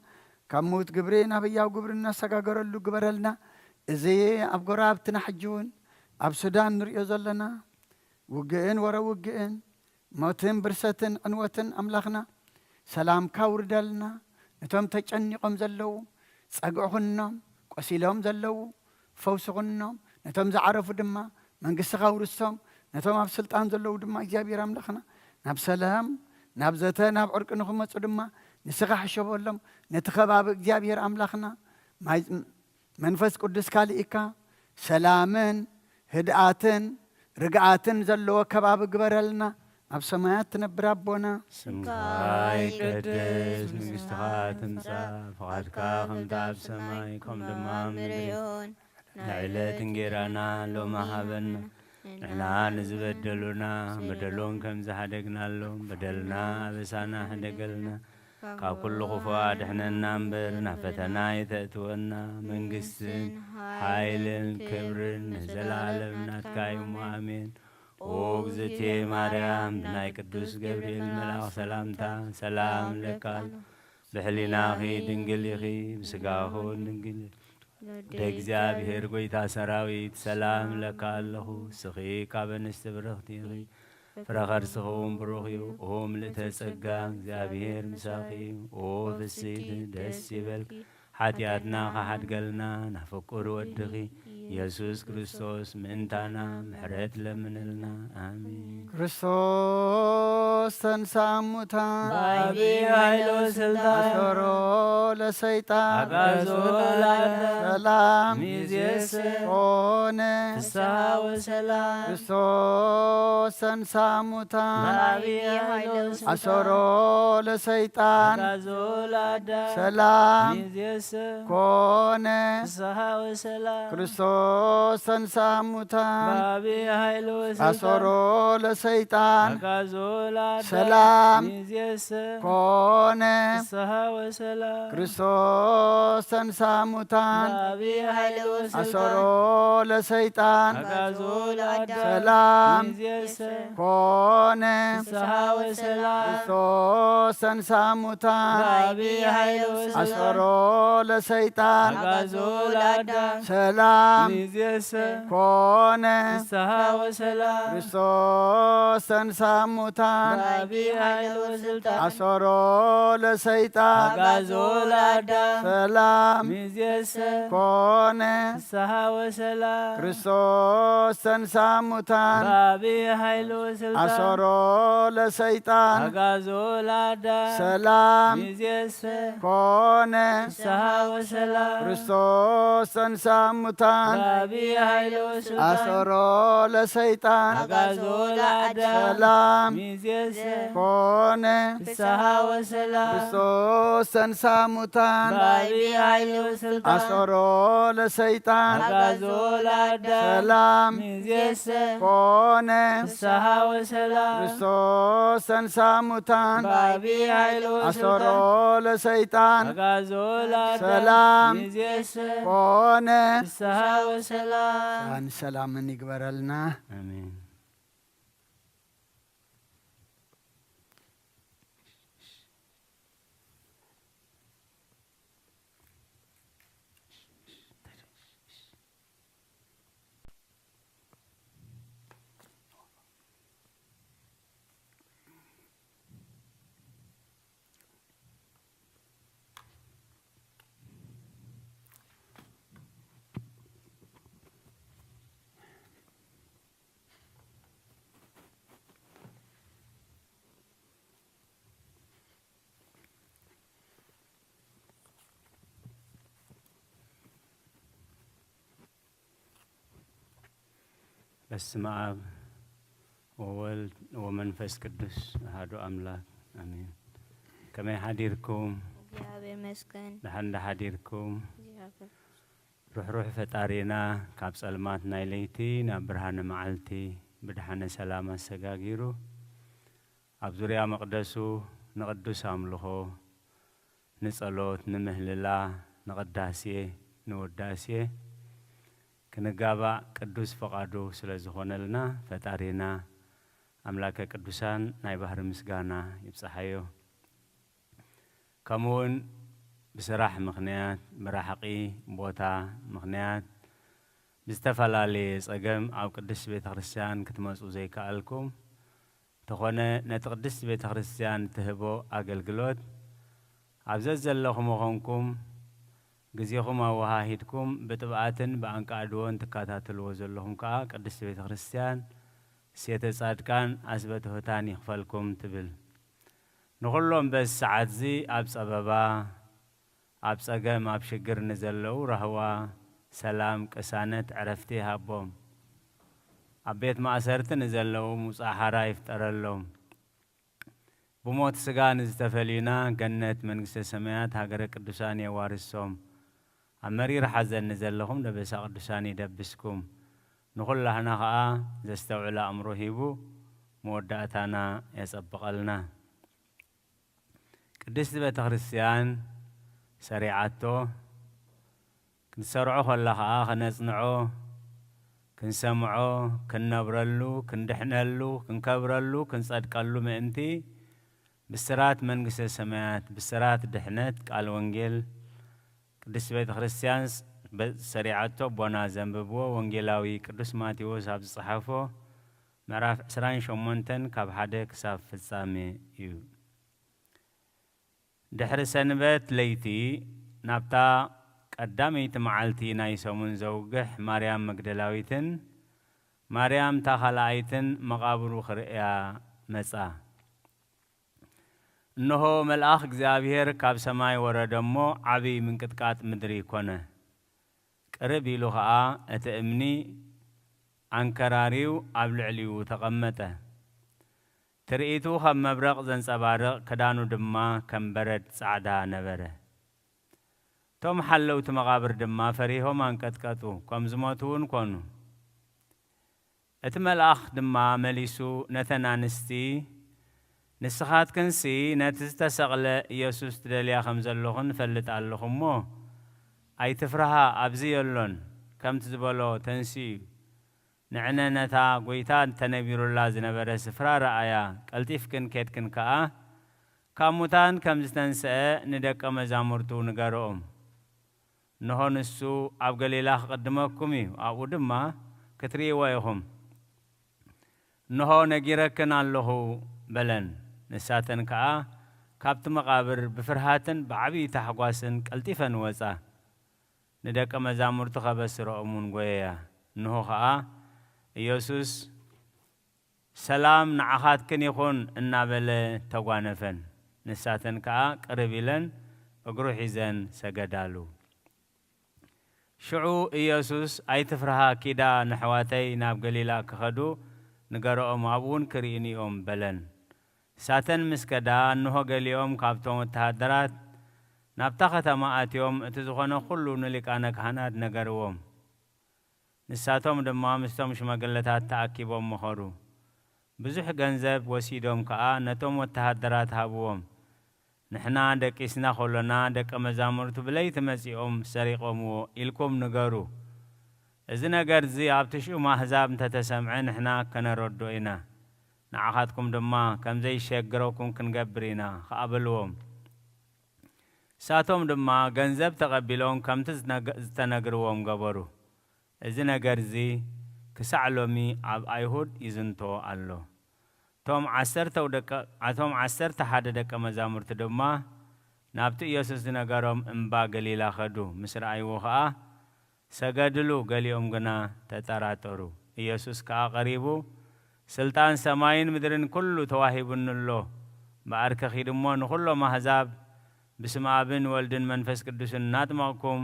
ካብ ምዉት ግብሪ ናብ ህያው ግብሪ እናሰጋገረሉ ግበረልና። እዚ ኣብ ጎረባብትና ሕጂ እውን ኣብ ሱዳን ንሪኦ ዘለና ውግእን ወረ ውግእን ሞትን ብርሰትን ዕንወትን ኣምላኽና ሰላምካ ውርደልና። ነቶም ተጨኒቖም ዘለዉ ጸግዒ ኩኖም፣ ቆሲሎም ዘለዉ ፈውሲ ኩኖም፣ ነቶም ዝዓረፉ ድማ መንግስትኻ ውርሶም፣ ነቶም ኣብ ስልጣን ዘለዉ ድማ እግዚኣብሔር ኣምላኽና ናብ ሰላም፣ ናብ ዘተ፣ ናብ ዕርቂ ንኽመጹ ድማ ንስኻ ሕሸበሎም። ነቲ ከባቢ እግዚኣብሔር ኣምላኽና ማይ መንፈስ ቅዱስካ ልኢካ ሰላምን ህድኣትን ርግኣትን ዘለዎ ከባቢ ግበረልና። ኣብ ሰማያት ትነብር ኣቦና፣ ስምካ ይቀደስ፣ መንግስትኻ ትምጻእ፣ ፍቓድካ ከምቲ ኣብ ሰማይ ከም ድማ ኣብ ምድሪ ይኹን። ናይ ዕለት እንጌራና ሎሚ ሃበና። ንሕና ንዝበደሉና በደሎም ከም ዝሓደግናሎም በደልና ኣበሳና ሕደገልና፣ ካብ ኩሉ ክፉእ ኣድሕነና እምበር ናብ ፈተና ኣይተእትወና። መንግስትን ሓይልን ክብርን ንዘለኣለም ናትካ እዩ እሞ ኣሜን። ኦ እግዝእትየ ማርያም፣ ብናይ ቅዱስ ገብርኤል መልኣኽ ሰላምታ ሰላም እለካ ኣለኹ። ብሕሊናኺ ድንግል ኢኺ፣ ብስጋኺ እውን ድንግል ኢኺ። ወደ እግዚኣብሔር ጎይታ ሰራዊት ሰላም እለካ ኣለኹ። ንስኺ ካብ ኣንስቲ ብርኽቲ ኢኺ፣ ፍረ ከርስኺ እውን ብሩኽ እዩ። ኦ ምልእተ ጸጋ፣ እግዚኣብሔር ምሳኺ እዩ። ኦ ፍስሕቲ ደስ ይበልኪ፣ ሓጢኣትና ክሓድገልና ናብ ፍቁር ወድኺ ኢየሱስ ክርስቶስ ምእንታና ምሕረት ለምንልና። ኣሜን። ክርስቶስ ተንሥአ እሙታን በአቢይ ኃይል ወስልጣን አሰሮ ለሰይጣን አግዓዞ ለአዳም ሰላም ሚዜሰ ኮነ። ፍስሐ ወሰላም። ክርስቶስ ተንሥአ እሙታን በአቢይ ኃይል ወስልጣን አሰሮ ለሰይጣን አግዓዞ ለአዳም ሰላም ሚዜሰ ኮነ። ፍስሐ ወሰላም። ክርስቶስ ተንሥአ እሙታን በአቢይ ኃይል ወስልጣን አሰሮ ለሰይጣን አግዓዞ ለአዳም ሰላም ሚዜሰ ኮነ። ፍስሐ ወሰላም። ክርስቶስ ተንሥአ እሙታን በአቢይ ኃይል ወስልጣን አሰሮ ለሰይጣን አግዓዞ ለአዳም ሰላም ሚዜሰ ኮነ። ፍስሐ ወሰላም። ክርስቶስ ተንሥአ እሙታን በአቢይ ኃይል ወስልጣን አሰሮ ለሰይጣን አግዓዞ ለአዳም ሰላም ሚዜሰ ኮነ። ፍስሐ ወሰላም። ክርስቶስ ተንሥአ እሙታን በአቢይ ኃይል ወስልጣን አሰሮ ለሰይጣን አግዓዞ ለአዳም ሰላም ሚዜሰ ኮነ። ፍስሐ ወሰላም። ክርስቶስ ተንሥአ እሙታን በአቢይ ኃይል ወስልጣን አሰሮ ለሰይጣን አግዓዞ ለአዳም ሰላም ሚዜሰ ኮነ። ፍስሐ ወሰላም። ክርስቶስ ተንሥአ እሙታን በአቢይ ኃይል ወስልጣን አሰሮ ለሰይጣን አግዓዞ ለአዳም ሰላም ሚዜሰ ኮነ። ፍስሐ ወሰላም። ክርስቶስ ተንሥአ እሙታን በአቢይ ኃይል ወስልጣን አሰሮ ለሰይጣን አግዓዞ ለአዳም ሰላም ሚዜሰ ኮነ። ፍስሐ ወሰላም። ክርስቶስ ተንሥአ እሙታን በአቢይ ኃይል አሰሮ ወስልጣን ለሰይጣን አግዓዞ ለአዳም ሰላም ሚዜሰ ኮነ። ፍስሐ ወሰላም። ሰላምን ይግበረልና። ኣሜን። በስመ አብ ወወልድ ወመንፈስ ቅዱስ አሐዱ አምላክ አሜን። ከመይ ሓዲርኩም? እግዚኣብሔር ይመስገን። ደሓን ዶ ሓዲርኩም? እግዚኣብሔር ሩሕሩሕ ፈጣሪና ካብ ጸልማት ናይ ለይቲ ናብ ብርሃነ መዓልቲ ብድሓነ ሰላም ኣሰጋጊሩ ኣብ ዙርያ መቕደሱ ንቕዱስ ኣምልኾ፣ ንጸሎት፣ ንምህልላ፣ ንቕዳሴ፣ ንውዳሴ ክንጋባእ ቅዱስ ፈቓዱ ስለ ዝኾነልና ፈጣሪና ኣምላከ ቅዱሳን ናይ ባህሪ ምስጋና ይብጽሓዮ። ከምኡውን ብስራሕ ምኽንያት፣ ብራሕቒ ቦታ ምኽንያት፣ ብዝተፈላለየ ጸገም ኣብ ቅድስት ቤተ ክርስቲያን ክትመጹ ዘይከኣልኩም፣ እንተኾነ ነቲ ቅድስት ቤተ ክርስቲያን እትህቦ ኣገልግሎት ኣብ ዘዘለኹሞ ኾንኩም ግዜኹም ኣወሃሂድኩም ብጥብኣትን ብኣንቃዕድዎን ትከታተልዎ ዘለኹም ከኣ ቅድስት ቤተ ክርስቲያን ሴተ ጻድቃን ኣስበ ትሑታን ይኽፈልኩም ትብል። ንኹሎም በዚ ሰዓትዚ ኣብ ጸበባ፣ ኣብ ጸገም፣ ኣብ ሽግር ንዘለዉ ራህዋ፣ ሰላም፣ ቅሳነት፣ ዕረፍቲ ይሃቦም። ኣብ ቤት ማእሰርቲ ንዘለዉ ምውጻእ ሓራ ይፍጠረሎም። ብሞት ስጋ ንዝተፈልዩና ገነት መንግስተ ሰማያት ሃገረ ቅዱሳን የዋርሶም። ኣብ መሪር ሓዘን ንዘለኹም ደበሳ ቅዱሳን ይደብስኩም። ንኹላህና ኸኣ ዘስተውዕል ኣእምሮ ሂቡ መወዳእታና የጸብቐልና። ቅድስቲ ቤተ ክርስቲያን ሰሪዓቶ፣ ክንሰርዖ ኸላ ኸኣ ኸነጽንዖ፣ ክንሰምዖ፣ ክንነብረሉ፣ ክንድሕነሉ፣ ክንከብረሉ፣ ክንጸድቀሉ ምእንቲ ብስራት መንግስተ ሰማያት፣ ብስራት ድሕነት ቃል ወንጌል ቅድስቲ ቤተ ክርስቲያን ስ-፣ በ-፣ ሰሪዓቶ ኣቦና ዘንብብዎ ወንጌላዊ ቅዱስ ማቴዎስ ኣብ ዝጸሓፎ ምዕራፍ ዕስራን ሸሞንተን ካብ ሓደ ክሳብ ፍጻሜ እዩ። ድሕሪ ሰንበት ለይቲ ናብታ ቀዳመይቲ መዓልቲ ናይ ሰሙን ዘውግሕ ማርያም መግደላዊትን ማርያም እታ ካልኣይትን መቓብሩ ክርእያ መጻ። እንሆ መልኣኽ እግዚኣብሔር ካብ ሰማይ ወረደ እሞ ዓቢ ምንቅጥቃጥ ምድሪ ኮነ። ቅርብ ኢሉ ኸኣ እቲ እምኒ ኣንከራርዩ ኣብ ልዕሊኡ ተቐመጠ። ትርኢቱ ከም መብረቕ ዘንጸባርቕ፣ ክዳኑ ድማ ከም በረድ ጻዕዳ ነበረ። እቶም ሓለውቲ መቓብር ድማ ፈሪሆም ኣንቀጥቀጡ፣ ከም ዝሞቱ እውን ኮኑ። እቲ መልኣኽ ድማ መሊሱ ነተን ኣንስቲ፣ "ንስኻትክንሲ ነቲ ዝተሰቕለ ኢየሱስ ትደልያ ከም ዘለኹን እፈልጥ ኣለኹ እሞ፣ ኣይትፍርሃ፣ ኣብዚ የሎን፣ ከምቲ ዝበሎ ተንሲኡ እዩ። ንዕነ ነታ ጐይታ ተነቢሩላ ዝነበረ ስፍራ ረኣያ፣ ቀልጢፍክን ኬድክን ከኣ ካብ ሙታን ከም ዝተንስአ ንደቀ መዛሙርቱ ንገርኦም። እንሆ ንሱ ኣብ ገሊላ ክቕድመኩም እዩ፣ ኣብኡ ድማ ክትርእይዎ ኢኹም። እንሆ ነጊረክን ኣለኹ" በለን። ንሳተን ከኣ ካብቲ መቓብር ብፍርሃትን ብዓብዪ ታሕጓስን ቀልጢፈን ወጻ። ንደቀ መዛሙርቱ ከበስረኦም እውን ጐየያ። እንሆ ኸኣ ኢየሱስ "ሰላም ንዓኻትክን ይኹን" እናበለ ተጓነፈን። ንሳተን ከኣ ቅርብ ኢለን እግሩ ሒዘን ሰገዳሉ። ሽዑ ኢየሱስ "ኣይትፍርሃ፣ ኪዳ ንኣሕዋተይ ናብ ገሊላ ክኸዱ ንገርኦም፣ ኣብኡ እውን ክርእዩኒ እዮም" በለን። ንሳተን ምስ ከዳ፣ እንሆ ገሊኦም ካብቶም ወተሃደራት ናብታ ከተማ ኣትዮም እቲ ዝኾነ ኩሉ ንሊቃነ ካህናት ነገርዎም። ንሳቶም ድማ ምስቶም ሽማግለታት ተኣኪቦም መኸሩ። ብዙሕ ገንዘብ ወሲዶም ከኣ ነቶም ወተሃደራት ሃብዎም። "ንሕና ደቂስና ኸሎና፣ ደቀ መዛሙርቱ ብለይቲ መጺኦም ሰሪቖምዎ" ኢልኩም ንገሩ። "እዚ ነገር እዚ ኣብ ትሽኡም ኣህዛብ እንተ ተሰምዐ፣ ንሕና ከነረድኦ ኢና። ንዓኻትኩም ድማ ከም ዘይሸግረኩም ክንገብር ኢና" ኸኣ በልዎም። ንሳቶም ድማ ገንዘብ ተቐቢሎም ከምቲ ዝነገ-፣ ዝተነግርዎም ገበሩ። እዚ ነገር እዚ ክሳዕ ሎሚ ኣብ ኣይሁድ ይዝንቶ ኣሎ። እቶም ዓሰርተው ደቀ-፣ እቶም ዓሰርተ ሓደ ደቀ መዛሙርቲ ድማ ናብቲ ኢየሱስ ዝነገሮም እምባ ገሊላ ኸዱ። ምስ ረኣይዎ ኸኣ ሰገድሉ፣ ገሊኦም ግና ተጠራጠሩ። ኢየሱስ ከኣ ቀሪቡ፣ "ስልጣን ሰማይን ምድርን ኩሉ ተዋሂቡኒ ኣሎ። እምበኣር ከኺድ እሞ ንኹሎም ኣህዛብ ብስም ኣብን ወልድን መንፈስ ቅዱስን እናጥመቕኩም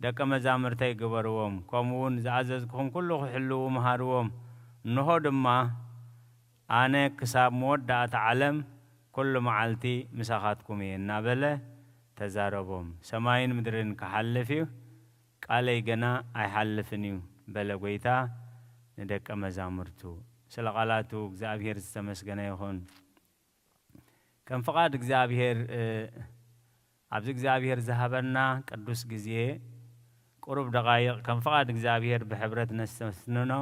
ደቀ መዛሙርተይ ግበርዎም። ከምኡ እውን ዝኣዘዝኩኹም ኩሉ ክሕልዉ ምሃርዎም። እንሆ ድማ ኣነ ክሳብ መወዳእታ ዓለም ኩሉ መዓልቲ ምሳኻትኩም እየ" እናበለ ተዛረቦም። "ሰማይን ምድርን ክሓልፍ እዩ፣ ቃለይ ግና ኣይሓልፍን እዩ" በለ ጐይታ ንደቀ መዛሙርቱ። ስለ ቃላቱ እግዚኣብሔር ዝተመስገነ ይኹን። ከም ፍቓድ እግዚኣብሔር፣ እ፣ ኣብዚ እግዚኣብሔር ዝሃበና ቅዱስ ግዜ፣ ቁሩብ ደቓይቕ ከም ፍቓድ እግዚኣብሔር ብሕብረት ነስተንትኖ፣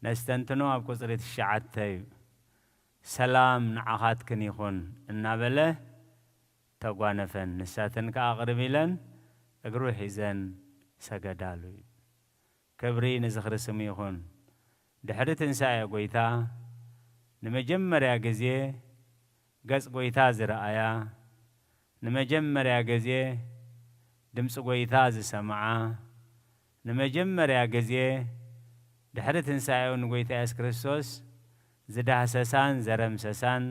ነስተንትኖ ኣብ ቁጽሪ ትሽዓተ እዩ። "ሰላም ንዓኻትክን ይኹን" እናበለ ተጓነፈን። ንሳተን ከኣ ቅርብ ኢለን እግሩ ሒዘን ሰገዳሉ። ክብሪ ንዝኽሪ ስሙ ይኹን። ድሕሪ ትንሳኤ ጐይታ ንመጀመርያ ግዜ ገጽ ጐይታ ዝረኣያ፣ ንመጀመርያ ግዜ ድምጺ ጐይታ ዝሰምዓ፣ ንመጀመርያ ግዜ ድሕሪ ትንሳኤኡ ንጐይታ የሱስ ክርስቶስ ዝዳህሰሳን ዘረምሰሳን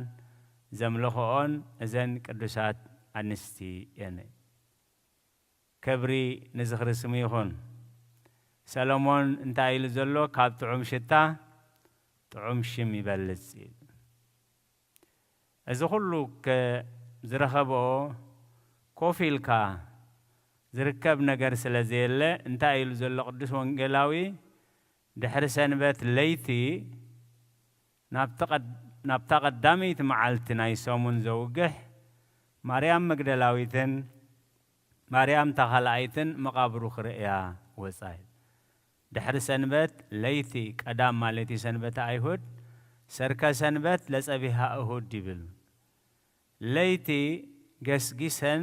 ዘምለኽኦን እዘን ቅዱሳት ኣንስቲ እየን። ክብሪ ንዝኽሪ ስሙ ይኹን። ሰሎሞን እንታይ ኢሉ ዘሎ? "ካብ ጥዑም ሽታ ጥዑም ሽም ይበልጽ" ይብል። እዚ ኩሉ ከ-፣ ዝረኸብኦ ኮፍ ኢልካ ዝርከብ ነገር ስለ ዘየለ፣ እንታይ ኢሉ ዘሎ ቅዱስ ወንጌላዊ? ድሕሪ ሰንበት ለይቲ ናብቲ ቀድ-፣ ናብታ ቀዳመይቲ መዓልቲ ናይ ሰሙን ዘውግሕ ማርያም መግደላዊትን ማርያም እታ ካልኣይትን መቓብሩ ክርእያ ወጻ ኢሉ። ድሕሪ ሰንበት ለይቲ ቀዳም ማለት እዩ ሰንበተ ኣይሁድ፣ ሰርከ ሰንበት ለጸቢሃ እሁድ ይብል። ለይቲ ገስጊሰን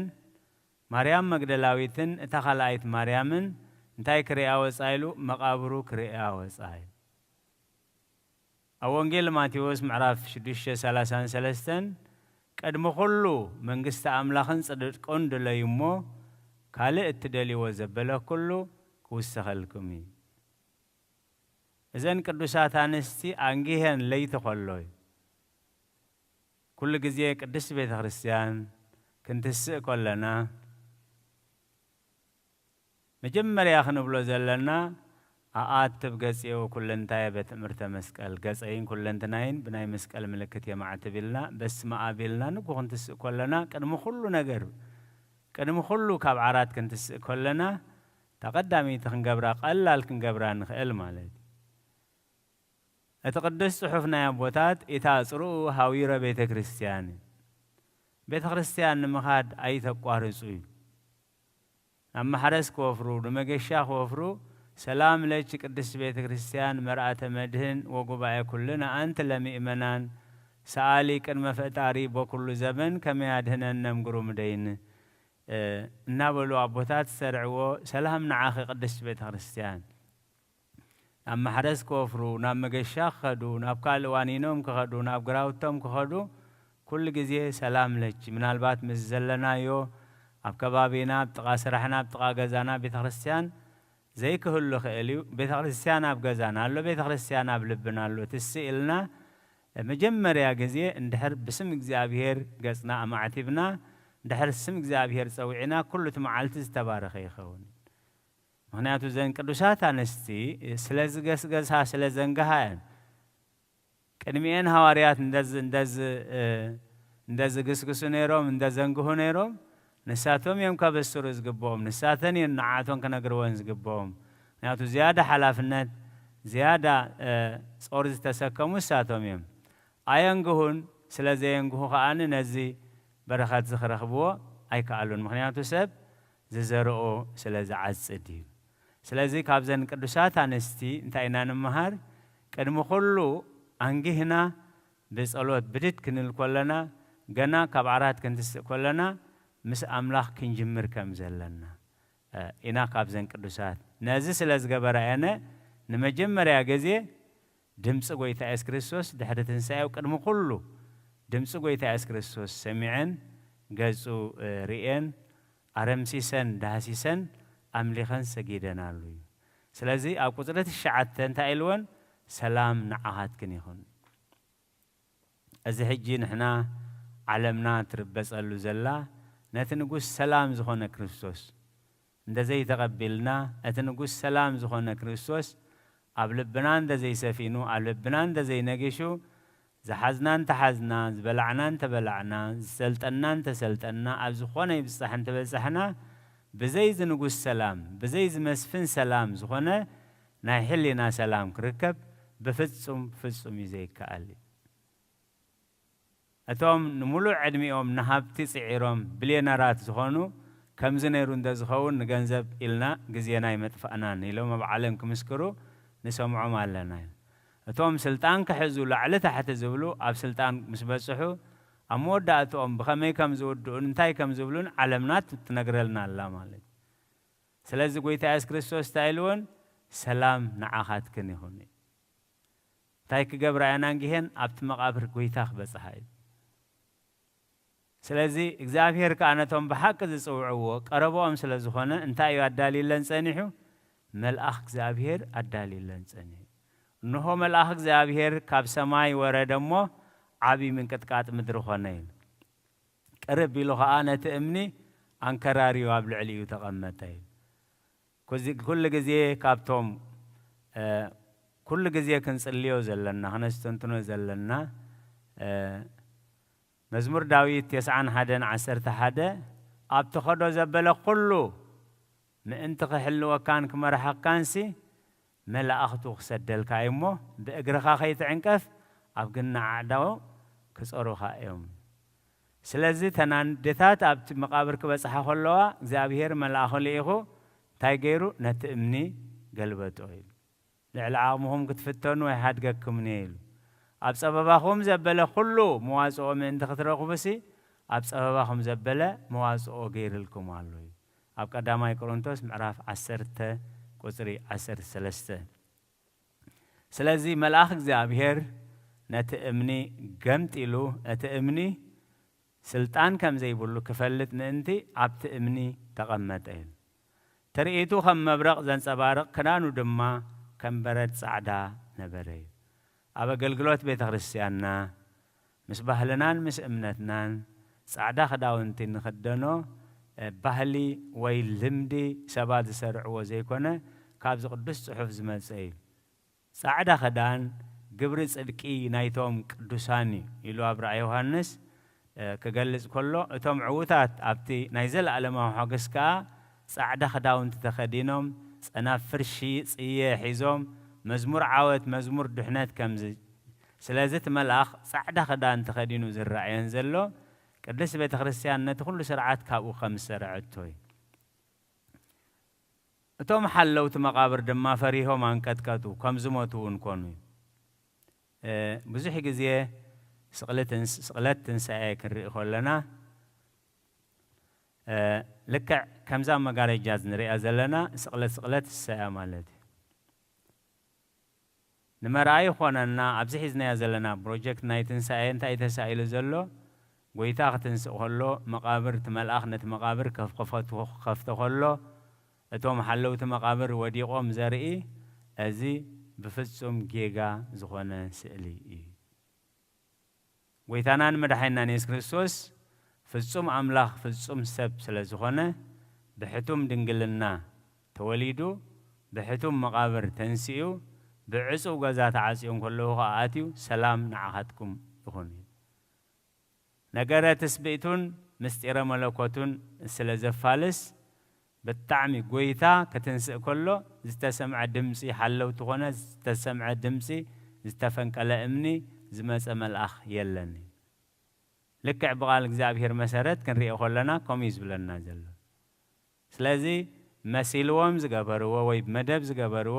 ማርያም መግደላዊትን እታ ካልኣይት ማርያምን እንታይ ክርእያ ወጻ ኢሉ? መቓብሩ ክርእያ ወጻ ኢሉ። ኣብ ወንጌል ማቴዎስ ምዕራፍ ሽዱሽተ ሰላሳን ሰለስተን ቅድሚ ኩሉ መንግስቲ ኣምላኽን ጽድቁን ድለዩ እሞ ካልእ እትደልይዎ ዘበለ ኩሉ ክውሰኸልኩም እዩ። እዘን ቅዱሳት ኣንስቲ ኣንጊሀን ለይቲ ከሎ እዩ። ኩሉ ግዜ ቅድስቲ ቤተ ክርስቲያን ክንትስእ ከለና መጀመርያ ክንብሎ ዘለና ኣኣትብ ገጽየ ወኩለንታየ በትእምርተ መስቀል፣ ገጸይን ኩለንትናይን ብናይ መስቀል ምልክት የማዕትብ ኢልና በስመ ኣብ ኢልና ንጉ ክንትስእ ከለና ቅድሚ ኩሉ ነገር ቅድሚ ኩሉ ካብ ዓራት ክንትስእ ከለና እታ ቀዳመይቲ ክንገብራ ቀላል ክንገብራ ንኽእል ማለት እዩ። እቲ ቅዱስ ጽሑፍ ናይ ኣቦታት ኢታ ጽርኡ ሃዊረ ቤተ ክርስቲያን እዩ። ቤተ ክርስቲያን ንምኻድ ኣይተቋርጹ እዩ። ናብ ማሕረስ ክወፍሩ ንመገሻ ክወፍሩ ሰላም ለች ቅድስት ቤተ ክርስቲያን መርኣተ መድህን ወጉባኤ ኩልን ኣንቲ ለምእመናን ሰኣሊ ቅድመ ፈጣሪ በኩሉ ዘመን ከመያድህነን ነምግሩ ምደይን እናበሉ ኣቦታት ዝሰርዕዎ ሰላም ንዓኺ ቅድስት ቤተ ክርስቲያን። ናብ ማሕረስ ክወፍሩ ናብ መገሻ ክኸዱ ናብ ካልእ ዋኒኖም ክኸዱ ናብ ግራውቶም ክኸዱ ኩሉ ግዜ ሰላም ለች ምናልባት ምስ ዘለናዮ ኣብ ከባቢና ኣብ ጥቓ ስራሕና ኣብ ጥቓ ገዛና ቤተ ክርስቲያን ዘይክህሉ ክእል እዩ። ቤተ ክርስቲያን ኣብ ገዛና ኣሎ፣ ቤተ ክርስቲያን ኣብ ልብና ኣሎ። ትስእ ኢልና መጀመርያ ግዜ እንድሕር ብስም እግዚኣብሔር ገጽና ኣማዕቲብና እንድሕር ስም እግዚኣብሔር ጸዊዕና ኩሉ እቲ መዓልቲ ዝተባረኸ ይኸውን። ምኽንያቱ እዘን ቅዱሳት ኣንስቲ ስለ ዝገስገሳ ስለ ዘንግሃ እየን። ቅድሚኤን ሃዋርያት እንደዝ-፣ እንደዝ-፣ እ፣ እንደዝግስግሱ ነይሮም፣ እንደዘንግሁ ነይሮም፣ ንሳቶም እዮም ከበስሩ ዝግብኦም፣ ንሳተን እየን ንዓቶም ክነግርወን ዝግብኦም። ምኽንያቱ ዝያዳ ሓላፍነት፣ ዝያዳ፣ እ፣ ጾር ዝተሰከሙ ንሳቶም እዮም። ኣየንግሁን፣ ስለ ዘየንግሁ ከኣ ነዚ በረኸት እዚ ክረኽብዎ ኣይከኣሉን። ምኽንያቱ ሰብ ዝዘርኦ ስለ ዝዓጽድ እዩ። ስለዚ ካብዘን ቅዱሳት ኣንስቲ እንታይ ኢና ንምሃር? ቅድሚ ኩሉ ኣንጊህና ብጸሎት ብድድ ክንብል ከለና፣ ገና ካብ ዓራት ክንትስእ ከለና ምስ ኣምላኽ ክንጅምር ከም ዘለና፣ እ፣ ኢና ካብዘን ቅዱሳት። ነዚ ስለ ዝገበራ እየን ንመጀመርያ ግዜ ድምፂ ጎይታ የሱስ ክርስቶስ ድሕሪ ትንሳኤው ቅድሚ ኩሉ ድምፂ ጎይታ የሱስ ክርስቶስ ሰሚዐን ገፁ፣ እ፣ ርእየን ኣረምሲሰን ዳህሲሰን ኣምሊኸን ሰጊደናሉ እዩ። ስለዚ ኣብ ቁፅሪ ትሽዓተ እንታይ ኢልወን? ሰላም ንዓኻትክን ይኹን። እዚ ሕጂ ንሕና ዓለምና ትርበጸሉ ዘላ ነቲ ንጉስ ሰላም ዝኾነ ክርስቶስ እንተ ዘይተቐቢልና፣ እቲ ንጉስ ሰላም ዝኾነ ክርስቶስ ኣብ ልብና እንተ ዘይሰፊኑ፣ ኣብ ልብና እንተ ዘይነጊሹ፣ ዝሓዝና እንተ ሓዝና፣ ዝበላዕና እንተ በላዕና፣ ዝሰልጠና እንተ ሰልጠና፣ ኣብ ዝኾነ ይብጻሕ እንተ በጻሕና፣ ብዘይ እዚ ንጉስ ሰላም፣ ብዘይ እዚ መስፍን ሰላም ዝኾነ ናይ ሕሊና ሰላም ክርከብ ብፍጹም ፍጹም እዩ ዘይከኣል እዩ። እቶም ንምሉእ ዕድሚኦም ንሃብቲ ጽዒሮም ብልዮነራት ዝኾኑ፣ ከምዚ ነይሩ እንተ ዝኸውን ንገንዘብ ኢልና ግዜና ኣይመጥፋእናን ኢሎም ኣብ ዓለም ክምስክሩ ንሰምዖም ኣለና። እቶም ስልጣን ክሕዙ ላዕሊ ታሕቲ ዝብሉ ኣብ ስልጣን ምስ በጽሑ፣ ኣብ መወዳእትኦም ብኸመይ ከም ዝውድኡን እንታይ ከም ዝብሉን ዓለምና ትነግረልና ኣላ ማለት እዩ። ስለዚ ጎይታ የሱስ ክርስቶስ እንታይ ኢልወን? ሰላም ንዓኻትክን ይኹን። እንታይ ክገብራ እየን ኣንጊሄን? ኣብቲ መቓብር ጎይታ ክበጽሓ እዩ። ስለዚ እግዚኣብሔር ከኣ ነቶም ብሓቂ ዝጽውዕዎ ቀረብኦም ስለ ዝኾነ እንታይ እዩ ኣዳልዩለን ጸኒሑ? መልኣኽ እግዚኣብሔር ኣዳልዩለን ጸኒሑ። እንሆ መልኣኽ እግዚኣብሔር ካብ ሰማይ ወረደ እሞ ዓቢ ምንቅጥቃጥ ምድሪ ኾነ እዩ። ቅርብ ኢሉ ኸኣ ነቲ እምኒ ኣንከራርዩ ኣብ ልዕሊኡ ተቐመጠ እዩ። ኩዚ-፣ ኩሉ ግዜ ካብቶም፣ እ፣ ኩሉ ግዜ ክንጽልዮ ዘለና፣ ክነስተንትኖ ዘለና፣ እ፣ መዝሙር ዳዊት ተስዓን ሓደን ዓሰርተ ሓደ፣ "ኣብ ትኸዶ ዘበለ ኩሉ ምእንቲ ክሕልወካን ክመርሓካንሲ፣ መላእኽቱ ክሰደልካ እዩ እሞ፣ ብእግርኻ ከይትዕንቀፍ ኣብ ግና ኣዕዳው ክጸሩኻ እዮም። ስለዚ እተን ኣንዴታት ኣብቲ መቓብር ክበጽሓ ከለዋ፣ እግዚኣብሔር መልኣኹ ልኢኹ እንታይ ገይሩ? ነቲ እምኒ ገልበጦ ኢሉ። ልዕሊ ዓቕምኹም ክትፍተኑ ኣይሓድገኩምን እየ ኢሉ። ኣብ ጸበባኹም ዘበለ ኩሉ መዋጽኦ ምእንቲ ክትረኽቡሲ፣ ኣብ ጸበባኹም ዘበለ መዋጽኦ ገይርልኩም ኣሎ እዩ። ኣብ ቀዳማይ ቆሮንቶስ ምዕራፍ ዓሰርተ ቁጽሪ ዓሰርተ ሰለስተ። ስለዚ መልኣኽ እግዚኣብሔር ነቲ እምኒ ገምጢሉ፣ እቲ እምኒ ስልጣን ከም ዘይብሉ ክፈልጥ ምእንቲ ኣብቲ እምኒ ተቐመጠ እዩ። ትርኢቱ ከም መብረቕ ዘንጸባርቕ፣ ክዳኑ ድማ ከም በረድ ጻዕዳ ነበረ እዩ። ኣብ ኣገልግሎት ቤተ ክርስቲያንና፣ ምስ ባህልናን ምስ እምነትናን ጻዕዳ ክዳውንቲ ንኽደኖ፣ እ፣ ባህሊ ወይ ልምዲ ሰባት ዝሰርዕዎ ዘይኮነ፣ ካብዚ ቅዱስ ጽሑፍ ዝመጸ እዩ። ጻዕዳ ክዳን ግብሪ ጽድቂ ናይቶም ቅዱሳን እዩ ኢሉ ኣብ ራእይ ዮሃንስ፣ እ፣ ክገልጽ ከሎ፣ እቶም ዕዉታት ኣብቲ ናይ ዘለኣለማዊ ሓጎስ ከኣ ጻዕዳ ክዳውንቲ ተኸዲኖም፣ ጸናፍር ሺ-፣ ጽየ ሒዞም፣ መዝሙር ዓወት፣ መዝሙር ድሕነት ከም ዝ-፣ ስለዚ እቲ መልኣኽ ጻዕዳ ክዳን ተኸዲኑ ዝረኣየን ዘሎ፣ ቅድስት ቤተ ክርስቲያን ነቲ ኩሉ ስርዓት ካብኡ ከም ዝሰርዐቶ እዩ። እቶም ሓለውቲ መቓብር ድማ ፈሪሆም ኣንቀጥቀጡ፣ ከም ዝሞቱ እውን ኮኑ። እ፣ ብዙሕ ግዜ ስቕለት ትንስ-፣ ስቕለት ትንሳኤ ክንርኢ ከለና፣ እ፣ ልክዕ ከምዛ መጋረጃ ንሪኣ ዘለና ስቕለት፣ ስቕለት ትንሳኤ ማለት እዩ። ንመርኣይ ይኾነና፣ ኣብዚ ሒዝናዮ ዘለና ፕሮጀክት ናይ ትንሳኤ እንታይ ተሳኢሉ ዘሎ? ጎይታ ክትንስእ ከሎ፣ መቓብር፣ እቲ መልኣኽ ነቲ መቓብር ከፍ-፣ ከፈቱ-፣ ከፍቶ ከሎ፣ እቶም ሓለውቲ መቓብር ወዲቖም ዘርኢ፣ እዚ ብፍጹም ጌጋ ዝኾነ ስእሊ እዩ። ጎይታናን መድሓኒናን የሱስ ክርስቶስ ፍጹም ኣምላኽ ፍጹም ሰብ ስለ ዝኾነ፣ ብሕቱም ድንግልና ተወሊዱ፣ ብሕቱም መቓብር ተንሲኡ፣ ብዕጹው ገዛ ተዓጽዩ እንከለዉ ኸኣ ኣትዩ፣ "ሰላም ንዓኻትኩም ይኹን" እዩ። ነገረ ትስብእቱን ምስጢረ መለኮቱን ስለ ዘፋልስ፣ ብጣዕሚ ጎይታ ክትንስእ ከሎ ዝተሰምዐ ድምጺ ሓለውቲ ኮነ ዝተሰምዐ ድምጺ ዝተፈንቀለ እምኒ ዝመጸ መልኣኽ የለን። ልክዕ ብቓል እግዚኣብሔር መሰረት ክንሪኦ ከለና ከምኡ እዩ ዝብለና ዘሎ። ስለዚ መሲልዎም ዝገበርዎ ወይ መደብ ዝገበርዎ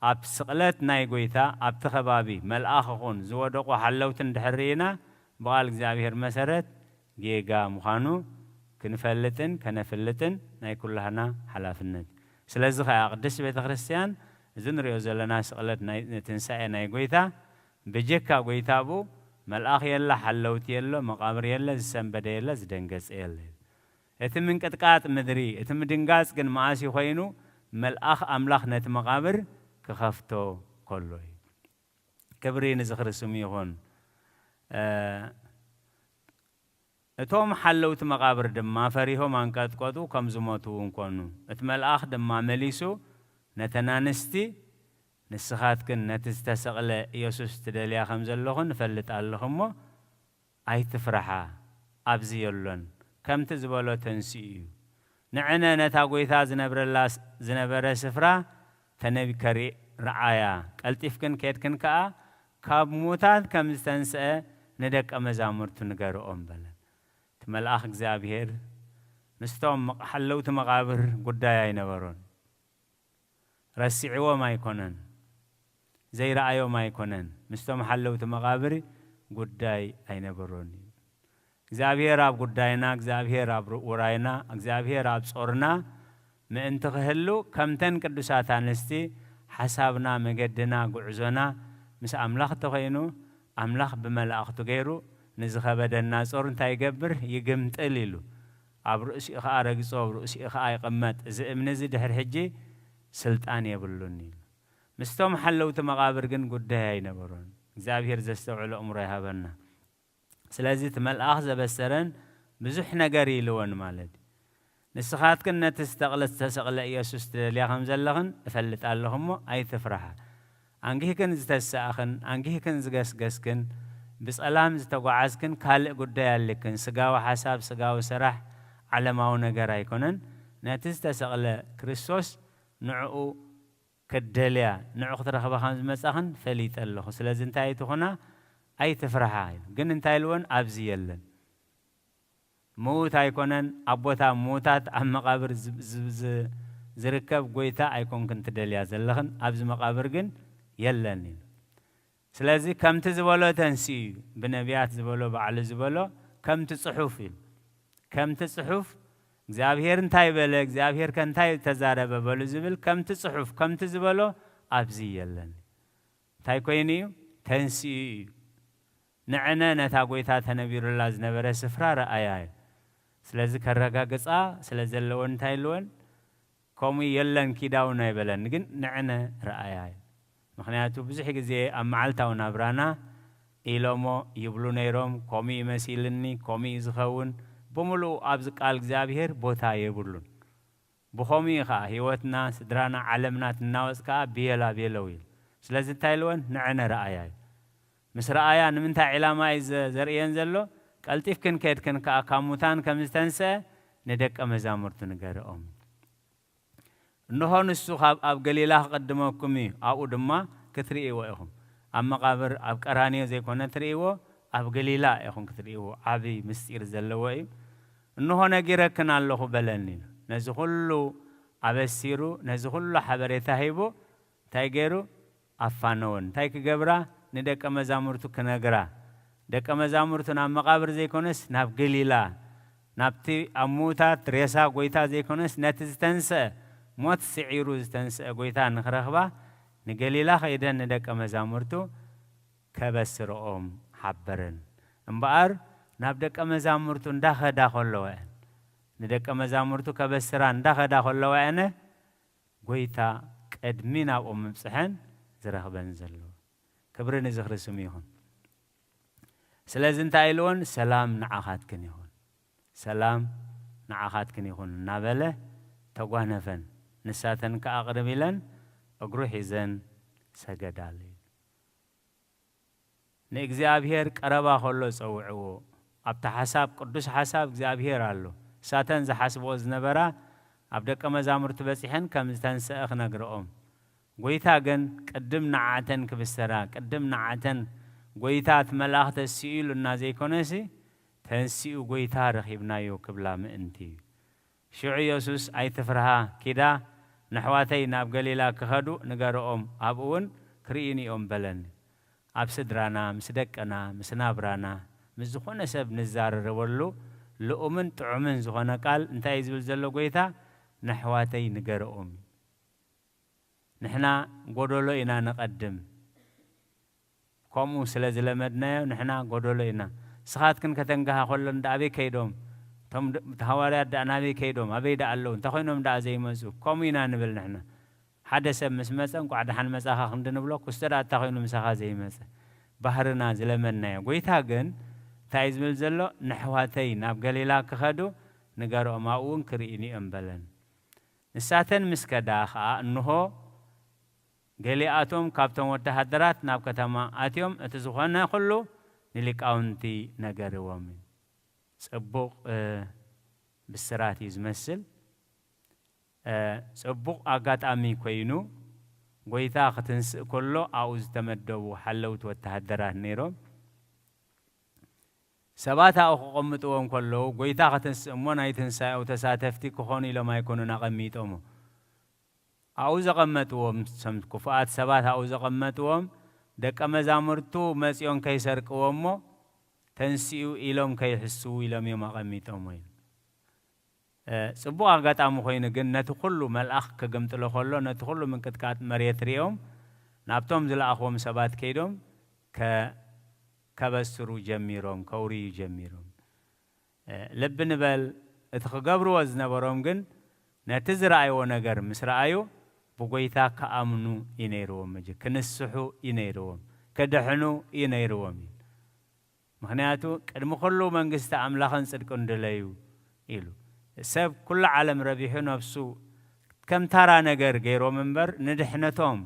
ኣብ ስቕለት ናይ ጎይታ ኣብቲ ከባቢ መልኣኽ ኹን ዝወደቑ ሓለውቲ እንድሕር ርኢና ብቓል እግዚኣብሔር መሰረት ጌጋ ምዃኑ ክንፈልጥን ከነፍልጥን ናይ ኩላህና ሓላፍነት። ስለዚ ኸኣ ቅድስት ቤተ ክርስቲያን እዚ ንሪኦ ዘለና ስቕለት ናይ፣ ትንሳኤ ናይ ጎይታ ብጀካ ጎይታ ኣብኡ መልኣኽ የለ፣ ሓለውቲ የለ፣ መቓብር የለ፣ ዝሰንበደ የለ፣ ዝደንገጸ የለ። እቲ ምንቅጥቃጥ ምድሪ፣ እቲ ምድንጋጽ ግን መኣስ እዩ ኮይኑ? መልኣኽ ኣምላኽ ነቲ መቓብር ክኸፍቶ ከሎ እዩ። ክብሪ ንዝኽሪ ስሙ ይኹን። እ፣ እቶም ሓለውቲ መቓብር ድማ ፈሪሆም ኣንቀጥቀጡ፣ ከም ዝሞቱ እውን ኮኑ። እቲ መልኣኽ ድማ መሊሱ ነተን ኣንስቲ፣ "ንስኻትክን ነቲ ዝተሰቕለ ኢየሱስ ትደልያ ከም ዘለኹን እፈልጥ ኣለኹ እሞ፣ ኣይትፍርሓ፣ ኣብዚ የሎን፣ ከምቲ ዝበሎ ተንሲኡ እዩ። ንዕነ ነታ ጐይታ ዝነብረላ ስ-፣ ዝነበረ ስፍራ ተነቢከሪ ረዓያ፣ ቀልጢፍክን ኬድክን ከኣ ካብ ሙታት ከም ዝተንስአ ንደቀ መዛሙርቱ ንገርኦም" በለ። እቲ መልኣኽ እግዚኣብሔር ምስቶም መቕ-፣ ሓለውቲ መቓብር ጉዳይ ኣይነበሮን። ረሲዕዎም ኣይኮነን፣ ዘይረኣዮም ኣይኮነን፣ ምስቶም ሓለውቲ መቓብር ጉዳይ ኣይነበሮን እዩ። እግዚኣብሔር ኣብ ጉዳይና፣ እግዚኣብሔር ኣብ ር-፣ ውራይና፣ እግዚኣብሔር ኣብ ጾርና ምእንቲ ክህሉ፣ ከምተን ቅዱሳት ኣንስቲ ሓሳብና፣ መገድና፣ ጉዕዞና ምስ ኣምላኽ ተኾይኑ፣ ኣምላኽ ብመላእኽቱ ገይሩ ንዝኸበደና ጾር እንታይ ይገብር? ይግምጥል ኢሉ። ኣብ ርእሲኡ ኸኣ ረግጾ፣ ኣብ ርእሲኡ ኸኣ ይቕመጥ። እዚ እምኒ እዚ ድሕሪ ሕጂ ስልጣን የብሉን ኢሉ። ምስቶም ሓለውቲ መቓብር ግን ጉዳይ ኣይነበሮን። እግዚኣብሔር ዘስተውዕሎ እምሮ ይሃበና። ስለዚ እቲ መልኣኽ ዘበሰረን ብዙሕ ነገር ኢልወን ማለት እዩ። ንስኻትክን ነቲ ዝተቕለ-፣ ዝተሰቕለ ኢየሱስ ትደልያ ከም ዘለኽን እፈልጥ ኣለኹ እሞ ኣይትፍርሓ። ኣንጊህክን ዝተሳእኽን፣ ኣንጊህክን ዝገስገስክን፣ ብጸላም ዝተጓዓዝክን ካልእ ጉዳይ ኣልክን። ስጋዊ ሓሳብ፣ ስጋዊ ስራሕ፣ ዓለማዊ ነገር ኣይኮነን። ነቲ ዝተሰቕለ ክርስቶስ ንዕኡ ክትደልያ፣ ንዑ ክትረኽባ ከም ዝመጻኽን ፈሊጠ ኣለኹ። ስለዚ እንታይ ትኹና ኣይትፍርሓ ኢሉ። ግን እንታይ ኢልወን? ኣብዚ የለን። ምዉት ኣይኮነን፣ ኣብ ቦታ ምዉታት ኣብ መቓብር ዝ-፣ ዝ-፣ ዝ-፣ ዝርከብ ጎይታ ኣይኮንክን ትደልያ ዘለኽን፣ ኣብዚ መቓብር ግን የለን ኢሉ። ስለዚ ከምቲ ዝበሎ ተንስኡ እዩ። ብነቢያት ዝበሎ፣ ባዕሉ ዝበሎ ከምቲ ጽሑፍ እዩ። ከምቲ ጽሑፍ እግዚኣብሔር እንታይ በለ፣ እግዚኣብሔር ከ እንታይ ተዛረበ በሉ ዝብል ከምቲ ጽሑፍ፣ ከምቲ ዝበሎ ኣብዚ የለን። እንታይ ኮይኑ እዩ? ተንስኡ እዩ። ንዕነ ነታ ጎይታ ተነቢሩላ ዝነበረ ስፍራ ረኣያ እዩ። ስለዚ ከረጋግጻ ስለ ዘለወን እንታይ ኢልወን? ከምኡ የለን ኪዳውን ኣይበለን፣ ግን ንዕነ ረኣያ እዩ። ምኽንያቱ ብዙሕ ግዜ ኣብ መዓልታዊ ናብራና ኢሎሞ ይብሉ ነይሮም፣ ከምኡ እዩ መሲልኒ፣ ከምኡ እዩ ዝኸውን። ብምሉኡ ኣብዚ ቃል እግዚኣብሔር ቦታ የብሉን። ብኸምኡ እዩ ኸዓ ህይወትና፣ ስድራና፣ ዓለምና ትናወጽ ከኣ ብየላ ብየለው እዩ። ስለዚ እንታይ ኢልወን? ንዕነ ረኣያ እዩ። ምስ ረኣያ ንምንታይ ዕላማ እዩ ዘ-፣ ዘርእየን ዘሎ? ቀልጢፍክን ከድክን ከኣ ካብ ሙታን ከም ዝተንስአ ንደቀ መዛሙርቱ ንገርኦም። እንሆ ንሱ ካብ ኣብ ገሊላ ክቕድመኩም እዩ፣ ኣብኡ ድማ ክትርእይዎ ኢኹም። ኣብ መቓብር ኣብ ቀራንዮ ዘይኮነ ትርእይዎ፣ ኣብ ገሊላ ኢኹም ክትርእይዎ። ዓቢ ምስጢር ዘለዎ እዩ። እንሆ ነጊረክን ኣለኹ በለኒ ኢሉ። ነዚ ኩሉ ኣበሲሩ፣ ነዚ ኩሉ ሓበሬታ ሂቡ፣ እንታይ ገይሩ? ኣፋነወን። እንታይ ክገብራ? ንደቀ መዛሙርቱ ክነግራ። ደቀ መዛሙርቱ ናብ መቓብር ዘይኮነስ ናብ ገሊላ፣ ናብቲ ኣብ ምዉታት ሬሳ ጎይታ ዘይኮነስ ነቲ ዝተንስአ፣ ሞት ስዒሩ ዝተንስአ ጎይታ ንኽረኽባ ንገሊላ ከይደን ንደቀ መዛሙርቱ ከበስርኦም ሓበረን። እምበኣር ናብ ደቀ መዛሙርቱ እንዳኸዳ ከለዋ እየን፣ ንደቀ መዛሙርቱ ከበስራ እንዳኸዳ ከለዋ እየን፣ ጎይታ ቅድሚ ናብኦም ምብጽሐን ዝረኽበን ዘሎ። ክብሪ ንዝኽሪ ስሙ ይኹን። ስለዚ እንታይ ኢልወን? ሰላም ንዓኻትክን ይኹን፣ ሰላም ንዓኻትክን ይኹን እናበለ ተጓነፈን። ንሳተን ከኣ ቅርብ ኢለን እግሩ ሒዘን ሰገዳሉ። ንእግዚኣብሔር ቀረባ ከሎ ጸውዕዎ። ኣብቲ ሓሳብ፣ ቅዱስ ሓሳብ እግዚኣብሔር ኣሎ። እሳተን ዝሓስብኦ ዝነበራ ኣብ ደቀ መዛሙርቲ በጺሐን ከም ዝተንስአ ክነግርኦም። ጎይታ ግን ቅድም ንዓተን ክብሰራ፣ ቅድም ንዓተን ጎይታ እቲ መልኣኽ ተንሲኡ ኢሉና ዘይኮነሲ፣ ተንሲኡ ጎይታ ረኺብናዮ ክብላ ምእንቲ እዩ። ሽዑ የሱስ፣ "ኣይትፍርሃ፣ ኪዳ፣ ነሕዋተይ ናብ ገሊላ ክኸዱ ንገርኦም፣ ኣብኡ እውን ክርእዩኒ እዮም" በለን። ኣብ ስድራና፣ ምስ ደቅና፣ ምስ ናብራና፣ ምስ ዝኾነ ሰብ ንዛረረበሉ ልኡምን ጥዑምን ዝኾነ ቃል እንታይ እዩ ዝብል ዘሎ ጎይታ? "ነሕዋተይ ንገርኦም" እዩ። ንሕና ጎደሎ ኢና ንቐድም። ከምኡ ስለ ዝለመድናዮ ንሕና ጎደሎ ኢና። ንስኻትክን ከተንግሃ ከሎ እንዳ ኣበይ ከይዶም? እቶም ድ-፣ ሃዋርያት ደኣ ናበይ ከይዶም? ኣበይ ደኣ ኣለዉ? እንታይ ኮይኖም ደኣ ዘይመጹ? ከምኡ ኢና ንብል ንሕና። ሓደ ሰብ ምስ መጸ እንቋዕ ደሓን መጻኻ ክንዲ ንብሎ፣ ክስቶ ደኣ እንታይ ኮይኑ ምሳኻ ዘይመጸ? ባህርና ዝለመድናዮ። ጎይታ ግን እንታይ እዩ ዝብል ዘሎ? "ነሕዋተይ ናብ ገሊላ ክኸዱ ንገርኦም፣ ኣብኡ እውን ክርእዩኒ እዮም" በለን። ንሳተን ምስ ከዳ ኸኣ እንሆ ገሊኣቶም ካብቶም ወተሃደራት ናብ ከተማ ኣትዮም፣ እቲ ዝኾነ ኩሉ ንሊቃውንቲ ነገርዎም እዩ። ጽቡቕ፣ እ፣ ብስራት እዩ ዝመስል። እ፣ ጽቡቕ ኣጋጣሚ ኮይኑ፣ ጎይታ ክትንስእ ከሎ ኣብኡ ዝተመደቡ ሓለውቲ ወተሃደራት ነይሮም። ሰባት ኣብኡ ክቐምጥዎም ከለዉ፣ ጎይታ ክትንስእ እሞ ናይ ትንሳኤኡ ተሳተፍቲ ክኾኑ ኢሎም ኣይኮኑን ኣቐሚጦሞ። ኣብኡ ዘቐመጥዎም፣ ሰም-፣ ክፉኣት ሰባት ኣብኡ ዘቐመጥዎም፣ ደቀ መዛሙርቱ መጺኦም ከይሰርቅዎ እሞ፣ ተንሲኡ ኢሎም ከይሕስዉ ኢሎም እዮም ኣቐሚጦሞ ኢሉ። እ፣ ጽቡቕ ኣጋጣሚ ኮይኑ ግን፣ ነቲ ኩሉ መልኣኽ ክግምጥሎ ከሎ፣ ነቲ ኩሉ ምንቅጥቃጥ መሬት ሪኦም፣ ናብቶም ዝለኣኽዎም ሰባት ከይዶም ከ-፣ ከበስሩ ጀሚሮም፣ ከውርዩ ጀሚሮም። እ፣ ልቢ ንበል፣ እቲ ክገብርዎ ዝነበሮም ግን፣ ነቲ ዝረኣይዎ ነገር ምስ ረኣዩ፣ ብጎይታ ክኣምኑ እዩ ነይርዎም፣ መጀ-፣ ክንስሑ እዩ ነይርዎም፣ ክድሕኑ እዩ ነይርዎም እዩ። ምኽንያቱ፣ "ቅድሚ ኩሉ መንግስቲ ኣምላኽን ጽድቅን ድለዩ" ኢሉ። ሰብ ኩሉ ዓለም ረቢሑ ነፍሱ ከም ታራ ነገር ገይሮም እምበር፣ ንድሕነቶም፣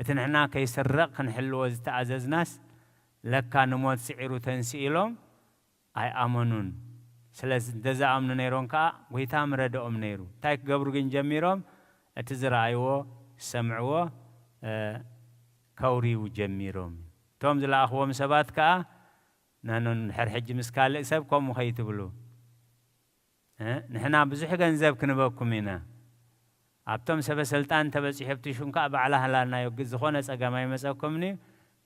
እቲ ንሕና ከይስረቕ ክንሕልዎ ዝተኣዘዝናስ፣ ለካ ንሞት ስዒሩ ተንስኡ ኢሎም ኣይኣመኑን። ስለዚ እንተዝኣምኑ ነይሮም ከኣ፣ ጎይታ ምረድኦም ነይሩ። እንታይ ክገብሩ ግን ጀሚሮም? እቲ ዝረኣይዎ ዝሰምዕዎ ከውርዩ ጀሚሮም። እቶም ዝለኣኽዎም ሰባት ከኣ ናኖን ድሕር ሕጂ ምስ ካልእ ሰብ ከምኡ ከይትብሉ፣ ንሕና ብዙሕ ገንዘብ ክንበኩም ኢና፣ ኣብቶም ሰበ ሰልጣን ተበጺሑ ኣብቲ ሹም ከኣ ባዕላ ሃላልናዮ፣ ግን ዝኾነ ጸገም ኣይመጸኩምን እዩ።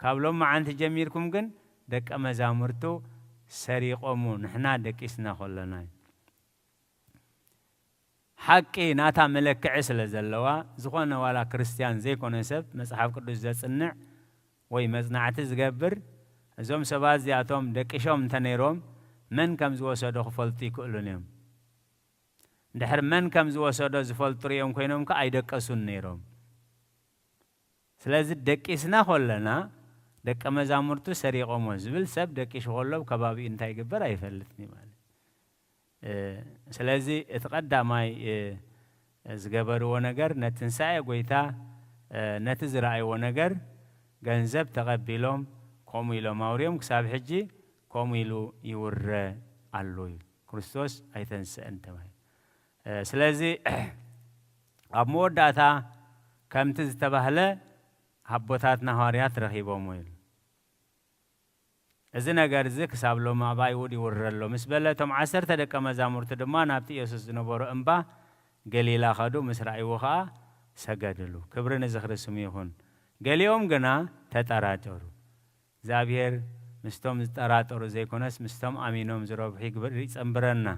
ካብ ሎም መዓንቲ ጀሚርኩም ግን ደቀ መዛሙርቱ ሰሪቖሙ፣ ንሕና ደቂስና ከለና እዩ። ሓቂ ናታ መለክዒ ስለ ዘለዋ፣ ዝኾነ ዋላ ክርስትያን ዘይኮነ ሰብ መጽሓፍ ቅዱስ ዘጽንዕ ወይ መጽናዕቲ ዝገብር፣ እዞም ሰባት እዚኣቶም ደቂሾም እንተ ነይሮም፣ መን ከም ዝወሰዶ ክፈልጡ ይክእሉን እዮም። እንድሕር መን ከም ዝወሰዶ ዝፈልጡ ሪኦም ኮይኖም ከኣ ኣይደቀሱን ነይሮም። ስለዚ ደቂስና ከለና ደቀ መዛሙርቱ ሰሪቖሞ ዝብል ሰብ ደቂሹ ከሎ ኣብ ከባቢኡ እንታይ ይግበር ኣይፈልጥን እዩ ማለት። ስለዚ እቲ ቀዳማይ ዝገበርዎ ነገር ነቲ ትንሳኤ ጎይታ፣ ነቲ ዝረኣይዎ ነገር ገንዘብ ተቐቢሎም ከምኡ ኢሎም ኣውርዮም ክሳብ ሕጂ ከምኡ ኢሉ ይውረ ኣሎ እዩ። ክርስቶስ ኣይተንስአን ተባሂሉ። ስለዚ ኣብ መወዳእታ ከምቲ ዝተባህለ ኣቦታትና ሃዋርያት ረኺቦምዎ ኢሉ። እዚ ነገር እዚ ክሳብ ሎሚ ኣብ ኣይሁድ ይውረ ኣሎ ምስ በለ፣ እቶም ዓሰርተ ደቀ መዛሙርቲ ድማ ናብቲ ኢየሱስ ዝነበሮ እምባ ገሊላ ኸዱ፣ ምስ ረኣይዎ ኸኣ ሰገድሉ። ክብሪ ንዝኽሪ ስሙ ይኹን። ገሊኦም ግና ተጠራጠሩ። እግዚኣብሔር ምስቶም ዝጠራጠሩ ዘይኮነስ ምስቶም ኣሚኖም ዝረብሑ ይግብር ይጸንብረና።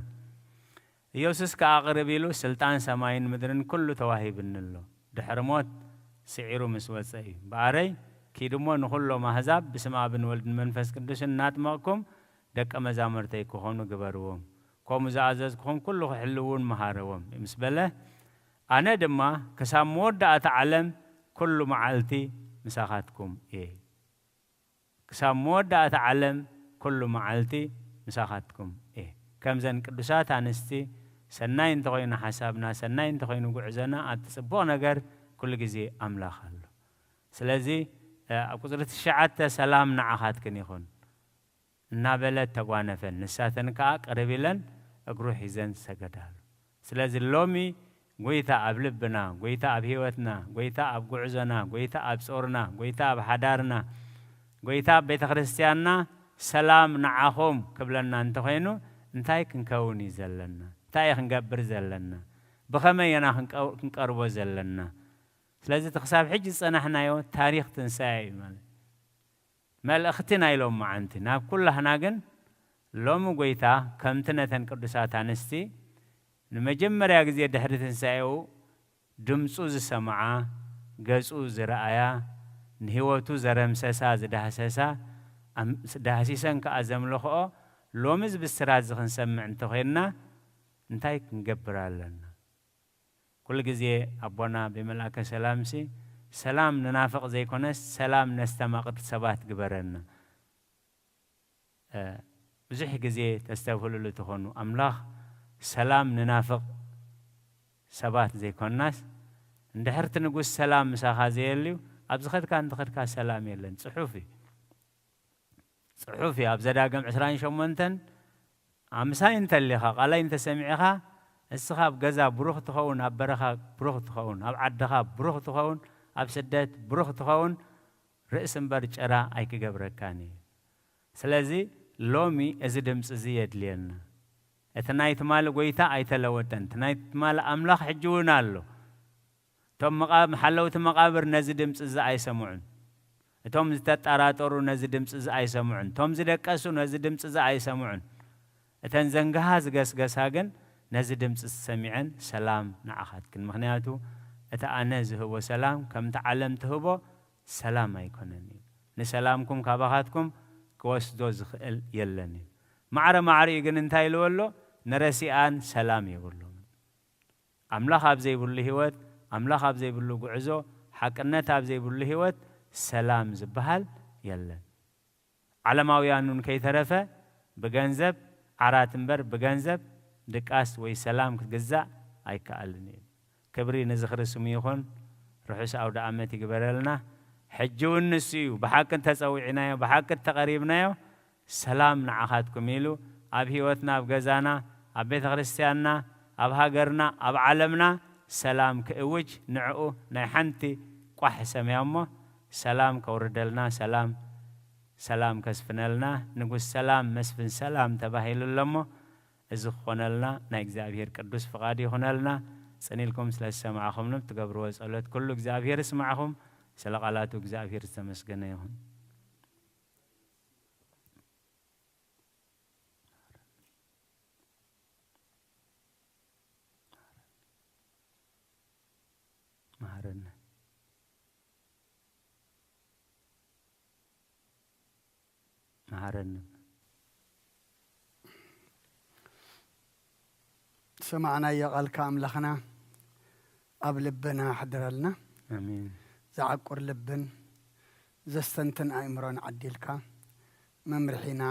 ኢየሱስ ከኣ ቅርብ ኢሉ፣ ስልጣን ሰማይን ምድርን ኩሉ ተዋሂብኒ ኣሎ። ድሕሪ ሞት ስዒሩ ምስ ወጸ እዩ። በኣረይ ኪድሞ ንኹሎም ኣህዛብ ብስም ኣብን ወልድን መንፈስ ቅዱስን እናጥመቕኩም ደቀ መዛሙርተይ ክኾኑ ግበርዎም። ከምኡ ዝኣዘዝኩኹም ኩሉ ክሕልውን መሃረዎም ምስ በለ፣ ኣነ ድማ ክሳብ መወዳእታ ዓለም ኩሉ መዓልቲ ምሳኻትኩም እየ። ክሳብ መወዳእታ ዓለም ኩሉ መዓልቲ ምሳኻትኩም እየ። ከምዘን ቅዱሳት ኣንስቲ ሰናይ እንተኾይኑ ሓሳብና፣ ሰናይ እንተኾይኑ ጉዕዞና፣ ኣብቲ ጽቡቕ ነገር ኩሉ ግዜ ኣምላኽ ኣሎ። ስለዚ ኣብ ቁጽሪ ትሽዓተ ሰላም ንዓኻትክን ይኹን እናበለት ተጓነፈን። ንሳተን ከኣ ቅርብ ኢለን እግሩ ሒዘን ሰገዳሉ። ስለዚ ሎሚ ጎይታ ኣብ ልብና፣ ጎይታ ኣብ ህይወትና፣ ጎይታ ኣብ ጉዕዞና፣ ጎይታ ኣብ ጾርና፣ ጎይታ ኣብ ሓዳርና፣ ጎይታ ኣብ ቤተ ክርስቲያንና ሰላም ንዓኹም ክብለና እንተኾይኑ እንታይ ክንከውን እዩ ዘለና? እንታይ እዩ ክንገብር ዘለና? ብኸመይ ኢና ክንቀርቦ ዘለና? ስለዚ እቲ ክሳብ ሕጂ ዝጸናሕናዮ ታሪኽ ትንሳኤ እዩ ማለት። መልእኽቲ ናይ ሎም መዓንቲ ናብ ኩላህና ግን ሎሚ ጎይታ ከምቲ ነተን ቅዱሳት ኣንስቲ ንመጀመርያ ግዜ ድሕሪ ትንሳኤኡ ድምፁ ዝሰምዓ፣ ገፁ ዝረኣያ፣ ንህይወቱ ዘረምሰሳ ዝዳህሰሳ፣ ዳህሲሰን ከኣ ዘምለኽኦ ሎሚ እዚ ብስራት እዚ ክንሰምዕ እንተኾይንና እንታይ ክንገብር ኣለና? ኩሉ ግዜ ኣቦና ብመልኣከ ሰላምሲ ሰላም ንናፍቕ ዘይኮነስ ሰላም ነስተማቕር ሰባት ግበረና። ብዙሕ ግዜ ተስተብህሉሉ ትኾኑ ኣምላኽ ሰላም ንናፍቕ ሰባት ዘይኮንናስ እንድሕር እቲ ንጉስ ሰላም ምሳኻ ዘየልዩ ኣብ ዝኸድካ እንትኸድካ ሰላም የለን። ጽሑፍ እዩ። ጽሑፍ እዩ። ኣብ ዘዳግም ዕስራን ሸሞንተን ኣምሳይ እንተሊኻ ቃላይ እንተሰሚዕኻ እስኻ ኣብ ገዛ ብሩኽ ትኸውን፣ ኣብ በረኻ ብሩኽ ትኸውን፣ ኣብ ዓድኻ ብሩኽ ትኸውን፣ ኣብ ስደት ብሩኽ ትኸውን፣ ርእሲ እምበር ጭራ ኣይክገብረካን እዩ። ስለዚ ሎሚ እዚ ድምፂ እዚ የድልየና። እቲ ናይ ትማሊ ጎይታ ኣይተለወጠን። እቲ ናይ ትማሊ ኣምላኽ ሕጂ እውን ኣሎ። እቶም መቓ-፣ ሓለውቲ መቓብር ነዚ ድምፂ እዚ ኣይሰምዑን። እቶም ዝተጠራጠሩ ነዚ ድምፂ እዚ ኣይሰምዑን። እቶም ዝደቀሱ ነዚ ድምፂ እዚ ኣይሰምዑን። እተን ዘንግሃ ዝገስገሳ ግን ነዚ ድምፂ እዚ ሰሚዐን ሰላም ንዓኻትክን። ምኽንያቱ እቲ ኣነ ዝህቦ ሰላም ከምቲ ዓለም ትህቦ ሰላም ኣይኮነን እዩ። ንሰላምኩም ካባኻትኩም ክወስዶ ዝኽእል የለን እዩ። ማዕረ ማዕሪኡ ግን እንታይ ኢልዎ ኣሎ? ንረሲኣን ሰላም የብሎም። ኣምላኽ ኣብ ዘይብሉ ህይወት፣ ኣምላኽ ኣብ ዘይብሉ ጉዕዞ፣ ሓቅነት ኣብ ዘይብሉ ህይወት ሰላም ዝበሃል የለን። ዓለማውያን እውን ከይተረፈ ብገንዘብ ዓራት እምበር ብገንዘብ ድቃስ ወይ ሰላም ክግዛእ ኣይከኣልን እዩ። ክብሪ ንዝኽሪ ስሙ ይኹን። ርሑስ ኣውደ ዓመት ይግበረልና። ሕጂ እውን ንሱ እዩ። ብሓቂ እንተጸዊዕናዮ፣ ብሓቂ እንተቐሪብናዮ፣ ሰላም ንዓኻትኩም ኢሉ ኣብ ህይወትና፣ ኣብ ገዛና፣ ኣብ ቤተ ክርስቲያንና፣ ኣብ ሃገርና፣ ኣብ ዓለምና ሰላም ክእውጅ ንዕኡ ናይ ሓንቲ ቋሕ ሰምያ እሞ ሰላም ከውርደልና፣ ሰላም፣ ሰላም ከስፍነልና፣ ንጉስ ሰላም፣ መስፍን ሰላም ተባሂሉ ኣሎ እሞ፣ እዚ ክኾነልና ናይ እግዚኣብሔር ቅዱስ ፍቓድ ይኹነልና። ጽን ኢልኩም ስለ ዝሰማዕኹምንም ትገብርዎ ጸሎት ኩሉ እግዚኣብሔር ይስማዕኹም። ስለ ቃላቱ እግዚኣብሔር ዝተመስገነ ይኹን። መሃረኒ። መሃረኒ። ዝሰማዕናዮ ቃልካ ኣምላኽና ኣብ ልብና ኣሕድረልና። ኣሜን። ዝዓቁር ልብን ዘስተንትን ኣእምሮን ዓዲልካ መምርሒና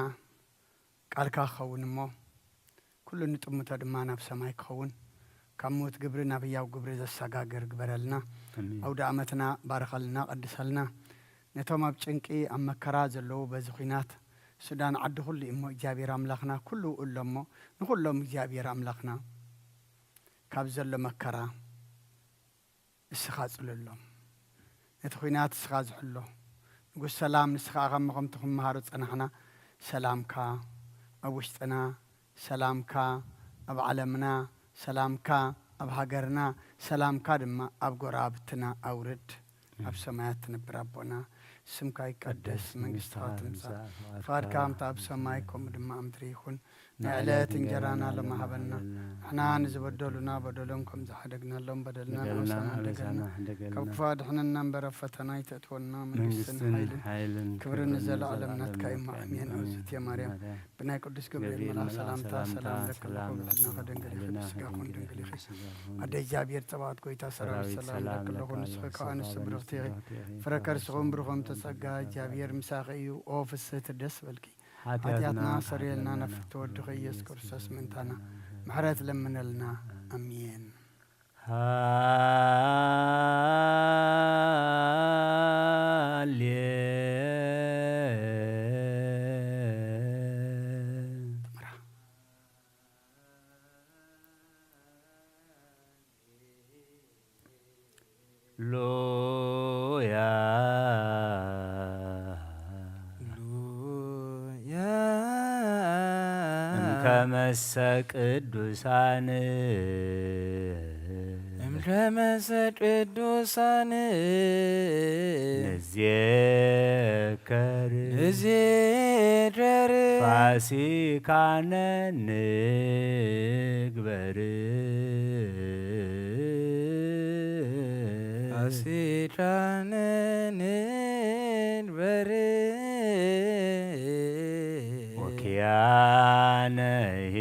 ቃልካ ክኸውን እሞ፣ ኩሉ ንጥምቶ ድማ ናብ ሰማይ ክኸውን፣ ካብ ምዉት ግብሪ ናብ ህያው ግብሪ ዘሰጋግር ግበረልና። ኣሜን። ኣውደ ዓመትና ባርኸልና፣ ቀድሰልና። ነቶም ኣብ ጭንቂ፣ ኣብ መከራ ዘለዉ በዚ ኲናት ሱዳን ዓዲ ኩሉ እዩ እሞ፣ እግዚኣብሔር ኣምላኽና ኩሉ ውኡ ኣሎ እሞ፣ ንኹሎም እግዚኣብሔር ኣምላኽና ካብ ዘሎ መከራ ንስኻ ጽልሎም። ነቲ ኲናት ንስኻ ዝሕሎ። ንጉስ ሰላም፣ ንስኻ ከመ ከምቲ ክመሃሮ ዝጸናሕና፣ ሰላምካ ኣብ ውሽጥና፣ ሰላምካ ኣብ ዓለምና፣ ሰላምካ ኣብ ሃገርና፣ ሰላምካ ድማ ኣብ ጎረባብትና ኣውርድ። ኣብ ሰማያት ትነብር ኣቦና፣ ስምካ ይቀደስ፣ መንግስትኻ ትምጻእ፣ ፍቓድካ ከምቲ ኣብ ሰማይ ከምኡ ድማ ኣብ ምድሪ ይኹን። ናይ ዕለት እንጀራና ሎሚ ሃበና። ንሕና ንዝበደሉና በደሎም ከም ዝሓደግናሎም በደልና ንኣበሳና ሕደገልና። ካብ ክፉእ ኣድሕነና እምበር ኣብ ፈተና ኣይተእትወና። መንግስትን መንግስትን ሓይልን ክብርን ንዘለኣለም ናትካ እዩ። ኣሜን። ኣሜን። እግዝእትየ ማርያም፣ ብናይ ቅዱስ ገብርኤል መልኣኽ ሰላምታ ሰላም ለኪ ኣለኹ። ብሕልናኺ ድንግል ኢኺ፣ ብስጋኹን ድንግል ኢኺ። ኣደ እግዚኣብሔር ጸባኦት፣ ጎይታ ሰራዊት ሰላም ለኪ ኣለኹ። ንስኺ ከኣ ኣንስቲ ብርኽቲ ኢኺ፣ ፍረ ከርስኹም ብሩኽ ጸጋ፣ እግዚኣብሔር ምሳኺ እዩ። ኦ ፍስህቲ ደስ በልኪ፣ ሓጢኣትና ሓጢኣትና ሰሪየልና፣ ሰሪየልና፣ ነፍቲ ወድኺ ኢየሱስ ክርስቶስ ምእንታና ምሕረት ለምነልና። ኣሜን። ሃሌ ሉያ። ሉያ። እምከመሰ ቅዱሳን። እምከመሰ ቅዱሳን። ንዜከር። ንዜከር። ፋሲካነ ንግበር። ፋሲካነ ንግበር። ወኪያነሂ።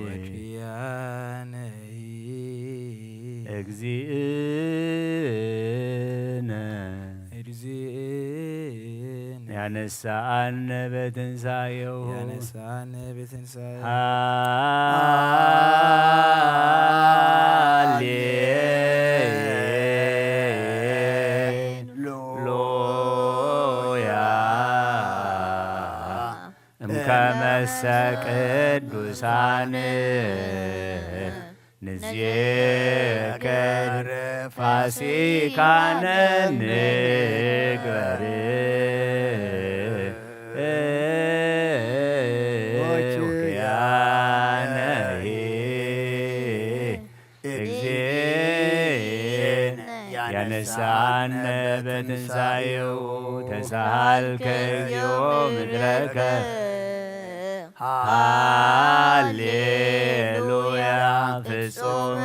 ወኪያነሂ። እግዚእነ። እግዚእነ። ያነሳአነ በትንሳኤሁ። ያነሳአነ በትንሳኤሁ። ሃሌሉያ። እምከመሰ ቅዱሳን። ንዜከር ፋሲካነ ንግበር። ወኪያነሂ። እግዚእነ። ያነሳነ በትንሳኤሁ። ተሳሃልከ እግዚኦ ምድረከ። ሃሌሉያ። ፍጹመ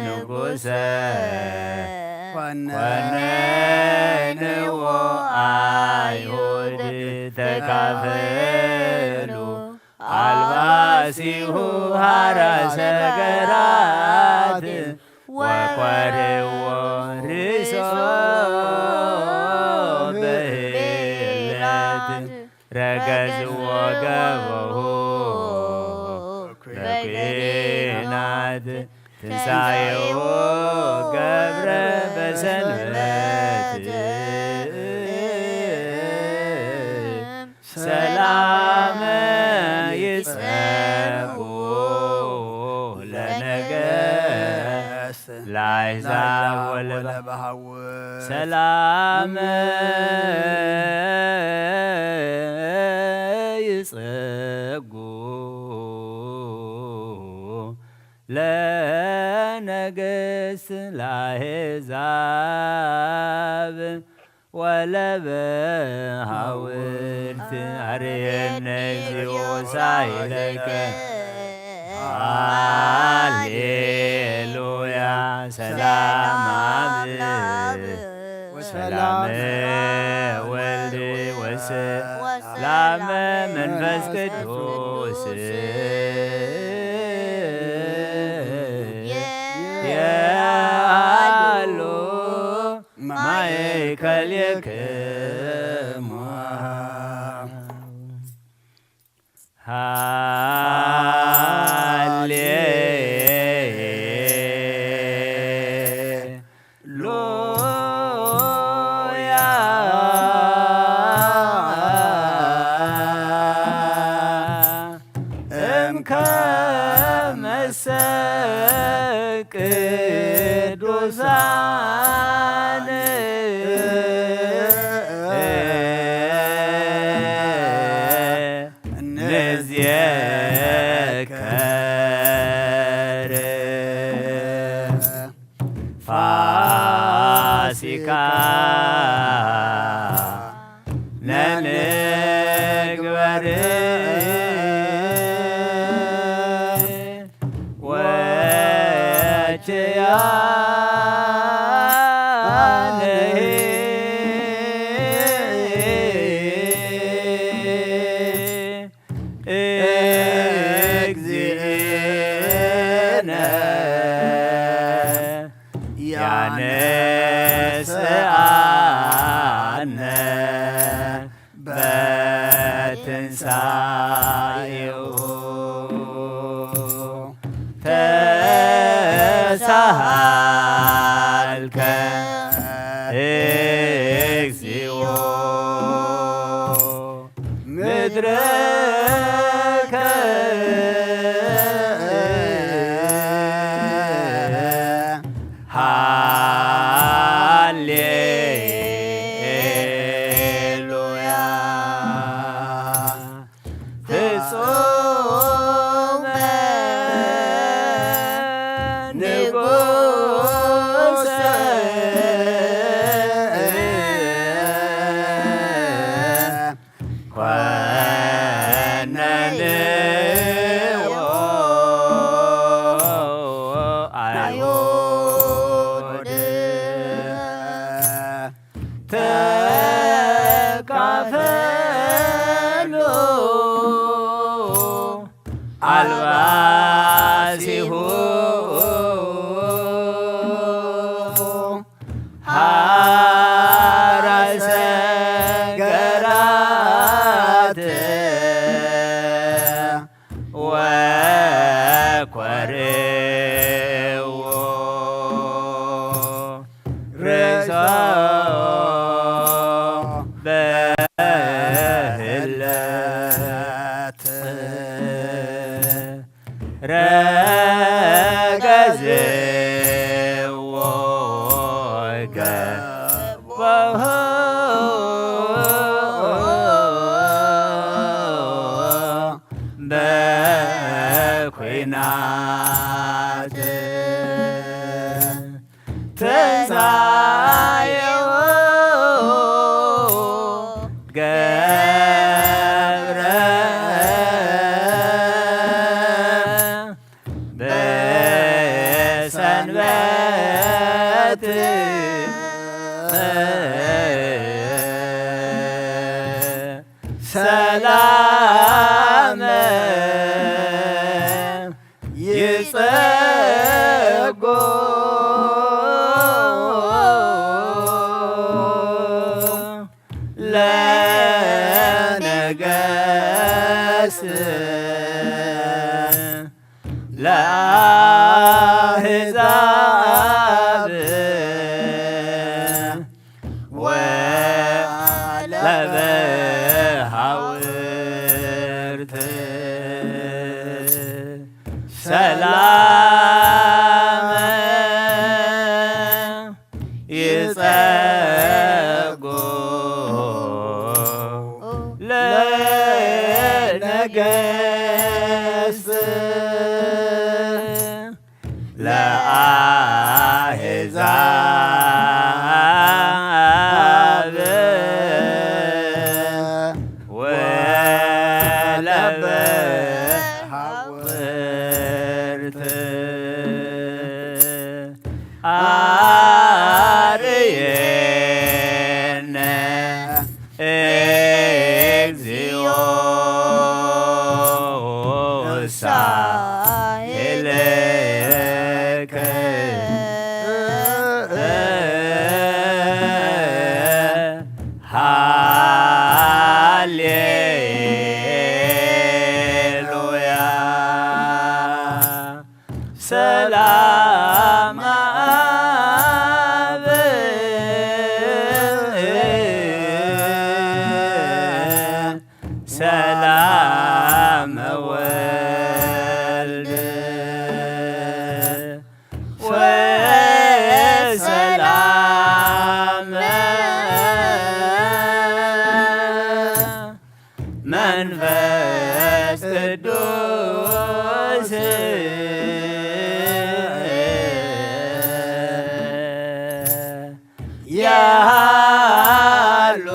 ንጉሰ። ኮነንዎ። ኣይሁድ ተካፈሉ። አልባሲሁ ሐራ ሰገራት። ወኮርዎ ርእሶ በህለት። ረገዝዎ ገበሁ በኩናት። ትንሳኤሁ ገብረ በሰንበት። ሰላመ ይጸንሑ ለነ ለአሕዛብ ወለበሃውር ሰላም ይጸጉ ለነገስ ለአሕዛብ ወለበሃውርት አርየነ እግዚኦ ሳይለከ ሃሌሉያ ሰላም አብ ሰላም ወልድ ወሰላም መንፈስ ቅዱስ የሃሉ ማእከሌክሙ። ሃሌ ሉያ እምከመሰ ቅዱሳን ንዝየከር ፋሲካ ነንግበር ወቸያነሂ እግዚእነ ያነስአነ በትንሳኤሁ ተሳሃልከ እግዚኦ ምድረከ ሃሌሉያ ፍጹመ ንጉሰ ኮነንዎ አይሁድ ተካፈሉ አልባሲሁ ሐራይ ሰገራት ወኮርዎ ርእሶ በህለት ረገዝዎ ገቦ በኩናት ትንሳኤሁ ገብረ በሰንበት ሰላም ይጸጎ ለነገስ ለአሕዛብ ወለበሃውርት ሰላም ሄለከ ሃሌሉያ። ሰላም አብ ሰላም ወልድ ወሰላም መንፈስ ቅዱስ ያሃሉ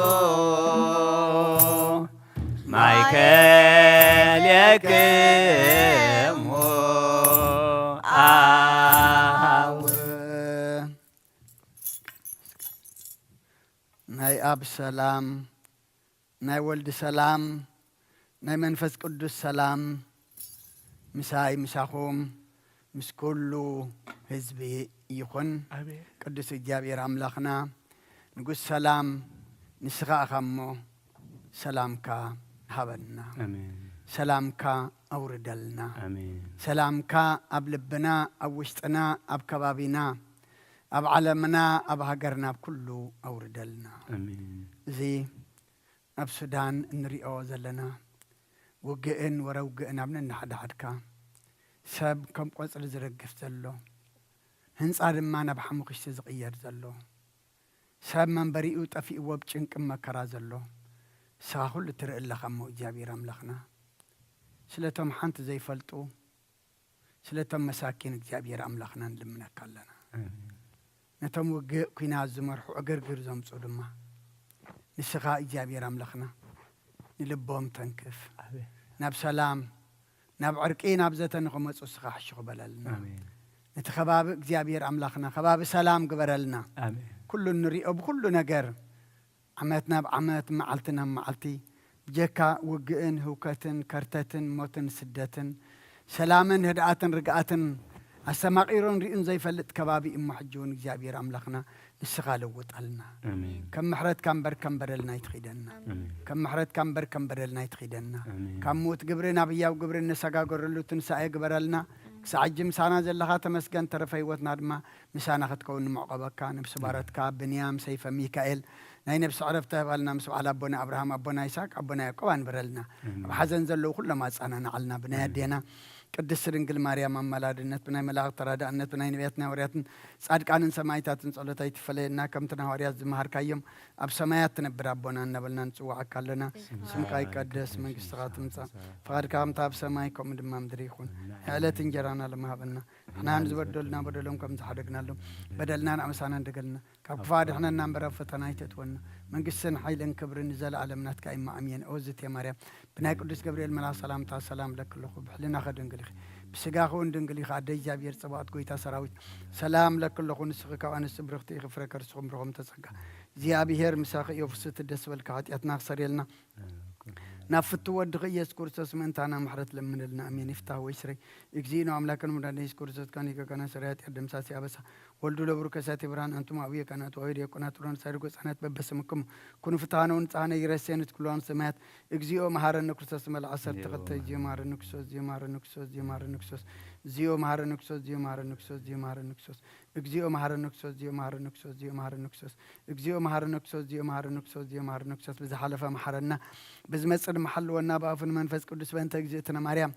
ማእከሌክሙ አሃው። ናይ ኣብ ሰላም፣ ናይ ወልድ ሰላም፣ ናይ መንፈስ ቅዱስ ሰላም ምሳይ ምሳኹም ምስ ኩሉ ህዝቢ ይኹን። ኣሜን። ቅዱስ እግዚኣብሔር ኣምላኽና ንጉስ ሰላም ንስኻ ኢኻ እሞ ሰላምካ ሃበና። ኣሜን። ሰላምካ ኣውርደልና። ኣሜን። ሰላምካ ኣብ ልብና፣ ኣብ ውሽጥና፣ ኣብ ከባቢና፣ ኣብ ዓለምና፣ ኣብ ሃገርና፣ ኣብ ኩሉ ኣውርደልና። ኣሜን። እዚ ኣብ ሱዳን እንሪኦ ዘለና ውግእን ወረ ውግእን ኣብ ነንሓድሓድካ ሰብ ከም ቆጽሊ ዝረግፍ ዘሎ፣ ህንጻ ድማ ናብ ሓሙኽሽቲ ዝቕየር ዘሎ፣ ሰብ መንበሪኡ ጠፊእዎ ኣብ ጭንቅን መከራ ዘሎ፣ ንስኻ ኩሉ ትርኢ ኣለኻ እሞ እግዚኣብሔር ኣምላኽና፣ ስለቶም ሓንቲ ዘይፈልጡ፣ ስለቶም መሳኪን እግዚኣብሔር ኣምላኽና ንልምነካ ኣለና። ኣሜን። ነቶም ውግእ ኲናት ዝመርሑ ዕግርግር ዘምጽኡ ድማ ንስኻ እግዚኣብሔር ኣምላኽና ንልቦም ተንክፍ። ኣሜን። ናብ ሰላም፣ ናብ ዕርቂ፣ ናብ ዘተ ንኽመጹ ንስኻ ሕሹኽ በለልና። ኣሜን። ነቲ ከባቢ እግዚኣብሔር ኣምላኽና ከባቢ ሰላም ግበረልና። ኣሜን። ኩሉ እንሪኦ ብኩሉ ነገር ዓመት ናብ ዓመት፣ መዓልቲ ናብ መዓልቲ፣ ብጀካ ውግእን ህውከትን ከርተትን ሞትን ስደትን፣ ሰላምን ህድኣትን ርግኣትን ኣስተማቒሩን ሪኡን ዘይፈልጥ ከባቢ እሞ፣ ሕጂ እውን እግዚኣብሔር ኣምላኽና ንስኻ ለውጠልና። ኣሜን። ከም ምሕረትካ እምበር ከም በደልና ኣይትኺደና። ኣሜን። ከም ምሕረትካ እምበር ከም በደልና ኣይትኺደና። ኣሜን። ካብ ምዉት ግብሪ ናብ ህያው ግብሪ እነሰጋገረሉ ትንሳኤ ግበረልና። ክሳዕ ሕጂ ምሳና ዘለኻ ተመስገን፣ ተረፈ ህይወትና ድማ ምሳና ክትከውን ንመዕቆበካ። ነብሲ ባረትካ ብንያም ሰይፈ ሚካኤል ናይ ነብሲ ዕረፍቲ ተባልና ምስ በዓል ኣቦና ኣብርሃም፣ ኣቦና ይስሐቅ፣ ኣቦና ያዕቆብ ኣንብረልና። ኣሜን። ኣብ ሓዘን ዘለዉ ኩሎም ኣጻናናዓልና። ብናይ ኣዴና ቅድስቲ ድንግል ማርያም ኣማላድነት፣ ብናይ መላእኽቲ ተራዳእነት፣ ብናይ ነቢያትን ሃዋርያትን ጻድቃንን ሰማዕታትን ጸሎት ኣይትፈለየና። ከምቲ ንሃዋርያት ዝመሃርካዮም ኣብ ሰማያት ትነብር ኣቦና እናበልና ንጽውዓካ ኣለና። ስምካ ይቀደስ፣ መንግስትኻ ትምጻእ፣ ፍቓድካ ከምታ ኣብ ሰማይ ከምኡ ድማ ምድሪ ይኹን። ዕለት እንጀራና ለመሃበና። ንሕና ንዝበደሉና በደሎም ከም ዝሓደግናሎም በደልናን ኣመሳናን ደገልና። ካብ ክፋ ድሕነና እምበር ኣብ ፈተና ኣይተእትወና። መንግስትን ሓይልን ክብርን ንዘለኣለም ናትካ እማ ኣሜን። ኦ ዝቴ ማርያም፣ ብናይ ቅዱስ ገብርኤል መልኣኽ ሰላምታ ሰላም ለኪ ኣለኹ። ብሕልናኸ ድንግል ኢኺ፣ ብስጋኸ እውን ድንግል ኢኺ። ኣደ እግዚኣብሔር ጸባኦት፣ ጎይታ ሰራዊት፣ ሰላም ለኪ ኣለኹ። ንስኺ ካብ ኣንስቲ ብርኽቲ ኢኺ፣ ፍረ ከርስኹም ብሩኽ ተጸጋ። እግዚኣብሔር ምሳኺ እዩ። ፍስቲ ደስ በልካ፣ ሓጢኣትና ክሰርየልና ናብ ፍቱ ወድኺ ኢየሱስ ክርስቶስ ምእንታና ምሕረት ለምንልና። ኣሜን። ይፍታህ ወይ ስረይ። እግዚእነ ኣምላክን መድኃኒነ ኢየሱስ ክርስቶስ ካን ይገጋና ስረይ ኃጢአት ደምሳሲ ኣበሳ ወልዱ ለብሩክ ከሳቴ ብርሃን ኣንቱም አቡየ ካህናት ወአበው ዲያቆናት ብርሃን ሳይርጎ ህፃናት በበስምክሙ ኩኑ ፍትሐነ ወንጽሐነ ይረሴን ትኩሉ ሰማያት። እግዚኦ መሐረነ ክርስቶስ መልአ ዐሰርተ ክልተ። እግዚኦ መሐረነ ክርስቶስ፣ እግዚኦ መሐረነ ክርስቶስ፣ እግዚኦ መሐረነ ክርስቶስ፣ እግዚኦ መሐረነ ክርስቶስ፣ እግዚኦ መሐረነ ክርስቶስ፣ እግዚኦ መሐረነ ክርስቶስ፣ እግዚኦ መሐረነ ክርስቶስ፣ እግዚኦ መሐረነ ክርስቶስ፣ እግዚኦ መሐረነ ክርስቶስ፣ እግዚኦ መሐረነ ክርስቶስ፣ እግዚኦ መሐረነ ክርስቶስ። ብዝሓለፈ መሐረና፣ ብዝመጽእ ድማ ሓልወና ብኣፉን መንፈስ ቅዱስ በእንተ እግዝእትነ ማርያም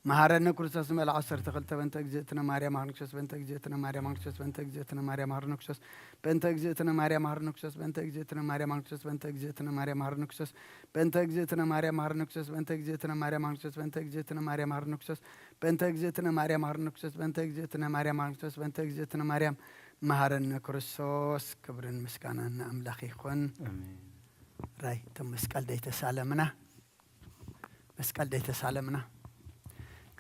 መሐረነ ክርስቶስ ንበል ዐሰርተ ክልተ በእንተ እግዝእትነ ማርያም መሐረነ ክርስቶስ በእንተ እግዝእትነ ማርያም መሐረነ ክርስቶስ በእንተ እግዝእትነ ማርያም መሐረነ ክርስቶስ በእንተ እግዝእትነ ማርያም መሐረነ ክርስቶስ በእንተ እግዝእትነ ማርያም መሐረነ ክርስቶስ በእንተ እግዝእትነ ማርያም መሐረነ ክርስቶስ በእንተ እግዝእትነ ማርያም መሐረነ ክርስቶስ በእንተ እግዝእትነ ማርያም መሐረነ ክርስቶስ በእንተ እግዝእትነ ማርያም መሐረነ ክርስቶስ በእንተ እግዝእትነ ማርያም መሐረነ ክርስቶስ በእንተ እግዝእትነ ማርያም መሐረነ ክርስቶስ በእንተ እግዝእትነ ማርያም መሐረነ ክርስቶስ። ክብርን ምስጋናን ንኣምላኽ ይኹን። ኣሜን። ራይ እቶም መስቀል ደይተሳለምና፣ መስቀል ደይተሳለምና፣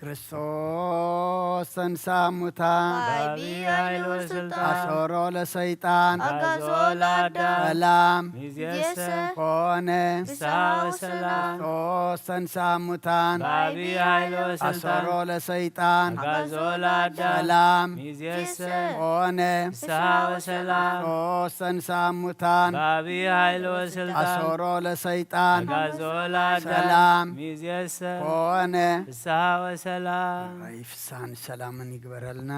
ክርስቶስ ተንሳ ሙታን በአቢይ ኃይል ወስልጣን አሰሮ ለሰይጣን አጋዞ ለአዳም ሰላም ሚዜሰ ሆነ። ፍስሐ ወሰላም ክርስቶስ ተንሳ ሙታን በአቢይ ኃይል አሰሮ ወስልጣን ለሰይጣን አጋዞ ለአዳም ሰላም ሚዜሰ ሆነ። ፍስሐ ወሰላም ክርስቶስ ተንሳ ሙታን በአቢይ ኃይል ወስልጣን አሰሮ ለሰይጣን አጋዞ ለአዳም ሰላም ሚዜሰ ሆነ። ፍስሐ ወሰላም ራይ ፍስሐን ሰላምን ይግበረልና።